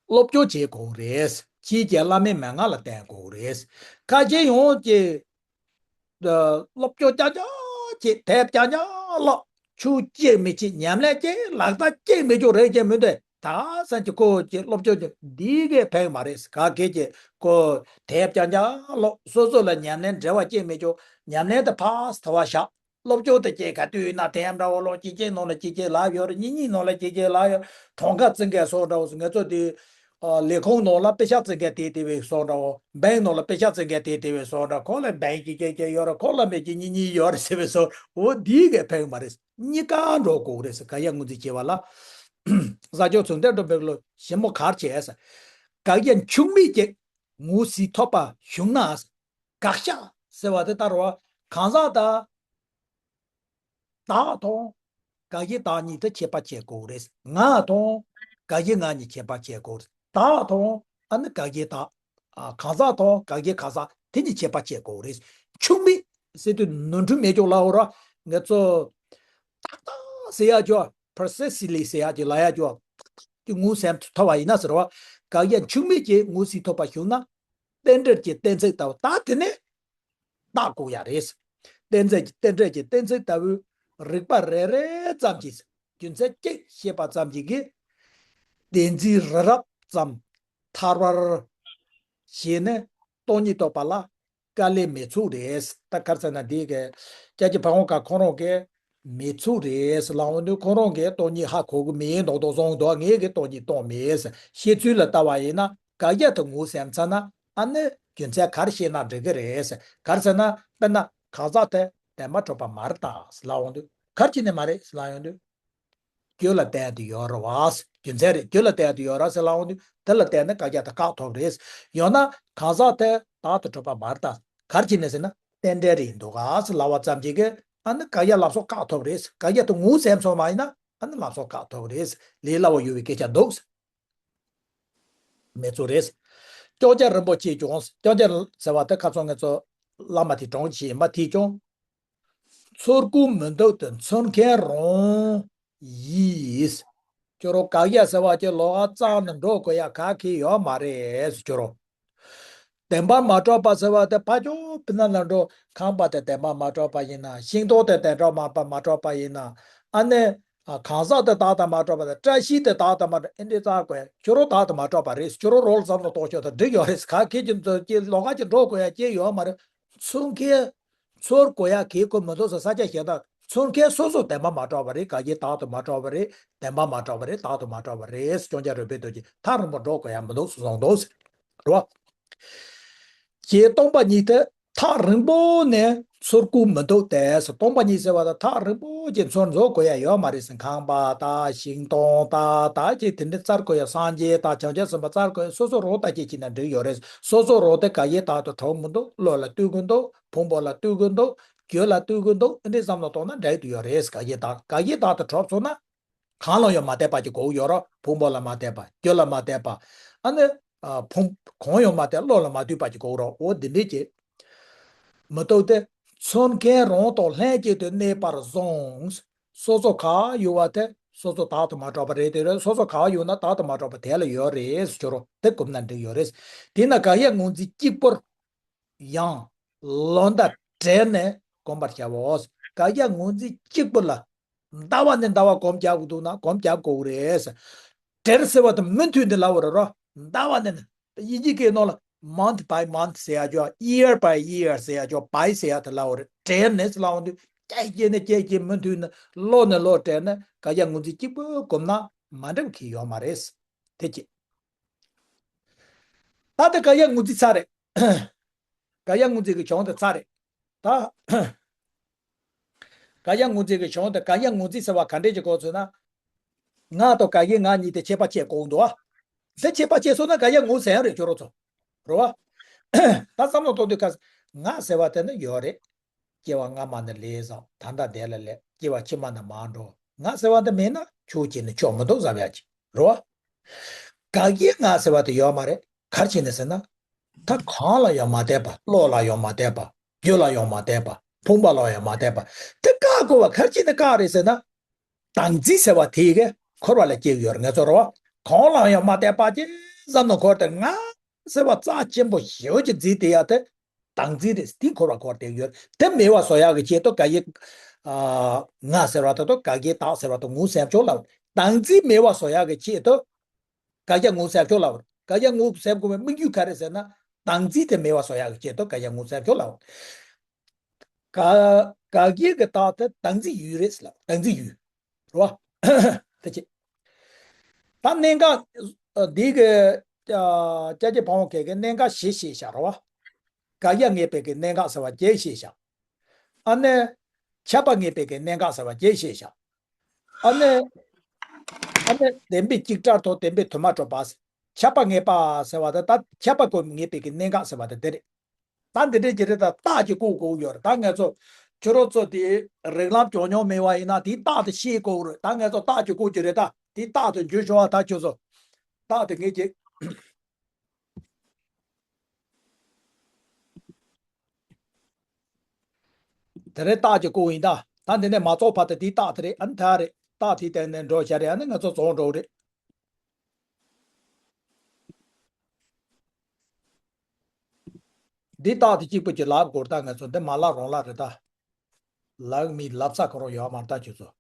སློབ་སྦྱོང་བྱེད་དགོས་རེད། ཕྱིས་ཀྱི་བླ་མའི་མན་ངག་ལ་བརྟེན་དགོས་རེད། ཁ་ཆེ་ཡོང་གི་སློབ་སྦྱོང་རྐྱང་རྐྱང་བྱེད། དེབ་རྐྱང་རྐྱང་ཀློག། ཆོས་གཅིག་མི་བྱེད། ཉམས་ལེན་གཅིག་ལག་བསྟར་གཅིག་མི་བྱུང་རེད་ཅེས་མི་འདོད། ད་སང་གི་ཁོ་གི་སློབ་སྦྱོང་གི་འདི་གས་ཕན་མ་རེད། ག་གེ་གི་ཁོ་དེབ་རྐྱང་རྐྱང་ཀློག། སོ་སོ་ལ་ཉམས་ལེན་འབྲེལ་བ་གཅིག་མི་བྱུང་། ཉམས་ལེན་དེ་ཕར་ཐོར་བ་བཞག། སློབ་སྦྱོང་དེ་གཅིག་ག་དུས་ཡིན་ན་དེབ་འདྲ་བོ་ཀློག། གཅིག་གཅིག་ནང་ལ་གཅིག་གཅིག་ལབ་ཡོད་རེད། གཉིས་གཉིས་ནང་ལ་གཅིག་གཅིག་ལབ་ཡོད། གྲངས་ཀ་བཙན་གས་སོགས་འདྲ་བོ་ང་ཚོ་དེ། ཨ་ལས་ཁུངས་ནང་ལ་པེ་ཤག་བཙན་གས་དེ་དེ་བས་སོགས་འདྲ་བོ། བྷེང་ནང་ལ་པེ་ཤག་བཙན་གས་དེ་དེ་བས་སོགས་འདྲ། ཁོ་ལ་བྷེང་གཅིག་གཅིག་གཅིག་ཡོད་རེད། ཁོ་ལ་མེད་གཅིག་གཉིས་གཉིས་ཡོད་རེད་ཟེར་བས་སོགས། འོ་འདི་གས་ཕན་མ་རེད། གཉིས་ཀ་འགྲོ་དགོས་རེད་ཟེར། ག་ཡ་ངོས་འཛིན་བྱེད་པ་ལ། ས་སྐྱོང་ཚུལ་ལྡན་སྒྲོལ་མའི་བློ་ཞིབ་མོ་གར་བྱས་ཟེར། དགག་བྱ་འཆུག་མེད་ཀྱི་ངོས་ཟིན་ཐོབ་པ་བྱུང་ན། དགག་བྱ་ཟེར་བ་དེ་ལྟར་བ་གང་ཟག་དང་། བདག་དང་། དགག་བྱའི་བདག་གཉིས་དེ་ཁྱད་པར་ཕྱེ་དགོས་རེད། ང་དང་། དགག་བྱའི་ང་གཉིས་ཁྱད་པར་ཕྱེ་དགོས་རེད། བདག་དང་། ཨ་ནི་དགག་བྱའི་བདག། ཨ་གང་ཟག་དང་དགག་བྱའི་གང་ཟག་དེ་གཉིས་ཁྱད་པར་ཕྱེ་དགོས་རེད། འཆུག་མེད་ཟེར་དུས་ནོར་འཁྲུལ་མེད་ཀྱོག་ལབ་འོ་ར། ང་ཚོ་ཏག་ཏག་ཟེར་ཡ་ཅོ། པར་སི་སི་ལི་ཟེར་ཡ་ཅིག་ལབ་ཡ་ཅོ། ཏག་ཏག་གི་ངོས་ཟིན་ཐོབ་པ་ཡིན་ན་ཟེར་བ། དགག་བྱ་འཆུག་མེད་ཀྱི་ངོས་ཟིན་ཐོབ་པ་བྱུང་ན། རྟེན་འབྲེལ་གྱི་གཏན་ཚིགས་ལྟ་བུ། ད་དེ་ནས་བརྟག་དགོས་ཡ་རེད། རྟེན་འབྲེལ་གྱི་རྟེན་འབྲེལ་གྱི་གཏན་ཚིགས་ལྟ་བུའི་རིགས་པ་རེ་རེ་ཙམ་གྱིས་རྒྱུ་མཚན་གཅིག་ཤེས་པ་ཙམ་གྱིས་ཀྱི། བདེན་འཛིན་རི་རབ་ཙམ་ཐར་བར་བྱས་ནས་སྟོང་ཉིད་རྟོགས་པ་ལ་དཀའ་ལས་མི་ཚུགས་རེད། ད་ག་རེ་ཟེར་ན་འདི་གའི་སྐྱབས་རྗེ་ཕ་བོང་ཁ་ཁོ་རང་གིས། མི་ཚུགས་རེད་ཟེར་ལབ་འོང་དུས་ཁོ་རང་གིས་སྟོང་ཉིད་ཧ་གོ་གི་མེད་མདོག་མདོག་བཟོ་འདུག། ངས་གི་སྟོང་ཉིད་རྟོགས་མེད་ཟེར། བཤད་ཚུལ་ལ་ལྟ་བ་ཡིན་ན་དགག་བྱ་དེ་ངོས་ཟིན་ཚར་ན་ཨ་ནི་རྒྱུ་མཚན་ག་རེ་བཤད་ན་འགྲིག་གི་རེད་ཟེར། ག་རེ་ཟེར་ན་དཔེར་ན་གང་ཟག་དེ་བདེན་པར་གྲུབ་པ་མ་རེད་ད་ཟེར་ལབ་འོང་དུས། ག་རེ་བྱས་ནས་མ་རེད་ཟེར་ལབ་ཡོང་དུས། རྒྱུ་ལ་བརྟེན་དུ་ཡོད་རེད་བ། རྒྱུ་མཚན་རེད། རྒྱུ་ལ་བརྟེན་དུ་ཡོད་རེད་ཟེར་ལབ་འོང་དུས་དེ་ལ་བརྟེན་ནས་དགག་བྱ་དེ་བཀག་ཐུབ་རེད། ཡང་ན་གང་ཟག་དེ་བདག་ཏུ་གྲུབ་པ་མ་རེད་ད། ག་རེ་བྱས་ནས་ཟེར་ན་རྟེན་འབྲེལ་རེད་འདུག་ག་ཟེར་ལབ་པ་ཙམ་གྱིས་ཀྱི་ ཨ་ནི་དགག་བྱ་ལ་སོགས་བཀག་ཐུབ་རེད། དགག་བྱ་དེ་ངོས་ཟིན་སོང་བ་ཡིན་ན་ཨ་ནི་ལ་སོགས་བཀག་ཐུབ་རེད། ལས་སླ་བོ་ཡོད་པའི་སྐད་ཆ་འདུག་མེད་ཚུལ་རེད། ལྕོགས་བྱ་རིན་པོ་ཆེ་ཀྱང་། ལྕོགས་བྱ་ཟེར་བ་དེ་ཁ་སང་ངེད་ཚོ་བླ་མ་དེ་གྲོངས་ཤིག་ཡིན་པ་དེས་ཀྱང་། ཚུར་རྐུ་མི་འདུག་སྟེ་འཚོལ་མཁན་རང་ཡིས། ཁྱོད་རང་དགག་བྱ་ཟེར་བ་ཀྱི་ལོགས་ཀ་བཙལ་ནས་འགྲོ་དགོས་ཡ་ག་གེ་ཡོད་མ་རེད་ཁྱོད་རང་། བདེན་པར་མ་གྲུབ་པ་ཟེར་བ་དེ་ཕ་ཆོས་ཕི་ན་ལ་འགྲོ། ཁང་པ་དེ་བདེན་པར་མ་གྲུབ་པ་ཡིན་ན། ཤིང་སྡོང་དེ་བདེན་པར་མ་མ་གྲུབ་པ་ཡིན་ན། ཨ་ནི། ཨ། གང་ཟག་དེ་བདག་ཏུ་མ་གྲུབ་པ་དང་། བཀྲ་ཤིས་དེ་བདག་ཏུ་མ་གྲུབ། ཨེ་འདྲས་བཙལ་དགོས། ཁྱོད་རང་བདག་ཏུ་མ་གྲུབ་པ་རེད། ཁྱོད་རང་རོགས་ལ་བསམ་བློ་གཏོང་ཆོག་དང་འགྲིག་ཡོད་རེད། ག་གེ་ཅིག་འདི་ཀྱི་ལོགས་ཀ་ཅིག་འགྲོ་དགོས་ཡ་ཅིག་ཡོད་མ་རེད། འཚོལ་མཁན། འཚོལ་དགོས་ཡ་གེ་ཁོ་མི་འདུག་ཟེར་ས་ཆ་གཞན་དག་འཚོལ་མཁན་སོ་སོ་བདེན་པར་མ་གྲུབ་པ་རེད། དགག་བྱ་བདག་ཏུ་མ་གྲུབ་པ་རེད། བདེན་པར་མ་གྲུབ་པ་རེད། བདག་ཏུ་མ་གྲུབ་པ་རེད། སྐྱོང་བྱ་རོལ་པའི་རྡོ་རྗེ་ཐག་རིང་པོ་འགྲོ་དགོས་ཡ་མི་འདུག་གསུངས་འདུག་ཟེར། རེད་བ། ཞེས་སྟོང་པ་ཉིད་དེ་ཐག་རིང་པོ་ནས་ཚུར་རྐུ་མི་འདུག་སྟེ། སྟོང་པ་ཉིད་ཟེར་བ་དང་ཐག་རིང་པོ་ཅིག་ཚུར་འཚོལ་དགོས་ཡ་ཡོད་མ་རེད་ཟེར། ཁང་པ་དང་ཤིང་སྡོང་དང་ད་ཅིག་དེ་འདྲ་བཙལ་དགོས་ཡ། སངས་རྒྱས་དང་བྱང་ཆུབ་སེམས་དཔའ་བཙལ་དགོས་ཡ། སོ་སོ་རོགས་ལྟ་ཅིག་བྱས་ན་འགྲིག་ཡོད་རེད། སོ་སོ་རོགས་དེ་དགག་བྱ་བདག་ཏུ་གྲུབ་མི་འདུག་བློ་ལ་ལྟོས་ཀྱི་འདུག་ཕུང་པོ་ལ་ལྟོས་ཀྱི་འདུག་རྒྱུད་ལ་ལྟོས་ཀྱི་འདུག་ཨེ་འདྲས་བསམ་བློ་གཏོང་ན་འགྲིག་ཡོད་རེད། དགག་བྱ་བདག་དགག་བྱ་བདག་ཏུ་གྲུབ་སོང་ན། གང་ལ་ཡང་མ་དད་པ་ཅིག་དགོས་ཡོད་རེད། ཕུང་པོ་ལ་མ་དད་པ། རྒྱུད་ལ་མ་དད་པ། ཨ་ནི། ཨ། ཕུང་། གང་ཡང་མ་དད། བློ་ལ་མ་ལྟོས་པ་ཅིག་དགོས་རེད། འོ་འདི་འདྲས་ཀྱི་མི་འདུག་སྟེ། འཚོལ་མཁན་རང་དང་ལྷན་ཅིག་ཏུ་གནས་པར་བཟུང་། སོ་སོ་ག་ཡོད་པ་དེ་སོ་སོ་བདག་ཏུ་མ་གྲུབ་པ་རེད། དེ་རེད། སོ་སོ་ག་ཡོད་ན་བདག་ཏུ་མ་གྲུབ་པ་དེ་ལ་ཡོད་རེད་ཟེར་རོ། དེ་གོམས་ན་འགྲིག་ཡོད་རེད། དེས་ན་དགག་བྱ་ངོས་འཛིན་གཅིག་པུར། ཡང་། ལོ་ཟླ་བྲལ་ནས་གོམས་པར་བྱའོ། དགག་བྱ་ངོས་འཛིན་གཅིག་པུ་ལ། ཟླ་བ་ནས་ཟླ་བ་གོམས་རྒྱག་དགོས་འདུག་ན་གོམས་རྒྱག་དགོས་རེད། བྲལ་ཟེར་བ་དེ་མུ་མཐུད་ནས་ལབ་པ་རེད་རོ། ཟླ་བ་ནས་ནི། དབྱིན་ཇིའི་སྐད་ནང་ལ་month by month ཟེར་ཡ་ཅོག year by year ཟེར་ཡ་ཅོག by ཟེར་ཡ་དེ་ལབ་པ་རེད། བྲལ་ནས་ལབ་པ་འདུག་སྐད་ཅིག་ནས་སྐད་ཅིག་མུ་མཐུད་ནས་ལོ་ནས་ལོ་བྲལ་ནས་དགག་བྱ་ངོས་འཛིན་གཅིག་པུ་གོམས་ན་མ་འགྲིག་གི་ཡོད་མ་རེད། དེ་གཅིག་ད་ལྟ་དགག་བྱ་ངོས་འཛིན་ཚར་རེད། དགག་བྱ་ངོས་འཛིན་གྱི་གཞུང་དེ་ཚར་རེད། ད། དགག་བྱ་ངོས་འཛིན་གྱི་གཞུང་དེ། དགག་བྱ་ངོས་འཛིན་ཟེར་བ་ག་འདྲས་ཀྱི་སྐོར་ཚོད་ན། ང་དང་དགག་བྱའི་ང་གཉིས་དེ་ཁྱད་པར་ཕྱེ་དགོས་འདུག་ཨ། དེ་ཁྱད་པར་ཕྱེ་སོང་ན་དགག་བྱ་ངོས་ཟིན་རེད་ཁྱོད་རང་ཚོ། རེད་བ། ད་བསམ་བློ་གཏོང་དུས་སྐབས་ང་ཟེར་བ་དེ་ནི་ཡོད་རེད། སྐྱེ་བ་སྔ་མ་ནས་ལས་བསགས། ད་ལྟ་བདེ་ལ་སླེབས། སྐྱེ་བ་ཕྱི་མ་ནས་མར་འགྲོ། ང་ཟེར་བ་འདི་མེད་ན་ཆོས་ཅན་ནི་ཆོས་མི་འདུག་བསམ་ཡ་ཅིག་རེད་བ། དགག་བྱའི་ང་ཟེར་བ་དེ་ཡོད་མ་རེད། ག་རེ་བྱས་ནས་ཟེར་ན། ད་གང་ལ་ཡང་མ་དད་པ། བློ་ལ་ཡང་མ་དད་པ། རྒྱུད་ལ་ཡང་མ་དད་པ། ཕུང་པོ་ལ་ཡང་མ་དད་པ། དེ་བཀག་དགོས་པ་ག་རེ་བྱས་ནས་བཀག་རེད་ཟེར་ན། བདག་འཛིན་ཟེར་བ་དེ་གིས་འཁོར་བ་ལ་སྐྱེལ་ཡོད་རེད་ང་ཚོ་རེད་བ། གང་ལ་ཡང་མ་དད་པ་ཅིག་བསམ་བློ་འཁོར་ཏེ་ང་ཟེར་བ་རྩ་ཆེན་པོ་ཞེ་པོ་ཅིག་འཛིན་བསྡད་ཡ་དེ། བདག་འཛིན་རེད། དེ་འཁོར་བ་འཁོར་བསྡད་ཡོད། དེ་མེད་པ་བཟོ་ཡག་གི་ཆེད་དུ་དགག་བྱའི། ཨ། ང་ཟེར་བ་དེ་དང་དགག་བྱའི་བདག་ཟེར་བ་དེ་ངོས་ཟིན་ཆོག་ལབ། བདག་འཛིན་མེད་པ་བཟོ་ཡག་གི་ཆེད་དུ་དགག་བྱ་ངོས་ཟིན་ཆོག་ལབ། དགག་བྱ་ངོས་ཟིན་དགོས་པའི་དམིགས་ཡུལ་ག་རེ་ཟེར་ན། བདག་འཛིན་དེ་མེད་པ་བཟོ་ཡག་གི་ཆེད་དུ་དགག་བྱ་ངོས་ཟིན་ཆོག་ལབ། དགག་དགག་བྱའི་བདག་དེ་བདག་འཛིན་ཡུལ་རེད་ལབ། བདག་འཛིན་ཡུལ། རེད་བ། དེ་ཅི། ད་གནད་འགག་འདི་གི། ཨ། སྐྱབས་རྗེ་ཕ་བོང་ཁས་ཀྱིས་གནད་འགག་བཞི་བཤད་བཞག་རེད་བ། དགག་བྱ་ངེས་པའི་གི་གནད་འགག་ཟེར་བ་བརྒྱད་བཤད་བཞག་ཨ་ནི། ཁྱབ་པ་ངེས་པའི་གི་གནད་འགག་ཟེར་བ་བརྒྱད་བཤད་བཞག་ཨ་ནི། ཨ་ནི་བདེན་པའི་བྱེ་བྲག་དང་བདེན་པའི་དོན་མ་གྲུབ་པ། ཁྱབ་པ་ངེས་པ་ཟེར་བ་དེ་ད་ཁྱབ་པ་ངེས་པའི་གི་གནད་འགག་ཟེར་བ་དེ་འདི་རེད། ད་འདི་འདྲའི་ཅིག་རེད། ད་རྟགས་ཅིག་བཀོད་དགོས་ཡོད་རེད། ད་ང་ཚོ་ཕྱི་རོལ་ཚོ་དེ་རིགས་ལམ་སྦྱོང་མྱོང་མེད་པ་ཡིན་ན་དེའི་རྟགས་དེ་ཤེས་དགོས་རེད། ད་ང་ཚོ་རྟགས་ཅིག་བཀོད་ཀྱི་རེད། ད་དེའི་རྟགས་དེ་འཇུ་ཆོག་པ། ད་ཁྱོད་ཚོ་རྟགས་དེ་ངེས་ཀྱི། དེ་རིང་རྟགས་ཀྱི་སྐོར་ཡིན་ད། ད་འདི་ནས་མ་རྫོགས་བར་དུ་དེའི་རྟགས་དེ་རེད། ཨ་ནི་ད་རེད། རྟགས་དེའི་སྟེང་ནས་འགྲོ་བྱ་རེད། ཨ་ནི་ང་ཚོ་རྫོགས་འགྲོ་གི་རེད། འདི་རྟགས་དེ་གཅིག་པུ་གྱིས་ལབ་དགོས་ད། ང་ཚོ་འདི་མ་ལབ་རང་ལབ་རེད་ད། ལབ་མི་ལབ་ས་གང་རུང་ཡོད་མ་རེད་ད་ཁྱོད་ཚོ།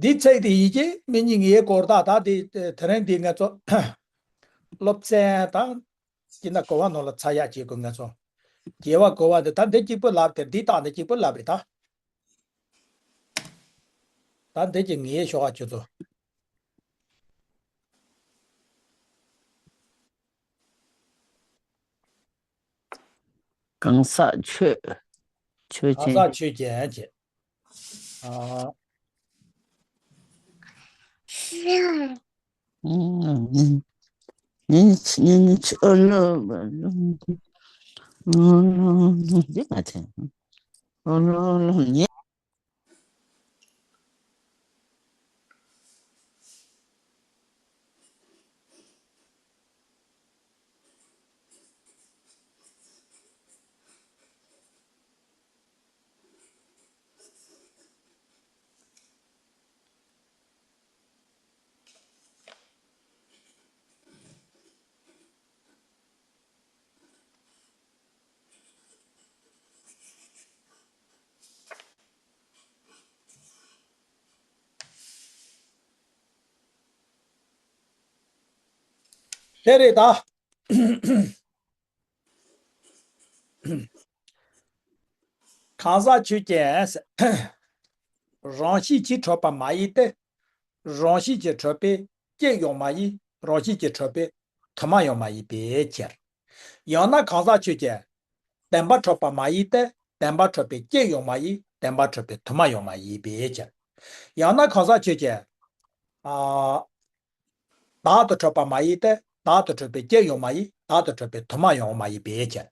འདི་ཚིག་དེ་ཡི་གེ་མི་ཉིད་ངའི་སྐོར་དག་ད་དེ་དེ་རིང་འདི་ང་ཚོ་སློབ་ཚན་དང་སྤྱི་ན་གོ་བ་ནང་ལ་ཚར་ཡག་བྱེད་དགོས། ང་ཚོ་རྒྱལ་བ་གོ་བ་འདི་ད་འདི་གཅིག་པུ་ལབ་དེ་འདི་དག་འདི་གཅིག་པུ་ལབ་རེད་ད། ད་འདི་གི་ངའི་ཤོག་ཨ་ཁྱོད་ཚོ། གང་ཟག་ཆོས། ཆོས་ཅན། གང་ཟག་ཆོས་ཅན་བྱས། ཨ། དེ་རེད་ད། གང་ཟག་ཆོས་ཅན། རང་བཞིན་གྱིས་གྲུབ་པ་མ་ཡིན་ཏེ། རང་བཞིན་གྱིས་གྲུབ་པས་སྐྱེ་ཡང་མ་ཡིན། རང་བཞིན་གྱིས་གྲུབ་པས་དུ་མ་ཡང་མ་ཡིན་པའི་ཕྱིར། ཡང་ན་གང་ཟག་ཆོས་ཅན། བདེན་པར་གྲུབ་པ་མ་ཡིན་ཏེ། བདེན་པར་གྲུབ་པས་སྐྱེ་ཡང་མ་ཡིན། བདེན་པར་གྲུབ་པས་དུ་མ་ཡང་མ་ཡིན་པའི་ཕྱིར། ཡང་ན་གང་ཟག་ཆོས་ཅན། ཨ། བདག་ཏུ་གྲུབ་པ་མ་ཡིན་ཏེ། བདག་ཏུ་གྲུབ་པས་སྐྱེ་ཡང་མ་ཡིན། བདག་ཏུ་གྲུབ་པས་དུ་མ་ཡང་མ་ཡིན་པའི་ཕྱིར།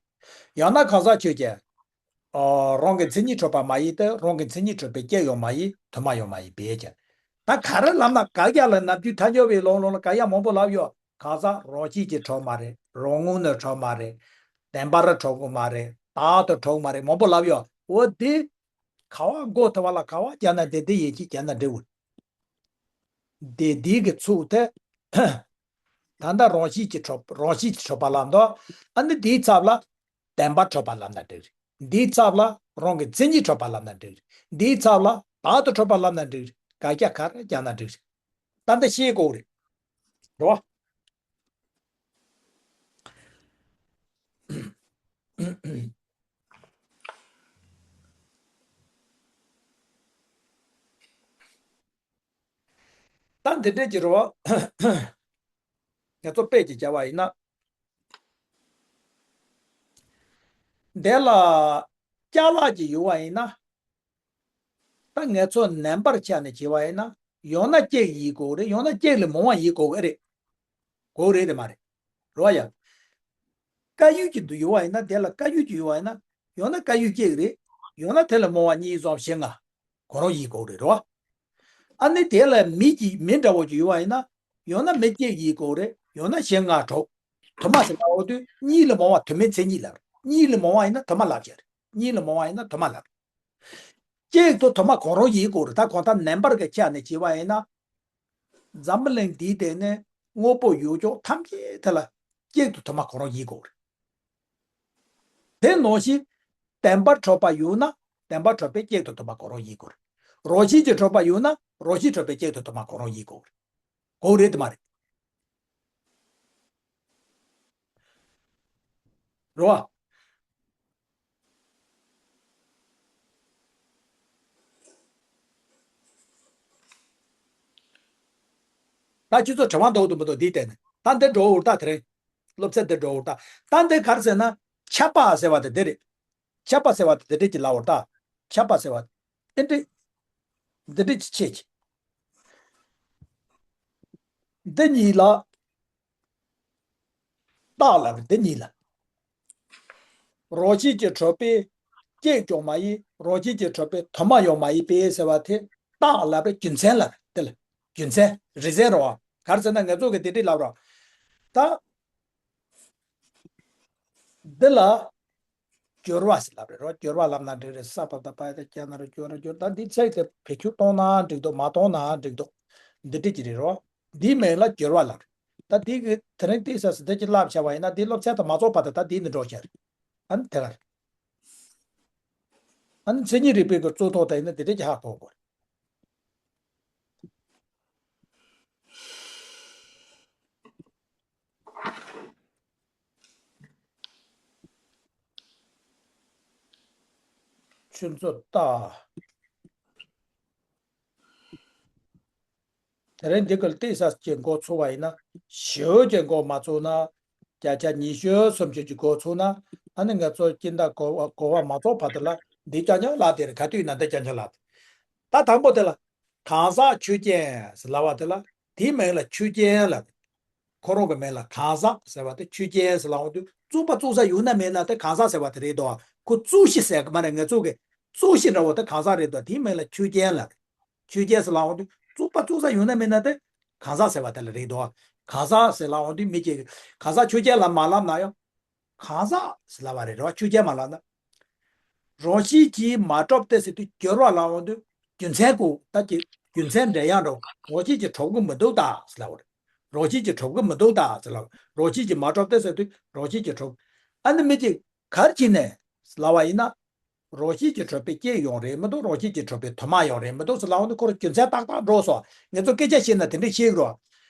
ཡང་ན་གང་ཟག་ཆོས་ཅན། ཨ། རང་གི་མཚན་ཉིད་གྲུབ་པ་མ་ཡིན་ཏེ། རང་གི་མཚན་ཉིད་གྲུབ་པས་སྐྱེ་ཡང་མ་ཡིན། དུ་མ་ཡང་མ་ཡིན་པའི་ཕྱིར། ད་ག་རེ་ལབ་ན་ག་རྒྱ་ལ་ནམ་རྒྱུན་ཐལ་འགྱུར་བའི་ལུང་ལུང་ལ་ག་རྒྱ་མང་པོ་ལབ་ཡོད། གང་ཟག་རང་བཞིན་གྱིས་གྲུབ་མ་རེད། རང་ངོས་ནས་གྲུབ་མ་རེད། བདེན་པར་གྲུབ་ཀྱི་མ་རེད། བདག་ཏུ་གྲུབ་ཀྱི་མ་རེད། མང་པོ་ལབ་ཡོད། འོ་དེ་ག་བ་མགོ་ཐོ་བ་ལ་ག་བ་རྒྱ་ན་དེ་དེ་ཡེ་ཅིག་རྒྱ་ན་འབྲས་བུ། དེ་དེའི་གི་ཚུགས་དེ། ད་ལྟ་རང་བཞིན་གྱིས་གྲུབ། རང་བཞིན་གྱིས་གྲུབ་པ་ལབ་འདུག་ཨ་ནི་དེའི་ཚབ་ལ་བདེན་པར་གྲུབ་པ་ལབ་ན་འགྲིག་རེད། དེའི་ཚབ་ལ་རང་གི་མཚན་ཉིད་གྲུབ་པ་ལབ་ན་འགྲིག་རེད། དེའི་ཚབ་ལ་བདག་ཏུ་གྲུབ་པ་ལབ་ན་འགྲིག་རེད། ག་རྒྱ་ག་རེ་རྒྱག་ན་འགྲིག་རེད། ད་འདི་ཤེས་དགོས་རེད། རེད་བ། ད་འདི་འདྲས་ཀྱི་རེད་བ། ང་ཚོ་དཔེ་ཅིག་བྱ་བ་ཡིན་ན། འདི་ལ་ཅ་ལག་ཅིག་ཡོད་པ་ཡིན་ན། ད་ང་ཚོ་ནང་པར་ཆ་ནས་བྱས་པ་ཡིན་ན། ཡང་ན་ལྕགས་ཡིན་དགོས་རེད། ཡང་ན་ལྕགས་ལས་མང་བ་ཡིན་དགོས་ཀྱི་རེད། དགོས་རེད་དེ་མ་རེད། རེད་བ་ཡ། དཀར་ཡོལ་གྱི་འདུག་ཡོད་པ་ཡིན་ན། དེ་ལ་དཀར་ཡོལ་གྱི་ཡོད་པ་ཡིན་ན། ཡང་ན་དཀར་ཡོལ་ལྕགས་རེད། ཡང་ན་དེ་ལས་མང་བ་གཉིས་གསུམ་བཞི་ལྔ། གང་རུང་ཡིན་དགོས་རེད། རེད་བ། ཨ་ནི་དེ་ལ་མེ་གྱི་མེ་འདྲ་བོ་ཅིག་ཡོད་པ་ཡིན་ན། ཡང་ན་མེ་ལྕགས་ཡིན་དགོས་རེད། ཡང་ན་བཞི་ལྔ་དྲུག་དུ་མ་ཟེར་ན་འོ་དུས་གཉིས་ལས་མང་བ་དུ་མའི་མཚན་ཉིད་ལ། གཉིས་ལས་མང་བ་ཡིན་ན་དུ་མ་ལབ་ཀྱི་རེད། གཉིས་ལས་མང་བ་ཡིན་ན་དུ་མ་ལབ། ལྕགས་དང་དུ་མ་གང་རུང་ཡིན་དགོས་རེད། ད་གང་ལྟར་ནང་པར་གྱི་ཆ་ནས་བྱས་པ་ཡིན་ན། འཛམ་བུ་གླིང་འདིའི་སྟེང་ནས་དངོས་པོ་ཡོད་ཀྱང་ཐམས་ཅད་དེ་ལ་ལྕགས་དང་དུ་མ་གང་རུང་ཡིན་དགོས་རེད། དེ་ནང་བཞིན་བདེན་པར་གྲུབ་པ་ཡོད་ན། བདེན་པར་གྲུབ་པའི་ལྕགས་དང་དུ་མ་གང་རུང་ཡིན་དགོས་རེད། རང་བཞིན་གྱིས་གྲུབ་པ་ཡོད་ན། རང་བཞིན་གྲུབ་པའི་ལྕགས་དང་དུ་མ་གང་རུང་ཡིན་དགོས་རེད། དགོས་རེད་དེ་མ་རེད། རེད་བ། ད་ཁྱེད་ཚོ་དྲི་བ་འདུག་འདུག་མི་འདུག་འདིའི་སྟེང་ནས། ད་འདི་འགྲོ་འུར་ད་དེ་རིང་། སློབ་ཚན་འདི་འགྲོ་འུར་ད། ད་འདི་ག་རེ་ཟེར་ན། ཁྱབ་པ་ཟེར་བ་དེ་འདི་རེད། ཁྱབ་པ་ཟེར་བ་དེ་འདི་འདྲས་ཀྱི་ལབ་འུར་ད། ཁྱབ་པ་ཟེར་བ་དེ་འདྲས། འདི་འདྲས་ཀྱི་ཆེད་ཀྱི། འདི་གཉིས་ལ། རྟགས་ལབ་རེད། འདི་གཉིས་ལ། རང་བཞིན་གྱིས་གྲུབ་པས་ལྕགས་ཀྱང་མ་ཡིན། རང་བཞིན་གྱིས་གྲུབ་པས་དུ་མ་ཡང་མ་ཡིན་པས་ཟེར་བ་དེ་རྟགས་ལབ་རེད། རྒྱུ་མཚན་ལབ་རེད། དེ་ལ་རྒྱུ་མཚན་རེ་ཟེར་རོ། ག་རེ་ཟེར་ན་ང་ཚོ་གི་དེ་འདྲས་ལབ་རོ། ད་འདི་ལ་སྦྱོར་བ་ཟེར་ལབ་རེད་རོ། སྦྱོར་བ་ལབ་ན་འགྲིག་རེད། ས་པ་ད་པ་ཡ་ད་ཀྱ་ན་རོ་སྦྱོར་ར་སྦྱོར། ད་འདི་ཚིག་དེ་བེད་སྤྱོད་གཏོང་ན་འགྲིག་འདུག་མ་གཏོང་ན་འགྲིག་འདུག་འདི་འདྲས་ཀྱི་རེད་རོ། འདིའི་མིང་ལ་སྦྱོར་བ་ལབ་རེད། ད་འདི་གི་དེ་རིང་ཏོག་ཙམ་འདི་ཅིག་བསླབ་བྱ་བ་ཡིན་ན། འདི་སློབ་ཚན་དང་མ་རྫོགས་བར་དུ་ད་འདི་ནས་འགྲོ་བྱ་རེད། ཨ་ནི་དེ་ག་རེད། ཨ་ནི་མཚན་ཉིད་རིག་པའི་གི་རྩོད་ཐོག་དེ་ཡིན་ན་འདི་འདྲས་ཀྱི་ཧ་གོ་དགོས་རེད། ཆུ་མཚོ་རྟ། དེ་རིང་འདི་གི་ཏོག་ཙམ་གྱི་འགོ་ཚུགས་པ་ཡིན་ན། ཞེ་པོ་ཅིག་འགོ་མ་ཚུགས་ན། བརྒྱ་ཆ་ཉི་ཤུ་སུམ་ཅུ་ཅིག་འགོ་ཚུགས་ན། ཨ་ནི་ང་ཚོ་སྤྱི་ཟླ་གོ་བ་གོ་བ་མ་རྫོགས་བར་དུ་ལ་འདི་རྐྱང་རྐྱང་ལབ་དེ་རེད། ག་དུས་ཡིན་ན་འདི་རྐྱང་རྐྱང་ལབ་དེ། ད་དང་པོ་དེ་ལ་གང་ཟག་ཆོས་ཅན་ཟེར་ལབ་པ་དེ་ལ། དེའི་མིང་ལ་ཆོས་ཅན་ལབ། ཁོ་རང་གི་མིང་ལ་གང་ཟག་ཟེར་བ་དེ་ཆོས་ཅན་ཟེར་ལབ་འོང་དུས་བཙུགས་པ་བཙུགས་ས་ཡོད་ན་མེད་ན་དེ་གང་ཟག་ཟེར་བ་དེ་རེད་དོ། ཁོ་བཙུགས་གཞི་ཟེར་གི་མ་རེད། ང་ཚོ་གི་བཙུགས་གཞི་འདྲ་བོ་དེ་གང་ཟག་རེད་དོ། དེའི་མིང་ལ་ཆོས་ཅན་ལབ། ཆོས་ཅན་ཟེར་ལབ་འོང་དུས་བཙུགས་པ་བཙུགས་ས་ཡོད་ན་མེད་ན་དེ་གང་ཟག་ཟེར་བ་དེ་ལ་རེད་དོ། གང་ཟག་ཟེར་ལབ་འོང་དུས་མི་གཅིག་གིས་གང་ཟག་ཆོས་ཅན་ལབ་མ་ལབ་ན་ཡང་། གང་ཟག་ཟེར་ལབ་པ་རེད་རོ། ཆོས་ཅན་མ་ལབ་ན། རང་བཞིན་གྱིས་མ་གྲུབ་སྟེ་ཟེར་དུས་སྦྱོར་བ་ལབ་འོང་དུས་རྒྱུ་མཚན་གོ་ད་ཀྱི་རྒྱུ་མཚན་འདྲེན་ཡག་འགྲོ། རང་བཞིན་གྱིས་གྲུབ་ཀྱི་མི་འདུག་ད་ཟེར་ལབ་པ་རེད། རང་བཞིན་གྱིས་གྲུབ་ཀྱི་མི་འདུག་ད་ཟེར་ལབ། རང་བཞིན་གྱིས་མ་གྲུབ་སྟེ་ཟེར་དུས་རང་བཞིན་གྱིས་གྲུབ། ཨ་ནི་མི་གཅིག་གར་གྱིས་ནས་ཟེར་ལབ་པ་ཡིན་ན། རང་བཞིན་གྱིས་གྲུབ་པའི་སྐྱེས་ཡང་རེད་མི་འདུག་རང་བཞིན་གྱིས་གྲུབ་པའི་དུ་མ་ཡང་རེད་མི་འདུག་ཟེར་ལབ་འོང་དུས་ཁོ་རང་རྒྱུ་མཚན་ཏག་ཏག་འགྲོ་སོང་། ངེད་ཚོ་སྐད་ཆ་བཤད་ན་དེ་འདྲས་བཤད་ཀྱི་རོ།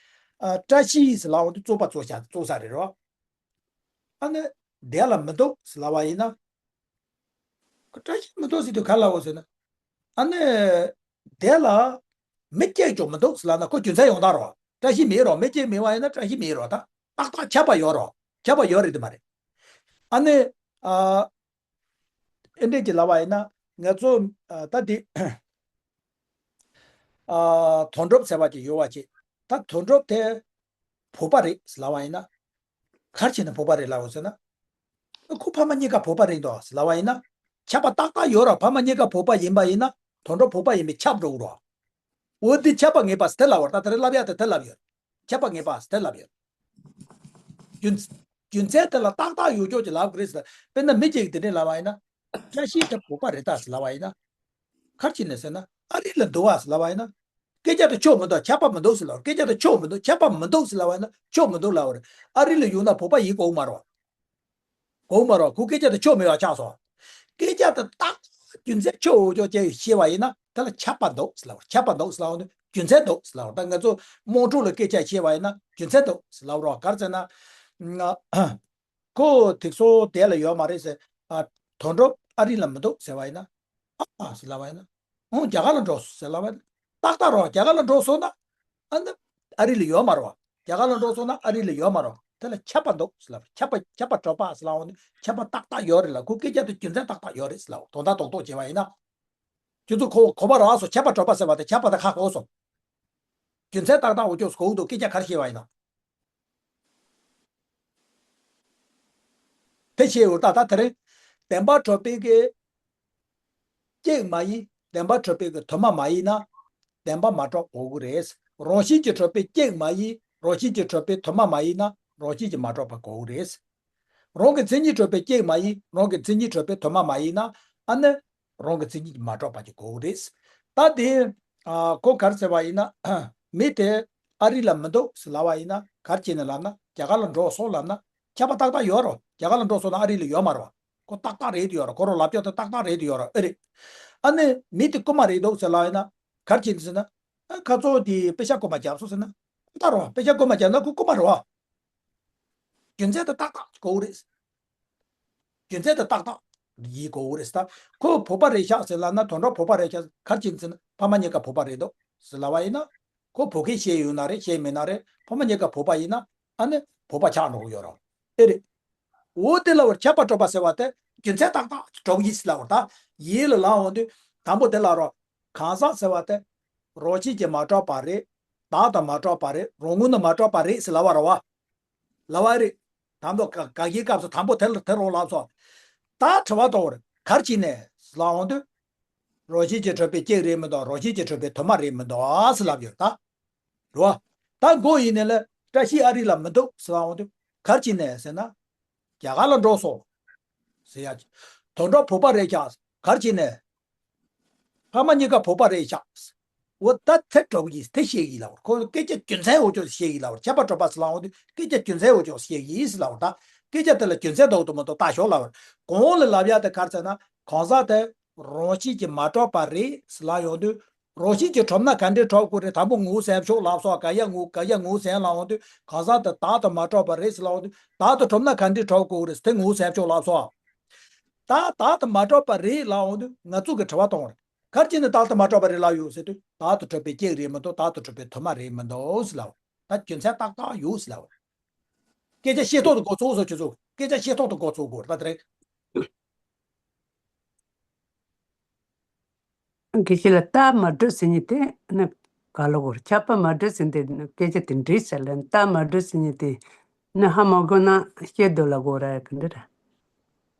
ཨ། བཀྲ་ཤིས་ཟེར་ལབ་འོང་དུས་བཙུགས་པ་བཙུགས་བྱ་བཙུགས་ས་རེད་རོ། ཨ་ནི། དེ་ལ་མི་འདུག་ཟེར་ལབ་པ་ཡིན་ན། ཁོ་བཀྲ་ཤིས་མི་འདུག་ཟེར་དུས་ག་ལ་འོ་ཟེར་ན། ཨ་ནི། དེ་ལ། མི་སྐྱེས་ཀྱང་མི་འདུག་ཟེར་ལབ་ན་ཁོ་རྒྱུ་མཚན་ཡོང་དག་རོ། བཀྲ་ཤིས་མེད་རོ། མི་སྐྱེས་མེད་པ་ཡིན་ན་བཀྲ་ཤིས་མེད་རོ། ད་ཏག་ཏག་ཁྱབ་པ་ཡོད་རོ། ཁྱབ་པ་ཡོད་རེད་དེ་མ་རེད། ཨ་ནི། ཨ། ཨེ་འདྲས་ཀྱི་ལབ་པ་ཡིན་ན་ང་ཚོ། ཨ། ད་འདི། ཨ། དོན་གྲུབ་ཟེར་བ་ཅིག་ཡོད་པ་ཅིག་ད་དོན་གྲུབ་དེ། བུ་པ་རེད་ཟེར་ལབ་པ་ཡིན་ན། ག་རེ་བྱས་ནས་བུ་པ་རེད་ལབ་འོང་ཟེར་ན། ཁོ་ཕ་མ་གཉིས་ཀ་བུ་པ་རེད་འདུག་ཟེར་ལབ་པ་ཡིན་ན། ཁྱབ་པ་ཏག་ཏག་ཡོད་ར། ཕ་མ་གཉིས་ཀ་བུ་པ་ཡིན་པ་ཡིན་ན་དོན་གྲུབ་བུ་པ་ཡིན་པས་ཁྱབ་འགྲོ་གི་རོ། འོ་འདི་ཁྱབ་པ་ངེས་པ་ཟེར་དེ་ལབ་པ་རེད། ད་དེ་རིང་ལབ་ཡག་དེ་དེ་ལབ་ཡོད། ཁྱབ་པ་ངེས་པ་ཟེར་དེ་ལབ་ཡོད། རྒྱུ་རྒྱུ་མཚན་དེ་ལ་ཏག་ཏག་ཡོད་ཀྱོག་ཅིག་ལབ་དགོས་རེད་ཟེར། དཔེར་ན་མི་གཅིག་གིས་དེ་འདྲས་ལབ་པ་ཡིན་ན། བཀྲ་ཤིས་དེ་བུ་པ་རེད་ད་ཟེར་ལབ་པ་ཡིན་ན། ག་རེ་བྱས་ནས་ཟེར་ན་ཨ་རི་ལ་འདུག་པ་ཟེར་ལབ་པ་ཡིན་ན། སྐད་ཆ་དེ་ཆོག་མི་འདུག་ཁྱབ་པ་མི་འདུག་ཟེར་ལབ། སྐད་ཆ་དེ་ཆོག་མི་འདུག་ཁྱབ་པ་མི་འདུག་ཟེར་ལབ་པ་ཡིན་ན་ཆོག་མི་འདུག་ལབ་པ་རེད། ཨ་རི་ལ་ཡོང་ན་བོད་པ་ཡིན་དགོས་མ་རེད། དགོས་མ་རེད། ཁོ་སྐད་ཆ་དེ་ཆོག་མེད་པ་ཆགས་སོང་། སྐད་ཆ་དེ་ཏག་རྒྱུ་མཚན་ཆོག་འོ་ཅོག་ཅེས་བཤད་པ་ཡིན་ན་དེ་ལ་ཁྱབ་པ་འདུག་ཟེར་ལབ། ཁྱབ་པ་འདུག་ཟེར་ལབ་ནི་རྒྱུ་མཚན་འདུག་ཟེར་ལབ། ད་ང་ཚོ་དམངས་ཁྲོད་ལ་སྐད་ཆ་བཤད་པ་ཡིན་ན་རྒྱུ་མཚན་འདུག་ཟེར་ལབ་རོགས། ག་རེ་ཟེར་ན། ཁོ་དེ་ཚོ་དེ་ལ་ཡོད་མ་རེད་ཟེར། ཨ། དོན་གྲུབ་ཨ་རི་ལ་མི་འདུག་ཟེར་བ་ཡིན་ན། ཨ་ཨ་ཟེར་ལབ་པ་ཡིན་ན། ཨོ་རྒྱ་གར་ལ་འགྲོ་སོང་ཟེར་ལབ་པ་ཡིན་ན། ཏག་ཏག་རོ། རྒྱ་གར་ལ་འགྲོ་སོང་ན། ཨ་ནི། ཨ་རི་ལ་ཡོད་མ་རོ། རྒྱ་གར་ལ་འགྲོ་སོང་ན་ཨ་རི་ལ་ཡོད་མ་རོ། དེ་ལ་ཁྱབ་པ་འདུག་ཟེར་ལབ། ཁྱབ་པ་ཁྱབ་པ་གྲུབ་པ་ཟེར་ལབ་འོང་ནི་ཁྱབ་པ་ཏག་ཏག་ཡོད་རེད་ལ། ཁོ་སྐད་ཆ་དེ་རྒྱུ་མཚན་ཏག་ཏག་ཡོད་རེད་ཟེར་ལབ། དོན་དག་རྡོག་རྡོག་བྱས་པ་ཡིན་ན། ཁྱོད་ཚོ་གོ་གོ་བ་རག་སོང་། ཁྱབ་པ་གྲུབ་པ་ཟེར་བ་དེ་ཁྱབ་པ་དེ་ཧ་གོ་སོང་། རྒྱུ་མཚན་ཏག་ཏག་འོ་ཅོག་གོ་འདུག་སྐད་ཆ་ག་རེ་བཤད་པ་ཡིན་ན། དེ་བཤད་ཡོད་ད། ད་དེ་རིང་བདེན་པར་གྲུབ་པའི་གི་གཅིག་མ་ཡིན། བདེན་པར་གྲུབ་པའི་གི་དུ་མ་མ་ཡིན་ན་བདེན་པ་མ་གྲུབ་གོ་གི་རེད། རང་བཞིན་གྱིས་གྲུབ་པའི་གཅིག་མ་ཡིན། རང་བཞིན་གྱིས་གྲུབ་པའི་དུ་མ་མ་ཡིན་ན་རང་བཞིན་གྱིས་མ་གྲུབ་པ་གོ་གི་རེད། རང་གི་མཚན་ཉིད་གྲུབ་པའི་གཅིག་མ་ཡིན། རང་གི་མཚན་ཉིད་གྲུབ་པའི་དུ་མ་མ་ཡིན་ན་ཨ་ནི། རང་གི་མཚན་ཉིད་ཀྱིས་མ་གྲུབ་པ་ཅིག་གོ་གི་རེད། ད་དེ། ཨ། ཁོ་ག་རེ་ཟེར་བ་ཡིན་ན། མི་དེ་ཨ་རི་ལ་མི་འདུག་ཟེར་ལབ་པ་ཡིན་ན་ག་རེ་བྱས་ནས་ལབ་ན་རྒྱ་གར་ལ་འགྲོ་སོང་ལབ་ན་ཁྱབ་པ་ཏག་ཏག་ཡོད་རོ། རྒྱ་གར་ལ་འགྲོ་སོང་ན་ཨ་རི་ལ་ཡོད་མ་རོ། ཁོ་ཏག་ཏག་རེད་ཡོད་རོ། ཁོ་རང་ལབ་ཀྱོག་དེ་ཏག་ཏག་རེད་ཡོད་རོ། ཨེ་རེད། ཨ་ནི་མི་དེ་རྐུན་མ་རེད་འདུག་ཟེར་ལབ་ཡིན་ན་ག་རེ་བྱས་ནས་ཟེར་ན། ཨ། ཁ་ཚོ་དེ་པེ་ཤག་རྐུན་མ་བརྒྱབ་སོང་ཟེར་ན། ཏག་རོ། པེ་ཤག་རྐུན་མ་བརྒྱབ་ན་ཁོ་རྐུན་མ་རེད་བ། རྒྱུ་མཚན་དེ་ཏག་ཏག་གོ་གི་རེད། རྒྱུ་མཚན་དེ་ཏག་ཏག་ཡིན་དགོས་རེད་ད། ཁོ་བོད་པ་རེད་ཤག་ཟེར་ལབ་ན་དོན་དག་བོད་པ་རེད་ཤག་ག་རེ་བྱས་ཟེར་ན་ཕ་མ་གཉིས་ཀ་བོད་པ་རེད་འདུག་ཟེར་ལབ་པ་ཡིན་ན། ཁོ་བོད་སྐད་བཤད་ཡོད་ན་རེད་བཤད་མེད་ན་རེད། ཕ་མ་གཉིས་ཀ་བོད་པ་ཡིན་ན་ཨ་ནི་བོད་པ་ཆགས་འགྲོ་གི་ཡོད་རེད། ཨེ་རེད། འོ་དེ་ལབ་པར་ཁྱབ་པ་གྲུབ་པ་ཟེར་བ་དེ་རྒྱུ་མཚན་ཏག་ཏག་གྲུབ་ཡིན་ཟེར་ལབ་པར་ད། ཡིན་ལ་ལབ་འོང་དུས་དང་པོ་དེ་ལབ་རོགས། གང་ཟག་ཟེར་བ་དེ་རང་བཞིན་གྱིས་མ་གྲུབ་པ་རེད། བདག་དང་མ་གྲུབ་པ་རེད། རང་ངོས་ནས་མ་གྲུབ་པ་རེད་ཟེར་ལབ་པ་རེད་བ། ལབ་པ་རེད། དང་པོ་དགག་དགག་བྱའི་སྐབས་སུ་དང་པོ་དེ་ལ་དེ་རང་ལབ་སོང་། ད་དྲི་བ་གཏོང་བར་ག་རེ་བྱས་ནས་ལབ་འོང་དུས། རང་བཞིན་གྱིས་གྲུབ་པའི་གཅིག་རེད་མི་འདུག་རང་བཞིན་གྱིས་གྲུབ་པའི་དུ་མ་རེད་མི་འདུག་ཟེར་ལབ་ཡོད་ད། རེད་བ། ད་མགོ་ཡིན་ནས་ལ་བཀྲ་ཤིས་ཨ་རི་ལ་མི་འདུག་ཟེར་ལབ་འོང་དུས་ག་རེ་བྱས་ནས་ཟེར་ན། རྒྱ་གར་ལ་འགྲོ་སོང་། ཟེར་ཡ། དོན་གྲུབ་བོད་པ་རེད་ཤག་ག་རེ་བྱས་ནས། ཕ་མ་གཉིས་ཀ་བོད་པ་རེད་ཤག་འོ་ད་དེ་གྲུབ་ཡིན་དེ་བཤད་ཡིན་ལབ་པར་ཁོ་སྐད་ཆ་རྒྱུ་མཚན་འོ་ཅོག་བཤད་ཡིན་ལབ་པར་ཁྱབ་པ་གྲུབ་པ་ཟེར་ལབ་འོང་དུས་སྐད་ཆ་རྒྱུ་མཚན་འོ་ཅོག་བཤད་ཡིན་ཟེར་ལབ་པར་ད། སྐད་ཆ་དེ་ལ་རྒྱུ་མཚན་འདུག་འདུག་མི་འདུག་ལྟ་ཞོག་ལབ་པར་གོང་ལ་ལབ་ཡ་དེ་ག་རེ་ཟེར་ན་གང་ཟག་དེ་རང་བཞིན་གྱིས་མ་གྲུབ་པ་རེད་ཟེར་ལབ་ཡོང་དུས་རང་བཞིན་གྱིས་གྲུབ་ན་ག་འདྲས་གྲུབ་དགོས་རེད། དང་པོ་ངོ་བོ་ཟེར་ཆོག་ལབ་སོང་། ག་ཡ་ངོ་ག་ཡ་ངོ་བོ་ཟེར་ལབ་འོང་དུས་གང་ཟག་དེ་བདག་ཏུ་མ་གྲུབ་པ་རེད་ཟེར་ལབ་འོང་དུས་བདག་ཏུ་གྲུབ་ན་ག་འདྲས་གྲུབ་དགོས་རེད་དེ་ངོ་བོ་ཟེར་ཆོག་ལབ་སོང་། ད་བདག་ཏུ་མ་གྲུབ་པ་རེད་ལབ་འོང་དུས་ང་ཚོ་གི་དྲི་བ་གཏོང་རེད། ག་རེ་བྱས་ནས་བདག་ཏུ་མ་གྲུབ་པ་རེད་ལབ་ཡོད་ཟེར་དུས་བདག་ཏུ་གྲུབ་པའི་གཅིག་རེད་མི་འདུག་བདག་ཏུ་གྲུབ་པའི་དུ་མ་རེད་མི་འདུག་ཟེར་ལབ། ད་རྒྱུ་མཚན་ཏག་ཏག་ཡོད་ཟེར་ལབ། སྐད་ཆ་བཤད་ཐོག་ཏུ་འགོ་ཚུགས་སོང་ཁྱོད་ཚོ། སྐད་ཆ་བཤད་ཐོག་ཏུ་འགོ་ཚུགས་དགོས་རེད་ད་དེ་རིང་། དགེ་བཤེས་ལགས་ད་མ་གྲུབ་ཟེར་མཁན་དེ་ནི་ ག་ལ་གོ་ར། ཁྱབ་པ་མ་གྲུབ་ཟེར་འདི་སྐད་ཆ་དེ་འདྲི་ཟེར་ལ། རྟགས་མ་གྲུབ་ཟེར་ནི་དེ་ནི་ཧ་མ་གོ་ན་བཤད་དོ་ལ་གོ་ར་ག་འདྲ་ར།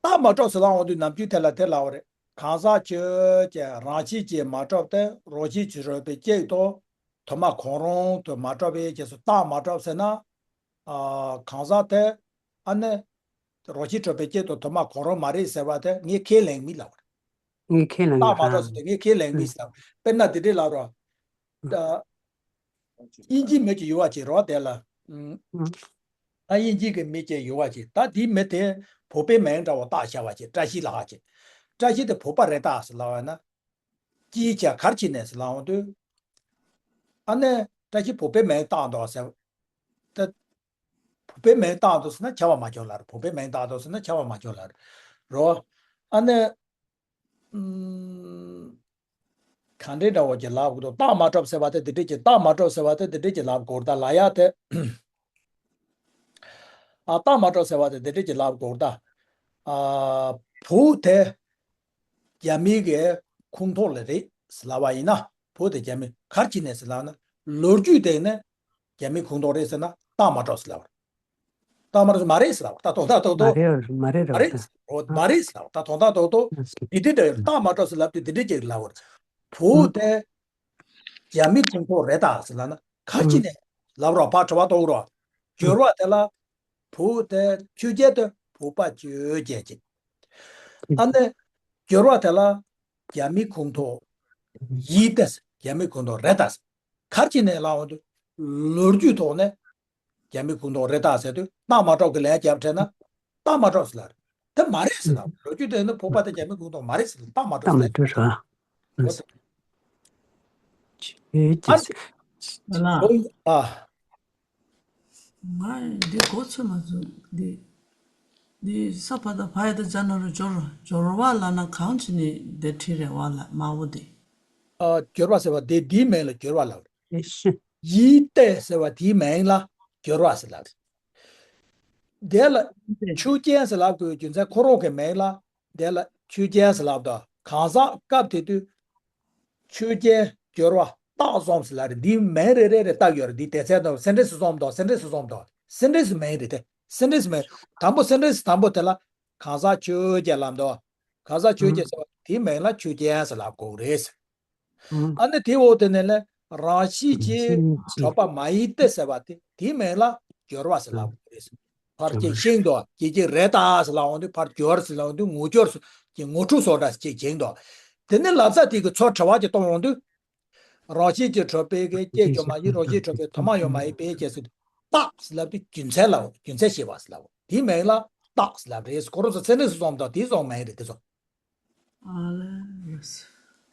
རྟགས་མ་གྲུབ་ཟེར་ལ་འོང་དུས་ནམ་རྒྱུན་དེ་ལ་དེ་ལབ་པ་རེད། གང་ཟག་ཆོས་ཅན་རང་བཞིན་གྱིས་མ་གྲུབ་སྟེ་རང་བཞིན་གྱིས་གྲུབ་པའི་གཅིག་ཏུ་དུ་མ་གང་རུང་དུ་མ་གྲུབ་པའི་རྗེས་སུ་རྟགས་མ་གྲུབ་ཟེར་ན། ཨ། གང་ཟག་དེ་ཨ་ནི་རང་བཞིན་གྲུབ་པའི་གཅིག་ཏུ་དུ་མ་གང་རུང་མ་རེད་ཟེར་བ་དེ་ངས་ཁས་ལེན་མི་ལབ་པ་རེད། ངས་ཁས་ལེན་རྟགས་མ་གྲུབ་ཟེར་དེ་ངས་ཁས་ལེན་མི་ཟེར། དཔེར་ན་འདི་འདྲས་ལབ་རོགས། ད་དབྱིན་ཇིའི་མི་ཅིག་ཡོད་པ་ཅིག་རོགས་དེ་ལ། ཨ། དབྱིན་ཇི་གི་མི་ཅིག་ཡོད་པ་ཅིག་ད་དེའི་མི་དེ་བོད་པའི་མིང་འདྲ་བོ་བཏགས་བཞག་པ་ཅིག་བཀྲ་ཤིས་ལགས་ཅིག་བཀྲ་ཤིས་དེ་བོད་པ་རེད་ད་ཟེར་ལབ་པ་ན། ཅིའི་ཕྱིར་ག་རེ་བྱས་ནས་ཟེར་ལབ་འོང་དུས། ཨ་ནི་བཀྲ་ཤིས་བོད་པའི་མིང་བཏགས་འདུག་ཟེར། ད་བོད་པའི་མིང་བཏགས་འདུག་ཟེར་ན་ཁྱབ་པ་མ་འཇོག་ལབ་རེད། བོད་པའི་མིང་བཏགས་འདུག་ཟེར་ན་ཁྱབ་པ་མ་འཇོག་ལབ་རེད། རོ། ཨ་ནི། ཨམ། ག་འདྲའི་འདྲ་བོ་ཅིག་ལབ་དགོས་འདུག་རྟགས་མ་གྲུབ་ཟེར་བ་དེ་འདི་འདྲས་ཅིག་རྟགས་མ་གྲུབ་ཟེར་བ་དེ་འདི་འདྲས་ཅིག་ལབ་དགོས་ད་ལ་ཡ་དེ། ཨ། རྟགས་མ་གྲུབ་ཟེར་བ་དེ་འདི་འདྲས་ཅིག་ལབ་དགོས་ད། ཨ། བོད་དེ་རྒྱ་མི་གི་ཁོངས་གཏོགས་ལ་རེད་ཟེར་ལབ་པ་ཡིན་ན། བོད་དེ་རྒྱ་མི་ག་རེ་བྱས་ནས་ཟེར་ལབ་ན། ལོ་རྒྱུས་སྟེང་ནས་རྒྱ་མི་ཁོངས་གཏོགས་རེད་ཟེར་ན་རྟགས་མ་གྲུབ་ཟེར་ལབ་པ་རེད། རྟགས་མ་གྲུབ་མ་རེད་ཟེར་ལབ་པ། ད་དོན་དག་ཏོག་ཏོག་མ་རེད་མ་རེད་རོ། མ་རེད་ཟེར་ལབ་པ། ད་དོན་དག་ཏོག་ཏོག་འདི་འདྲ་འདྲ་ཡོད། རྟགས་མ་གྲུབ་ཟེར་ལབ་དུས་འདི་འདྲ་ཅིག་ལབ་པ་རེད། བོད་དེ་རྒྱ་མི་ཁོངས་གཏོགས་རེད་ད་ཟེར་ལབ་ན་ག་རེ་བྱས་ནས་ལབ་རོགས། ཕར་དྲི་བ་གཏོང་རོགས། སྦྱོར་བ་དེ་ལ་བོད་དེ་ཆོས་ཅན་དེ་བོད་པ་ཆོས་ཅན་ཅིག་ཨ་ནི་སྦྱོར་བ་དེ་ལ་རྒྱ་མི་ཁོངས་གཏོགས་ཡིན་ཏེ། རྒྱ་མི་ཁོངས་གཏོགས་རེད་ད་ཟེར། ག་རེ་བྱས་ནས་ལབ་འོང་དུས་ལོ་རྒྱུས་ཐོག་ནས་རྒྱ་མི་ཁོངས་གཏོགས་རེད་ད་ཟེར་དུས་རྟགས་མ་གྲུབ་ཀྱི་ལན་རྒྱབ་བྱས་ན་རྟགས་མ་གྲུབ་ཟེར་ལབ་རེད། དེ་མ་རེད་ཟེར་ལབ་རེད། ལོ་རྒྱུས་དེ་ནི་བོད་པ་དེ་རྒྱ་མི་ཁོངས་གཏོགས་མ་རེད་ཟེར་ལབ། རྟགས་མ་གྲུབ་ཟེར་ལབ་རེད། རྟགས་མ་གྲུབ་ཟེར། འོ་དེ། ཆོས་ཅན། ཨ་ལ། ཨ། ང་འདི་གོ་ཚོད་མ་ཚོད་འདི། འདི་ས་ཕ་ད་ཕ་ཡ་ད་ཇ་ན་རུ་སྦྱོར་སྦྱོར་བ་ལབ་ན་གང་བྱས་ནས་འདི་བྲིས་རེད་བ་ལ་དམར་པོ་འདི། ཨ། སྦྱོར་བ་ཟེར་བ་དེ་དེའི་མིང་ལ་སྦྱོར་བ་ལབ་རེད། ཡིན་ཏེ་ཟེར་བ་དེའི་མིང་ལ་སྦྱོར་བ་ཟེར་ལབ་རེད། དེ་ལ་ཆོས་ཅན་ཟེར་ལབ་དགོས་རྒྱུ་མཚན་ཁོ་རང་གི་མིང་ལ་དེ་ལ་ཆོས་ཅན་ཟེར་ལབ་དང་། གང་ཟག་སྐབས་དེ་དུས་ཆོས་ཅན་སྦྱོར་བ་རྟགས་སོང་ཟེར་ལབ་རེད། འདི་མིང་རེ་རེ་རེ་བཏགས་ཡོད་རེད། འདི་སྡེ་ཚན་དང་སེ་འབྲས་སུ་སོང་དང་། སེ་འབྲས་སུ་སོང་དང་། སེ་འབྲས་སུ་མིང་རེད་དེ། སེ་འབྲས་སུ་མིང་། དང་པོ་སེ་འབྲས་སུ་དང་པོ་དེ་ལ་གང་ཟག་ཆོས་ཅན་ལབ་དང་། གང་ཟག་ཆོས་ཅན་ཟེར་བ་དེའི་མིང་ལ་ཆོས་ཅན་ཟེར་ལབ་དགོས་རེད། ཨ་ནི་དེའི་འོག་དེ་ནས་ལས་རང་བཞིན་གྱིས་གྲུབ་པ་མ་ཡིན་ཏེ་ཟེར་བ་དེ་དེའི་མིང་ལ་སྦྱོར་བ་ཟེར་ལབ་དགོས་རེད། ཕར་ཅིག་ཤིང་དང་ཅིག་ཅིག་རེད་ད་ཟེར་ལབ་འོང་དུས་ཕར་སྦྱོར་ཟེར་ལབ་འོང་དུས་ངོ་སྦྱོར་ཟེར་གྱི་ངོ་སྤྲོད་བཟོ་འདྲ་ཅིག་བྱེད་འདུག་དེ་ནས་ལབ་ས་དེ་གི་ཚོ་དྲི་བ་ཅིག་གཏོང་འོང་དུས། རང་བཞིན་གྱིས་གྲུབ་པའི་གི་སྐྱེ་རྒྱུ་མ་ཡིན། རང་བཞིན་གྱིས་གྲུབ་པའི་དུ་མ་ཡང་མ་ཡིན་པའི་རྗེས་སུ་རྟགས་ཟེར་ལབ་དུས་རྒྱུ་མཚན་ལབ། རྒྱུ་མཚན་ཤེས་པ་ཟེར་ལབ། དེའི་མིང་ལ་རྟགས་ཟེར་ལབ་རེད། ཁོ་རང་ཚོ་སེ་འབྲས་སུ་སོང་དང་དེའི་སོང་མིང་རེད་དེ་ཚོ། ཨ་ལས།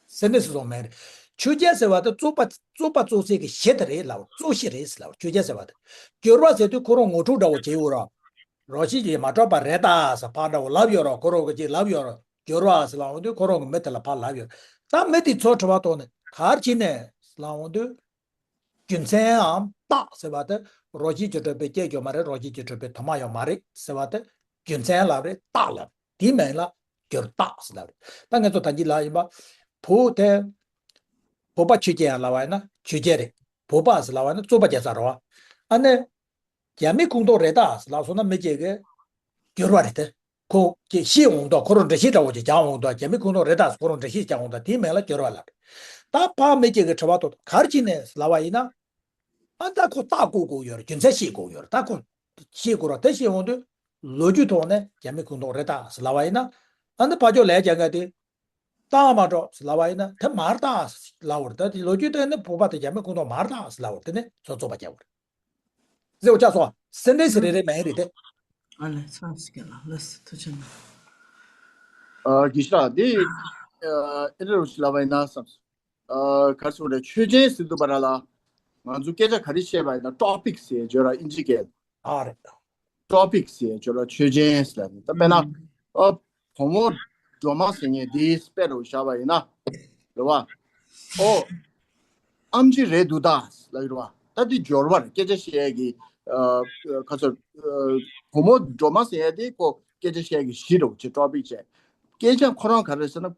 སེ་འབྲས་སུ་སོང་མིང་རེད། ཆོས་ཅན་ཟེར་བ་དེ་རྩོད་པ་རྩོད་པ་རྩོད་སའི་གི་གཞི་དེ་རེད་ལབ། རྩོད་གཞི་རེད་ཟེར་ལབ། ཆོས་ཅན་ཟེར་བ་དེ། སྦྱོར་བ་ཟེར་དུས་ཁོ་རང་ངོ་སྤྲོད་འདྲ་བོ་བྱས་ཡོད་ར། རང་བཞིན་གྱིས་མ་གྲུབ་པ་རེད་ད་ཟེར་ཕར་འདྲ་བོ་ལབ་ཡོད་ར། ཁོ་རང་གིས་ཅིག་ལབ་ཡོད་ར། སྦྱོར་བ་ཟེར་ལབ་འོང་དུས་ཁོ་རང་གི་མི་དེ་ལ་ཕར་ལབ་ཡོད། ད་མི་དེ་ཚོ་དྲི་བ་གཏོང་ནས་ག་རེ་བྱས་ནས་ལབ་འོང་དུས། རྒྱུ་མཚན་འམ་རྟགས་ཟེར་བ་དེ་རང་བཞིན་གྱིས་གྲུབ་པའི་སྐྱེ་རྒྱུ་མ་རེད། རང་བཞིན་གྱིས་གྲུབ་པའི་དུ་མ་ཡང་མ་རེད་ཟེར་བ་དེ་རྒྱུ་མཚན་ལབ་རེད། རྟགས་ལབ། དེའི་མིང་ལ་སྦྱོར་རྟགས་ཟེར་ལབ་རེད། ད་ངས་ཚོ་ད་གིན་ལབ་ཡིན་པ། བོད་དེ་བོད་པ་ཆོས་ཅན་ཡང་ལབ་པ་ཡིན་ན་ཆོས་ཅན་རེད། བོད་པ་ཟེར་ལབ་པ་ཡིན་ན་རྩོད་པ་རྒྱག་ས་རེད་བ། ཨ་ནི། རྒྱ་མི་ཁོངས་གཏོགས་རེད་ད་ཟེར་ལབ་སོང་ན་མི་གཅིག་གིས་སྦྱོར་བ་རེད་དེ། ཁོ་གིས་བཤད་འོང་དང་། ཁོ་རང་འགྲེལ་བཤད་འདྲ་བོ་ཅིག་རྒྱག་འོང་དང་། རྒྱ་མི་ཁོངས་གཏོགས་རེད་ད་ཟེར་ཁོ་རང་འགྲེལ་བཤད་རྒྱག་འོང་དང་། དེའི་མིང་ལ་སྦྱོར་བ་ལབ་རེད། ད་ཕར་མི་གཅིག་གིས་དྲི་བ་གཏོང་། ག་རེ་བྱས་ནས་ལབ་པ་ཡིན་ན། ཨ་ད་ཁོ་རྟགས་བཀོད་དགོས་ཡོད་རེད། རྒྱུ་མཚན་བཤད་དགོས་ཡོད་རེད། ད་ཁོ་བཤད་དགོས་ར། དེ་བཤད་འོང་དུས་ལོ་རྒྱུས་ཐོག་ནས་རྒྱ་མི་ཁོངས་གཏོགས་རེད་ད་ཟེར་ལབ་པ་ཡིན་ན། ཨ་ནི་ཕར་ཕྱོགས་ལན་རྒྱག་མཁན་དེ། རྟགས་མ་གྲུབ་ཟེར་ལབ་པ་ཡིན་ན་དེ་མ་རེད་ད་ཟེར་ལབ་པ་རེད། ད་དེ་ལོ་རྒྱུས་ཐོག་ནས་བོད་པ་དེ་རྒྱ་མི་ཁོངས་གཏོགས་མ་རེད་ད་ཟེར་ལབ་པ་རེད། དེ་ནས་ཚོ་རྩོད་པ་རྒྱག་པ་རེད། ཟེར་བ་ཆགས་སོང་། སེ་འབྲས་སུ་རེ་རེ་མིང་རེད་དེ། ཨ་ལས་ཚར་ཞིག་ལ་ལགས་སོ། ཐུགས་རྗེ་གནང་། ཨ། དགེ་བཤེས་ལགས་འདི། ཨ། ཨེ་འདྲ་རུ་ཞིག་ལབ་པ་ཡིན་ན་བསམ། ཨ། ག་རེ་ཟེར་དགོས་རེད། ཆོས་ཅན་ཟེར་དུས་བར་ལ། ང་ཚོ་སྐད་ཆ་ག་རེ་བཤད་པ་ཡིན་ན་ཊོ་པིག་ཟེར་བརྗོད་ར་ཨིན་ཇི་སྐད། ཨ་རེད། ཊོ་པིག་ཟེར་བརྗོད་ར་ཆོས་ཅན་ཟེར་ལབ་ནས། ད་དཔེར་ན། ཨ། བུ་མོ་སྒྲོལ་མ་ཟེར་མཁན་འདི་དཔེ་རུ་བཞག་པ་ཡིན་ན། རེད་བ། ཨོ། ཨེམ་ཆི་རེད་འདུག་ད་ལབ་ཡོད་རེད་བ། ད་འདི་སྦྱོར་བ་རེད། སྐད་ཆ་བཤད་ཡས་ཀྱི། ཨ། ག་ཚོད། ཨ། བུ་མོ་སྒྲོལ་མ་ཟེར་ཡས་དེ་ཁོ་སྐད་ཆ་བཤད་ཡས་ཀྱི་གཞི་རེད་བ། ཆེ་ཊོ་པིག་བྱས། སྐད་ཆ་ཁོ་རང་ག་རེ་ཟེར་ན།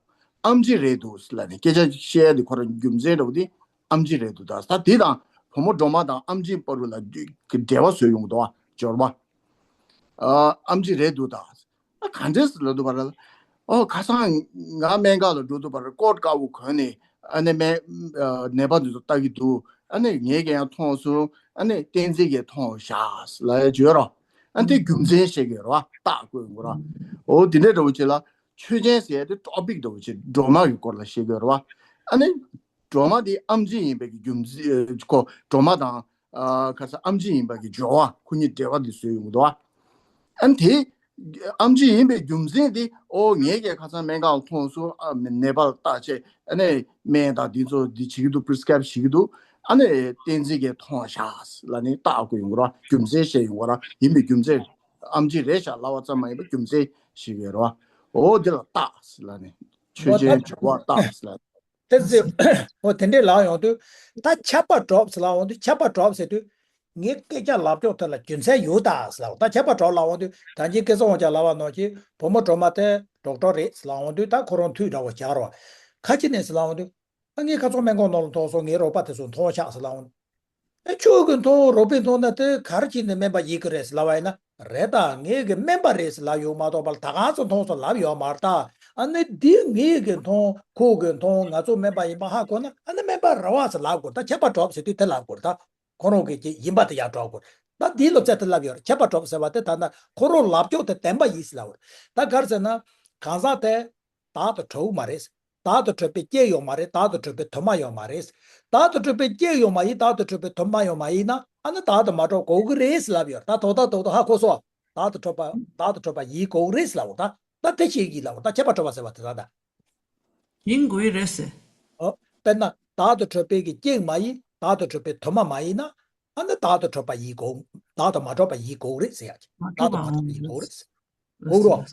ཨེམ་ཆི་རེད་འདུག་ལབ་ནས། སྐད་ཆ་བཤད་ཡས་དེ་ཁོ་རང་རྒྱུ་མཚན་རེད་བ། དེ་ ཨམ་ཆི་རེད་འདུག་ད། ད་དེ་དང་བུ་མོ་སྒྲོལ་མ་དང་ཨམ་ཆི་བར་ལ་འབྲེལ་བ་བཟོས་ཡོང་འདུག་བ། སྦྱོར་བ། ཨ་ཨམ་ཆི་རེད་འདུག་ད། ཨ་ག་འདྲས་ལབ་འདུག་བ་ར། ཨོ་ཁ་སང་ང་སྨན་ཁང་ལ་འགྲོ་དུས་བར་ཀོཊ་དཀར་པོ་གོན་ནས་ཨ་ནི་སྨན་ཨ་ནད་པ་འདི་ཚོ་ལྟ་གི་འདུག་ཨ་ནི་ངས་ཀྱང་ཡང་མཐོང་སོང་། ཨ་ནི་བསྟན་འཛིན་གྱིས་མཐོང་བཞག་ལབ་ཡ་བརྗོད་རོགས། ཨ་ནི་དེ་རྒྱུ་མཚན་བཤད་གི་རེད་བ། རྟགས་བཀོད་དགོས་ར། ཨོ་དེ་འདྲས་འདྲ་བོ་ཅིག་ལ་ཆོས་ཅན་ཟེར་ཡ་དེ་ཊོ་པིག་འདྲ་བོ་ཅིག་སྒྲོལ་མ་གི་སྐོར་ལ་བཤད་གི་རེད་བ། ཨ་ནི་སྒྲོལ་མ་དེ་ཨམ་ཆི་ཡིན་པའི་གི་རྒྱུ་མཚན་ཁོ་སྒྲོལ་མ་དང་ཨ་ཁ་སང་ཨམ་ཆི་ཡིན་པ་གི་སྦྱོར་བ་ཁོ་གཉིས་འབྲེལ་བ་འདི་བཟོས་ཡོང་གི་འདུག་བ། ཨ་ནི་དེ་ཨམ་ཆི་ཡིན་པའི་རྒྱུ་མཚན་དེ་ཨོ་ངས་ཀྱང་ཁ་སང་སྨན་ཁང་མཐོང་སོང་། ཨ་ནད་པ་ལ་བརྟག་དཔྱད་ཨ་ནི་སྨན་དང་འདི་ཚོ་འདི་བྱེད་ཀྱི་འདུག་པི་རི་སི་ཀ་རེབ་བྱེད་ཀྱི་འདུག་ཨ་ནི་བསྟན་འཛིན་གྱིས་མཐོང་བཞག་ལབ་ནས་རྟགས་བཀོད་ཡོང་གི་རེད་བ། རྒྱུ་མཚན་བཤད་ཡོང་གི་རེད་བ། ཡིན་པའི་རྒྱུ་མཚན་ཨམ་ཆི་རེད་བཞག་ལབ་པ་ཙམ་མ་ཡིན་པར་རྒྱུ་མཚན་བཤད་ཀྱི་རེད་བ། ཨོ་འདི་ལ་རྟགས་ལབ་ནས་ཆོས་ཅན་སྦྱོར་བ་རྟགས་ལབ། དེ་ཚེ་འོ་དེ་འདྲས་ལབ་ཡོང་དུས། ད་ཁྱབ་པ་གྲོགས་ལབ་འོང་དུས། ཁྱབ་པ་གྲོགས་ཟེར་དུས། ངའི་སྐད་ཆ་ལབ་ཕྱོགས་དེ་ལ་རྒྱུ་མཚན་ཡོད་ད་ཟེར་ལབ། ད་ཁྱབ་པ་གྲོགས་ལབ་འོང་དུས་ད་གིན་སྐལ་བཟང་དབང་རྒྱལ་ལབ་པ་ནང་བཞིན་བུ་མོ་སྒྲོལ་མ་དེ་ཌོག་ཊར་རེད་ཟེར་ལབ་འོང་དུས། ད་ཁོ་རང་འཐུས་འདྲ་བོ་བྱ་རོགས། ཁ་ཅིག་ནས་ཟེར་ལབ་འོང་དུས། ཨ་ངས་ཁ་སང་སྨན་ཁང་ནང་ལ་མཐོང་སོང་། ངའི་རོགས་པ་དེ་ཚོ་མཐོང་ཤག་ཟེར་ལབ་འོང་། ཨེ་ཁྱོད་ཀྱིས་མཐོང་། རོགས་པས་མཐོང་ན་དེ་ག་རེ་བྱས་ནས་སྨན་པ་ཡིན་གྱི་རེད་ཟེར་ལབ་པ་ཡིན་ན། རེད་ད། ངས་ཀྱིས་སྨན་པ་རེད་ཟེར་ལབ་ཡོད་མ་གཏོགས་པ་ལ་ད་ག་ཚོད་མཐོང་སོང་ལབ་ཡོད་མ་རེད་ད། ཨ་ནི་འདི་ངས་ཀྱིས་མཐོང་། ཁོ་གིས་མཐོང་། ང་ཚོ་སྨན་པ་ཡིན་པ་ཧ་གོ་ན་ཨ་ནི་སྨན་པ་རེད་བ་ཟེར་ལབ་དགོས་རེད། ད་ཁྱབ་པ་གྲོགས་ཟེར་དུས་དེ་ལབ་དགོས་རེད་ད། ཁོ་རང་གི་ཡིན་པ་དེ་ཡར་སྒྲོག་དགོས་རེད། ད་འདི་ལོ་རྩེ་དེ་ལབ་ཡོད་རེད། ཁྱབ་པ་གྲོགས་ཟེར་བ་དེ་ད་ལྟ་ཁོ་རང་ལབ་ཕྱོགས་དེ་བདེན་པ་ཡིན་ཟེར་ལབ་པ་རེད། ད་ག་རེ་ཟེར་ན། གང་ཟག་དེ་བདག་ཏུ་གྲུབ་མ་རེད། བདག་ཏུ་གྲུབ་པའི་སྐྱེས་ཡོད་མ་རེད། བདག་ཏུ་གྲུབ་པའི་དུ་མ་ཡོད་མ་རེད། བདག་ཏུ་གྲུབ་པའི་སྐྱེས་ཡོད་མ་ཡིན། བདག་ཏུ་གྲུབ་པའི་དུ་མ་ཡོད་མ་ཡིན་ན་ཨ་ནི་བདག་ཏུ་མ་གྲུབ་དགོས་ཀྱི་རེད་ཟེར་ལབ་ཡོད་རེད། ད་དོ་ད་དོ་ད་ཧ་གོ་སོང་། བདག་ཏུ་གྲུབ་པ་བདག་ཏུ་གྲུབ་པ་ཡིན་དགོས་ཀྱི་རེད་ཟེར་ལབ་པ་རེད། ད་ད་དེ་ཤེས་ཀྱི་ལབ་པ་རེད། ད་ཁྱབ་པ་གྲུབ་པ་ཟེར་བ་དེ་ད་ད། ཡིན་དགོས་ཀྱི་རེད་ཟེར། ཨོ། དཔེར་ན་བདག་ཏུ་གྲུབ་པའི་གི་སྐྱེས་མ་ཡིན། བདག་ཏུ་གྲུབ་པའི་དུ་མ་མ་ཡིན་ན་ཨ་ནི་བདག་ཏུ་གྲུབ་པ་ཡིན་དགོས། བདག་ཏུ་མ་གྲུབ་པ་ཡིན་དགོས་ཀྱི་རེད་ཟེར་ཡ་གི། མ་བདག་གྲུབ་ཏུ་མ་པའང་གྲུབ་པ་ཡིན་ཡིན་དགོས་ཀྱི་རེད་ཟེར། དགོས་རོ།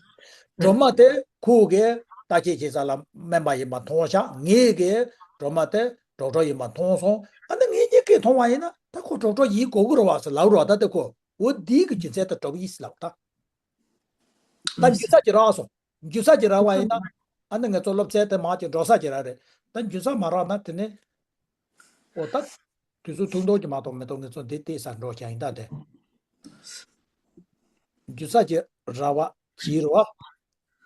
སྒྲོལ་མ་དེ་ཁོ་གིས་བརྟག་དཔྱད་བྱེད་ས་ལ་སྨན་པ་ཡིན་པ་མཐོང་ཤག་ངས་གིས་སྒྲོལ་མ་དེ་ཌོག་ཊར་ཡིན་པ་མཐོང་སོང་། ཨ་ནི་ངེད་གཉིས་ཀས་མཐོང་བ་ཡིན་ན་ད་ཁོ་ཌོག་ཊར་ཡིན་དགོས་ཀྱི་རེད་བ་ཟེར་ལབ་རོགས། ད་དེ་ཁོ་འོ་འདི་གི་རྒྱུ་མཚན་དེ་གྲུབ་ཡིན་ཟེར་ལབ་ད། ད་འགྱུར་ས་ཅིག་རག་སོང་། འགྱུར་ས་ཅིག་རག་པ་ཡིན་ན་ཨ་ནི་ང་ཚོ་སློབ་ཚན་དེ་མར་ཅིག་འགྲོ་ས་ཅིག་རག་རེད། ད་འགྱུར་ས་མ་རག་ན་དེ་ནི། ཨོ་ད། དུས་ཚོད་ཐུང་ཐུང་ཅིག་མ་གཏོགས་མི་འདུག་ངེད་ཚོ་འདི་ལྟས་ས་འགྲོ་བྱ་ཡིན་ད་དེ། རྒྱུ་ས་ཅིག་ར་བ་གྱིས་རུ་བ།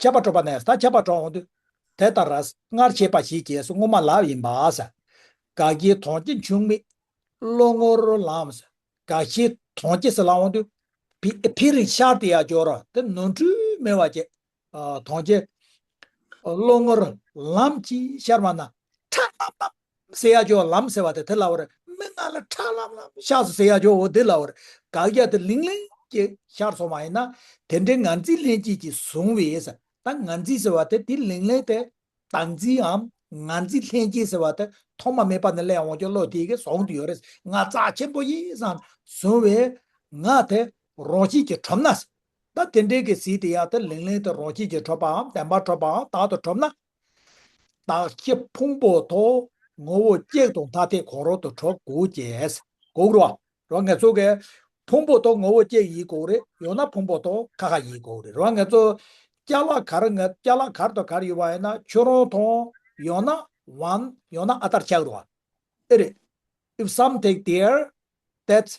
ཁྱབ་པ་གྲུབ་པ་ནས་ད་ཁྱབ་པ་གྲུབ་འོང་དུས། དེ་ལྟར་སྔར་བྱས་པ་ཞིག་གིས་སྔོན་མ་ལབ་ཡིན་པ་ཟེར། དགག་བྱའི་དོན་སྤྱི་འབྱུང་མེད་བློ་ངོར་ལམ་ཟེར། དགག་བྱའི་དོན་སྤྱི་ཟེར་ལབ་འོང་དུས། ཕི་ཕི་རིང་ཤར་དེ་ཡར་འཇོག་ར་དེ་ནོར་འཁྲུལ་མེད་པ་བྱས། ཨ་དོན་སྤྱི། བློ་ངོར་ལམ་གྱིས་ཤར་བ་ན། ཁྲ་ལམ་ལམ་ཟེར་ཡ་ཅོ་ལམ་ཟེར་བ་དེ་དེ་ལབ་པ་རེད། མི་ང་ལ་ཁྲ་ལམ་ལམ་ཤར་སོང་ཟེར་ཡ་ཅོ་འོ་དེ་ལབ་པ་རེད། དགག་བྱ་དེ་ལིང་ལིང་གི་ཤར་སོང་བ་ཡིན་ན། དེ་འདྲའི་ངར་འཛིན་ལྷན་སྐྱེས་ཀྱིས་བཟུང་བས་ཟེར། ད་ངར་འཛིན་ཟེར་བ་དེ་དེ་ལིང་ལིང་དེ། བདག་འཛིན་འམ་ངར་འཛིན་ལྷན་སྐྱེས་ཟེར་བ་དེ་ཐོག་མ་མེད་པ་ནས་སླེབས་འོང་ཅོ་བློ་དེ་གིས་བཟུང་དུ་ཡོད་རེད། ང་རྩ་ཆེན་པོ་ཡིན་བསམ་བཟུང་བས། ང་དེ་རང་བཞིན་གྱིས་གྲུབ་ན། ད་དེ་འདྲའི་གི་ཟིལ་དེ་ཡང་དེ་ལིང་ལིང་དུ་རང་བཞིན་གྱིས་གྲུབ་པའམ་བདེན་པར་གྲུབ་པའམ་བདག་ཏུ་གྲུབ་ན། དགག་བྱའི་ཕུང་པོ་དང་ངོ་བོ་གཅིག་དང་ཐ་དད་གང་རུང་དུ་གྲུབ་དགོས་ཀྱི། གོ་རོ། རོ་ང་ཚོ་གི་ཕུང་པོ་དང་ངོ་བོ་གཅིག་ཡིན་དགོས་རེད། ཡང་ན་ཕུང་པོ་དང་ཁ་ཁ་ཡིན་དགོས་རེད། རོ་ང་ཚོ་ཅ་ལག་ག་རེ་ང་ཅ་ལག་ག་རེ་དང་ག་རེ་ཡོད་པ་ཡིན་ན་ཁྱོད་རང་དང་ཡང་ན་one ཡང་ན་other ཆགས་རོ། ཨེ་རེད། If something there, that's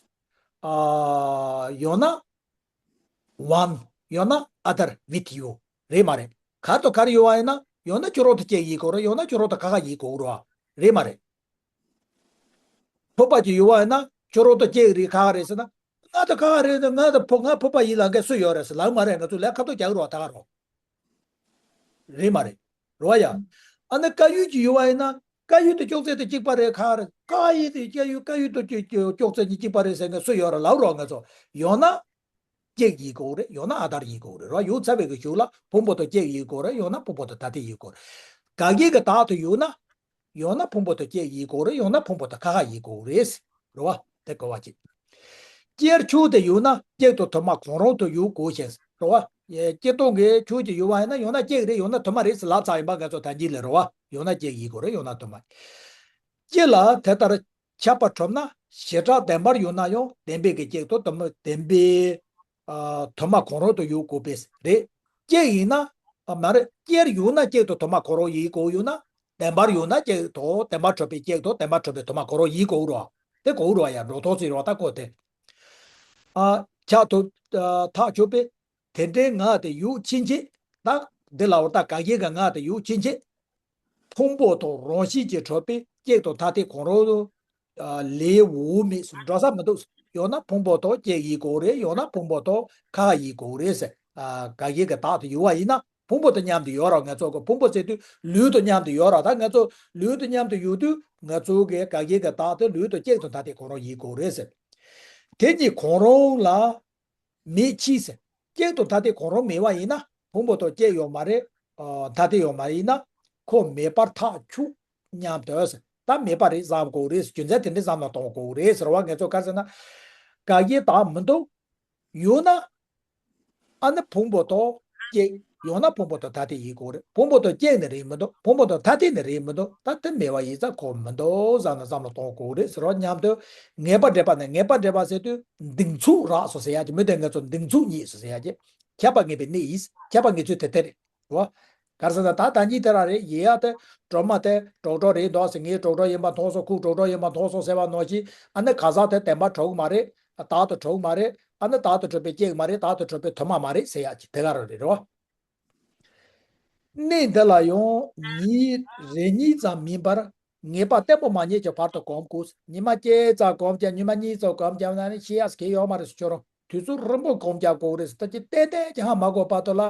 uh, ཡང་ན་one ཡང་ན་other with you རེད་མ་རེད། ག་དང་ག་རེ་ཡོད་པ་ཡིན་ན་ཡང་ན་ཁྱོད་རང་དང་གཅིག་ཡིན་དགོས་རེད། ཡང་ན་ཁྱོད་རང་དང་ཁ་ཁ་ཡིན་དགོས་རེད་བ། རེད་མ་རེད། ཕོར་པ་ཅིག་ཡོད་པ་ཡིན་ན་ཁྱོད་རང་དང་གཅིག་རེད་ཁ་ཁ་རེད་ཟེར་ན། ང་དང་ཁ་ཁ་རེད་ན་ང་དང་ཕོ་ང་ཕོར་པ་ཡིན་ལབ་མཁན་སུ་ཡོད་རེད་ཟེར་ལབ་མ་རེད། ང་ཚོ་ལས་ཁ་ཐོག་རྒྱག་རོགས་ད་ག་རོགས། རེད་མ་རེད། རེད་བ་ཡ། ཨ་ནི་དཀར་ཡོལ་ཅིག་ཡོད་པ་ཡིན་ན་དཀར་ཡོལ་དེ་ཅོག་ཙེ་དང་གཅིག་པ་རེད་ཁ་ཁ་རེད། དཀར་ཡོལ་དེ་དཀར་ཡོལ་དཀར་ཡོལ་དང་ཅོག་ཅོག་ཙེ་གཉིས་གཅིག་པ་རེད་ཟེར་མཁན་སུ་ཡོད་རེད་ལབ་རོགས་ང་ཚོ། ཡོད་ན་གཅིག་ཡིན་དགོས་རེད། ཡང་ན་other ཡིན་དགོས་རེད། རོ་ཡོད་ཚར་བའི་གི་གཞུག་ལ་ཕུང་པོ་དང་གཅིག་ཡིན་དགོས་རེད། ཡང་ན་ཕུང་པོ་དང་ཐ་དད་ཡིན་དགོས་རེད། དགག་བྱའི་གི་བདག་ཏུ་ཡོད་ན། ཡང་ན་ཕུང་པོ་དང་གཅིག་ཡིན་དགོས་རེད། ཡང་ན་ཕུང་པོ་དང་ཁ་ཁ་ཡིན་དགོས་རེད། རེད་བ། དེ་གོ་བ་གཅིག་སྤྱིར་ཆོས་དེ་ཡོད་ན་གཅིག་དང་དུ་མ་གང་རུང་དུ་ཡོད་དགོས་ཤིང་། རེད་བ། སྤྱིར་བཏང་གི་ཆོས་ཅིག་ཡོད་པ་ཡིན་ན་ཡང་ན་གཅིག་རེད། ཡང་ན་དུ་མ་རེད་ཟེར་ལབ་ཚར་ཡིན་པ་ང་ཚོ་ད་གིན་ལས་རེད་བ། ཡང་ན་གཅིག་ཡིན་དགོས་རེད། ཡང་ན་དུ་མ། སྤྱི་ལ་དེ་ལྟར་ཁྱབ་པ་གྲུབ་ན་བྱེ་བྲག་བདེན་པར་ཡོད་ན་ཡང་བདེན་པའི་གི་གཅིག་ཏུ་དུ་མ་བདེན་པའི་ཨ་དུ་མ་གང་རུང་དུ་ཡོད་དགོས་པས་རེད། གཅིག་ཡིན་ན་ཨ་མ་རེད། སྤྱིར་ཡོད་ན་གཅིག་ཏུ་དུ་མ་གང་རུང་ཡིན་དགོས་ཡོད་ན། བདེན་པར་ཡོད་ན་གཅིག་དང་བདེན་པར་གྲུབ་པའི་གཅིག་དང་བདེན་པར་གྲུབ་པའི་དུ་མ་ཁོ་རང་ཡིན་དགོས་རོ། དེ་དགོས་རོ་ཡ་འགྲོ་ཐོག་ཚིག་རོ་ད་ཁོ་དེ། ཨ། ཁྱབ་ཏུ་ཐག་ཆོད་པས། དེ་འདྲའི་ངག་དེ་ཡུག་ཕྱིན་ཆད། ད་འདི་ལ་བར་ད་ག་གེ་གི་ངག་དེ་ཡུག་ཕྱིན་ཆད། ཕུང་པོ་དང་རང་བཞིན་གྱིས་གྲུབ་པའི་གཅིག་དང་ཐ་དད་གང་རུང་། ལས་འོག་མིན་སུ་འགྲོ་ས་མི་འདུག་ཡང་ན་ཕུང་པོ་དང་གཅིག་ཡིན་དགོས་རེད། ཡང་ན་ཕུང་པོ་དང་ཁ་ཡིན་དགོས་རེད་ཟེར། ག་གེ་གི་བདག་དེ་ཡོད་པ་ཡིན་ན་ཕུང་པོ་དང་མཉམ་དུ་ཡོད་ར། ང་ཚོ་གི་ཕུང་པོ་ཟེར་དུས་ལུས་དང་མཉམ་དུ་ཡོད་ར། ད་ང་ཚོ་ལུས་དང་མཉམ་དུ་ཡོད་དུས་ང་ཚོ་གི་ག་གེ་གི་བདག་དེ་ལུས་དང་གཅིག་དང་ཐ་དད་གང་རུང་ཡིན་དགོས་རེད་ཟེར། དེ་གཉིས་གང་རུང་ལ་མེད་ཕྱིན་ཟེར། གཅིག་དང་ཐ་དད་གང་རུང་མེད་པ་ཡིན་ན་ཕུང་པོ་དང་གཅིག་ཡོད་མ་རེད། ཨ། ཐ་དད་ཡོད་མ་ཡིན་ན་ཁོ་མེད་པར་ཐག་ཆོད་སྙམ་དུ་ཟེར། ད་མེད་པ་རེད་བསམ་དགོས་རེད། རྒྱུ་མཚན་དེ་འདྲ་བསམ་བློ་གཏོང་དགོས་རེད་ཟེར་བ། ང་ཚོ་ག་རེ་ཟེར་ན། ག་གེ་བདག་མི་འདུག་ཡོད་ན། ཨ་ནི་ཕུང་པོ་དང་གཅིག་ཡོད་ན་ཕུང་པོ་དང་ཐ་དད་ཡིན་དགོས་རེད། ཕུང་པོ་དང་གཅིག་ནི་རེད་མི་འདུག་ཕུང་པོ་དང་ཐ་དད་ནི་རེད་མི་འདུག་ད་དེ་མེད་པ་ཡིན་ཙང་ཁོ་མི་འདུག་བསམ་ན་བསམ་བློ་གཏོང་དགོས་རེད་ཟེར་བ་མཉམ་དུ། ངེས་པ་འགྲེལ་པ་ནི། ངེས་པ་འགྲེལ་པ་ཟེར་དུས་གདེང་ཚོད་རག་སོང་ཟེར་ཡ་གི་མི་དེ། ང་ཚོ་གདེང་ཚོད་རྙེད་སོང་ཟེར་ཡ་གི། ཁྱབ་པ་ངེས་པའི་གནས་ཡིན། ཁྱབ་པ་ངེས་ཚུལ་དེ་དེ་རེད། རེད་བ། ག་རེ་ཟེར་ན་ད་ད་གཉིས་དེ་རང་རེད། ཡིན་ཡ་དེ་གྲོག་མ་དེ་གྲོག་གྲོག་རེད་འདུག་ཟེར། ངའི་གྲོག་གྲོག་ཡིན་པ་མཐོང་སོང་། ཁོའི་གྲོག་གྲོག་ཡིན་པ་མཐོང་སོང་ཟེར་བ་ནང་བཞིན། ཨ་ནི་ག་ས་དེ་བདེན་པར་གྲུབ་མ་རེད། བདག་ཏུ་གྲུབ་མ་རེད། ཨ་ནི་བདག་ཏུ་གྲུབ་པའི་གཅིག་མ་རེད། བདག་ཏུ་གྲུབ་པའི་དུ་མ་མ་རེད་ཟེར་ཡ་གི་དེ་ག་རང་རེད། རེད་བ། གནས་འདི་ལ་ཡང་ཉིན་རེ་གཉིས་ཙམ་མིན་པར་ངེས་པ་བརྟན་པོ་མ་རྙེད་ཀྱི་བར་དུ་གོམས་དགོས། ཉི་མ་གཅིག་ཙམ་གོམས་ཀྱང་ཉི་མ་གཉིས་ཙམ་གོམས་ཀྱང་ན་ནི་ཤེས་ཡག་གི་ཡོད་མ་རེད་ཟེར། ཁྱོད་རང་དུས་ཚོད་རིང་པོ་གོམས་ཀྱང་དགོས་རེད་ཟེར། ད་ཅི་ཏན་ཏན་ཅི་ཧ་མ་གོ་བར་དུ་ལ།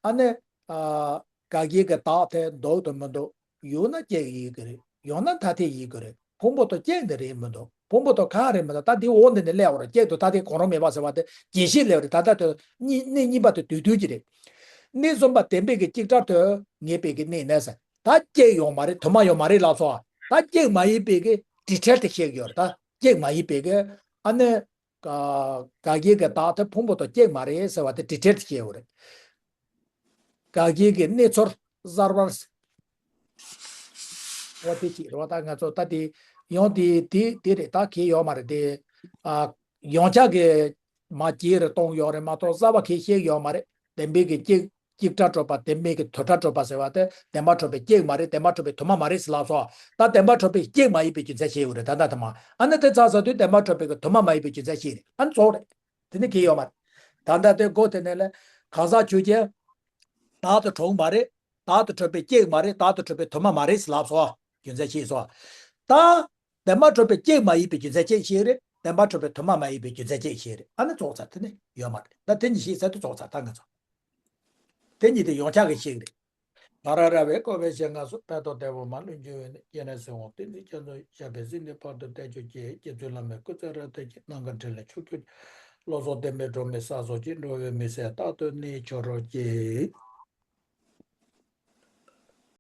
ཨ་ནི། ཨ། ག་གེ་གི་བདག་དེ་འདུག་དང་མི་འདུག་ཡོད་ན་གཅིག་ཡིན་གྱི་རེད། ཡོད་ན་ཐ་དད་ཡིན་གྱི་རེད། ཕུང་པོ་དང་གཅིག་ནི་རེད་མི་འདུག་ཕུང་པོ་དང་ཁ་རེད་མི་འདུག་ད་འདི་འོག་འདི་ནས་སླེབས་པ་རེད། གཅིག་དང་ཐ་དད་གང་རུང་མེད་པ་ཟེར་བ་དེ་རྒྱས་བཤད་སླེབས་རེད། ད་ལྟ་དེ་གཉིས། གནས་གཉིས་པ་དེ་དུས་དུས་ཀྱི་རེད། གནས་གསུམ་པ་བདེན་པའི་གི་གཅིག་ཕྲ་དོན་ངེས་པའི་གི་གནས་ནས་ཟེར། ད་གཅིག་ཡོད་མ་རེད། དུ་མ་ཡོད་མ་རེད་ལབ་སོང་། ད་གཅིག་མ་ཡིན་པའི་གི་detail་དེ་བཤད་ཀྱི་ཡོད་རེད། ད་གཅིག་མ་ཡིན་པའི་གི། ཨ་ནི། ག་གེ་གི་བདག་དེ་ཕུང་པོ་དང་གཅིག་མ་རེད་ཟེར་བ་དེ་detail་བཤད་ཡོད་རེད། ག་གེ་གི་གནས་ཚུལ་གསར་པར། འོ་དེ་གཅིག་རེད་བ། ད་ང་ཚོ་ད་དེ་ཡང་དེ་དེ་དེ་རེད། ད་གལ་ཡོད་མ་རེད་དེ། ཨ། ཡང་ཆ་གི་མ་གཅིག་རེ་གཏོང་ཡོད་རེད་མ་གཏོགས་གསར་པ་གལ་བཤད་ཡོད་མ་རེད། བདེན་པའི་གི་གཅིག་གཅིག་ཕྲ་གྲུབ་པ། བདེན་པའི་གི་དུ་ཕྲ་གྲུབ་པ་ཟེར་བ་དེ་བདེན་པར་གྲུབ་པའི་གཅིག་མ་རེད། བདེན་པར་གྲུབ་པའི་དུ་མ་མ་རེད་ཟེར་ལབ་སོང་། ད་བདེན་པར་གྲུབ་པའི་གཅིག་མ་ཡིན་པའི་རྒྱུ་མཚན་བཤད་ཡོད་རེད། ད་ལྟ་དུ་མ། ཨ་ནི་དེ་ཚར་ཚར་དུས་བདེན་པར་གྲུབ་པའི་གི་དུ་མ་མ་ཡིན་པའི་རྒྱུ་མཚན་བཤད་རེད། ཨ་ནི་རྫོགས་རེད། དེ་ནི་གལ་ཡོད་མ་རེད། ད་ལྟ་དེ་སྒོ་དེ་ནས་ལས་གང་ཟག་ཆོས་ཅན། བདག་ཏུ་གྲུབ་མ་རེད། བདག་ཏུ་གྲུབ་པའི་གཅིག་མ་རེད། བདག་ཏུ་གྲུབ་པའི་དུ་མ་མ་རེད་ཟེར་ལབ་སོང་། རྒྱུ་མཚན་བཤད་སོང་། ད་བདེན་པར་གྲུབ་པའི་གཅིག་མ་ཡིན་པའི་རྒྱུ་མཚན་གཅིག་བཤད་རེད། བདེན་པར་གྲུབ་པའི་དུ་མ་མ་ཡིན་པའི་རྒྱུ་མཚན་གཅིག་བཤད་རེད། ཨ་ནི་རྫོགས་ཚར། དེ་ནི་ཡོད་མ་རེད། ད་དེ་གཉིས་བཤད་ཚར་དུས་རྫོགས་ཚར། ད་ང་ཚོ་དེ་གཉིས་དེ་ཡོངས་ཁྱབ་ཀྱི་བཤད་རེད། ད་ར་ར་བའི་ཀོ་བའི་ཞེས་ང་སོགས་ཕན་ཐོགས་བདེ་བོ་མ་ལུས་འབྱུང་བའི་གནས། སྐྱེ་གནས་སེམས་དབང་བསྟན་འཛིན་རྒྱ་མཚོ་ཞབས་པད་སྲིད་མཐའི་བར་དུ་བརྟན་གྱུར་ཅིག་སྐྱེ་ཚུལ་བླ་མའི་སྐུ་ཚེ་རབ་བརྟན་ཅིག་རྣམ་དཀར་འཕྲིན་ལས་ཕྱོགས་བཅུར། བློ་བཟང་བསྟན་པའི་སྒྲོན་མེ་གསལ་སོགས་ཀྱིས། འགྲོ་བའི་མི་ཚེ་རྟག་ཏུ་གནས་ཆོག་རོགས་གྱིས།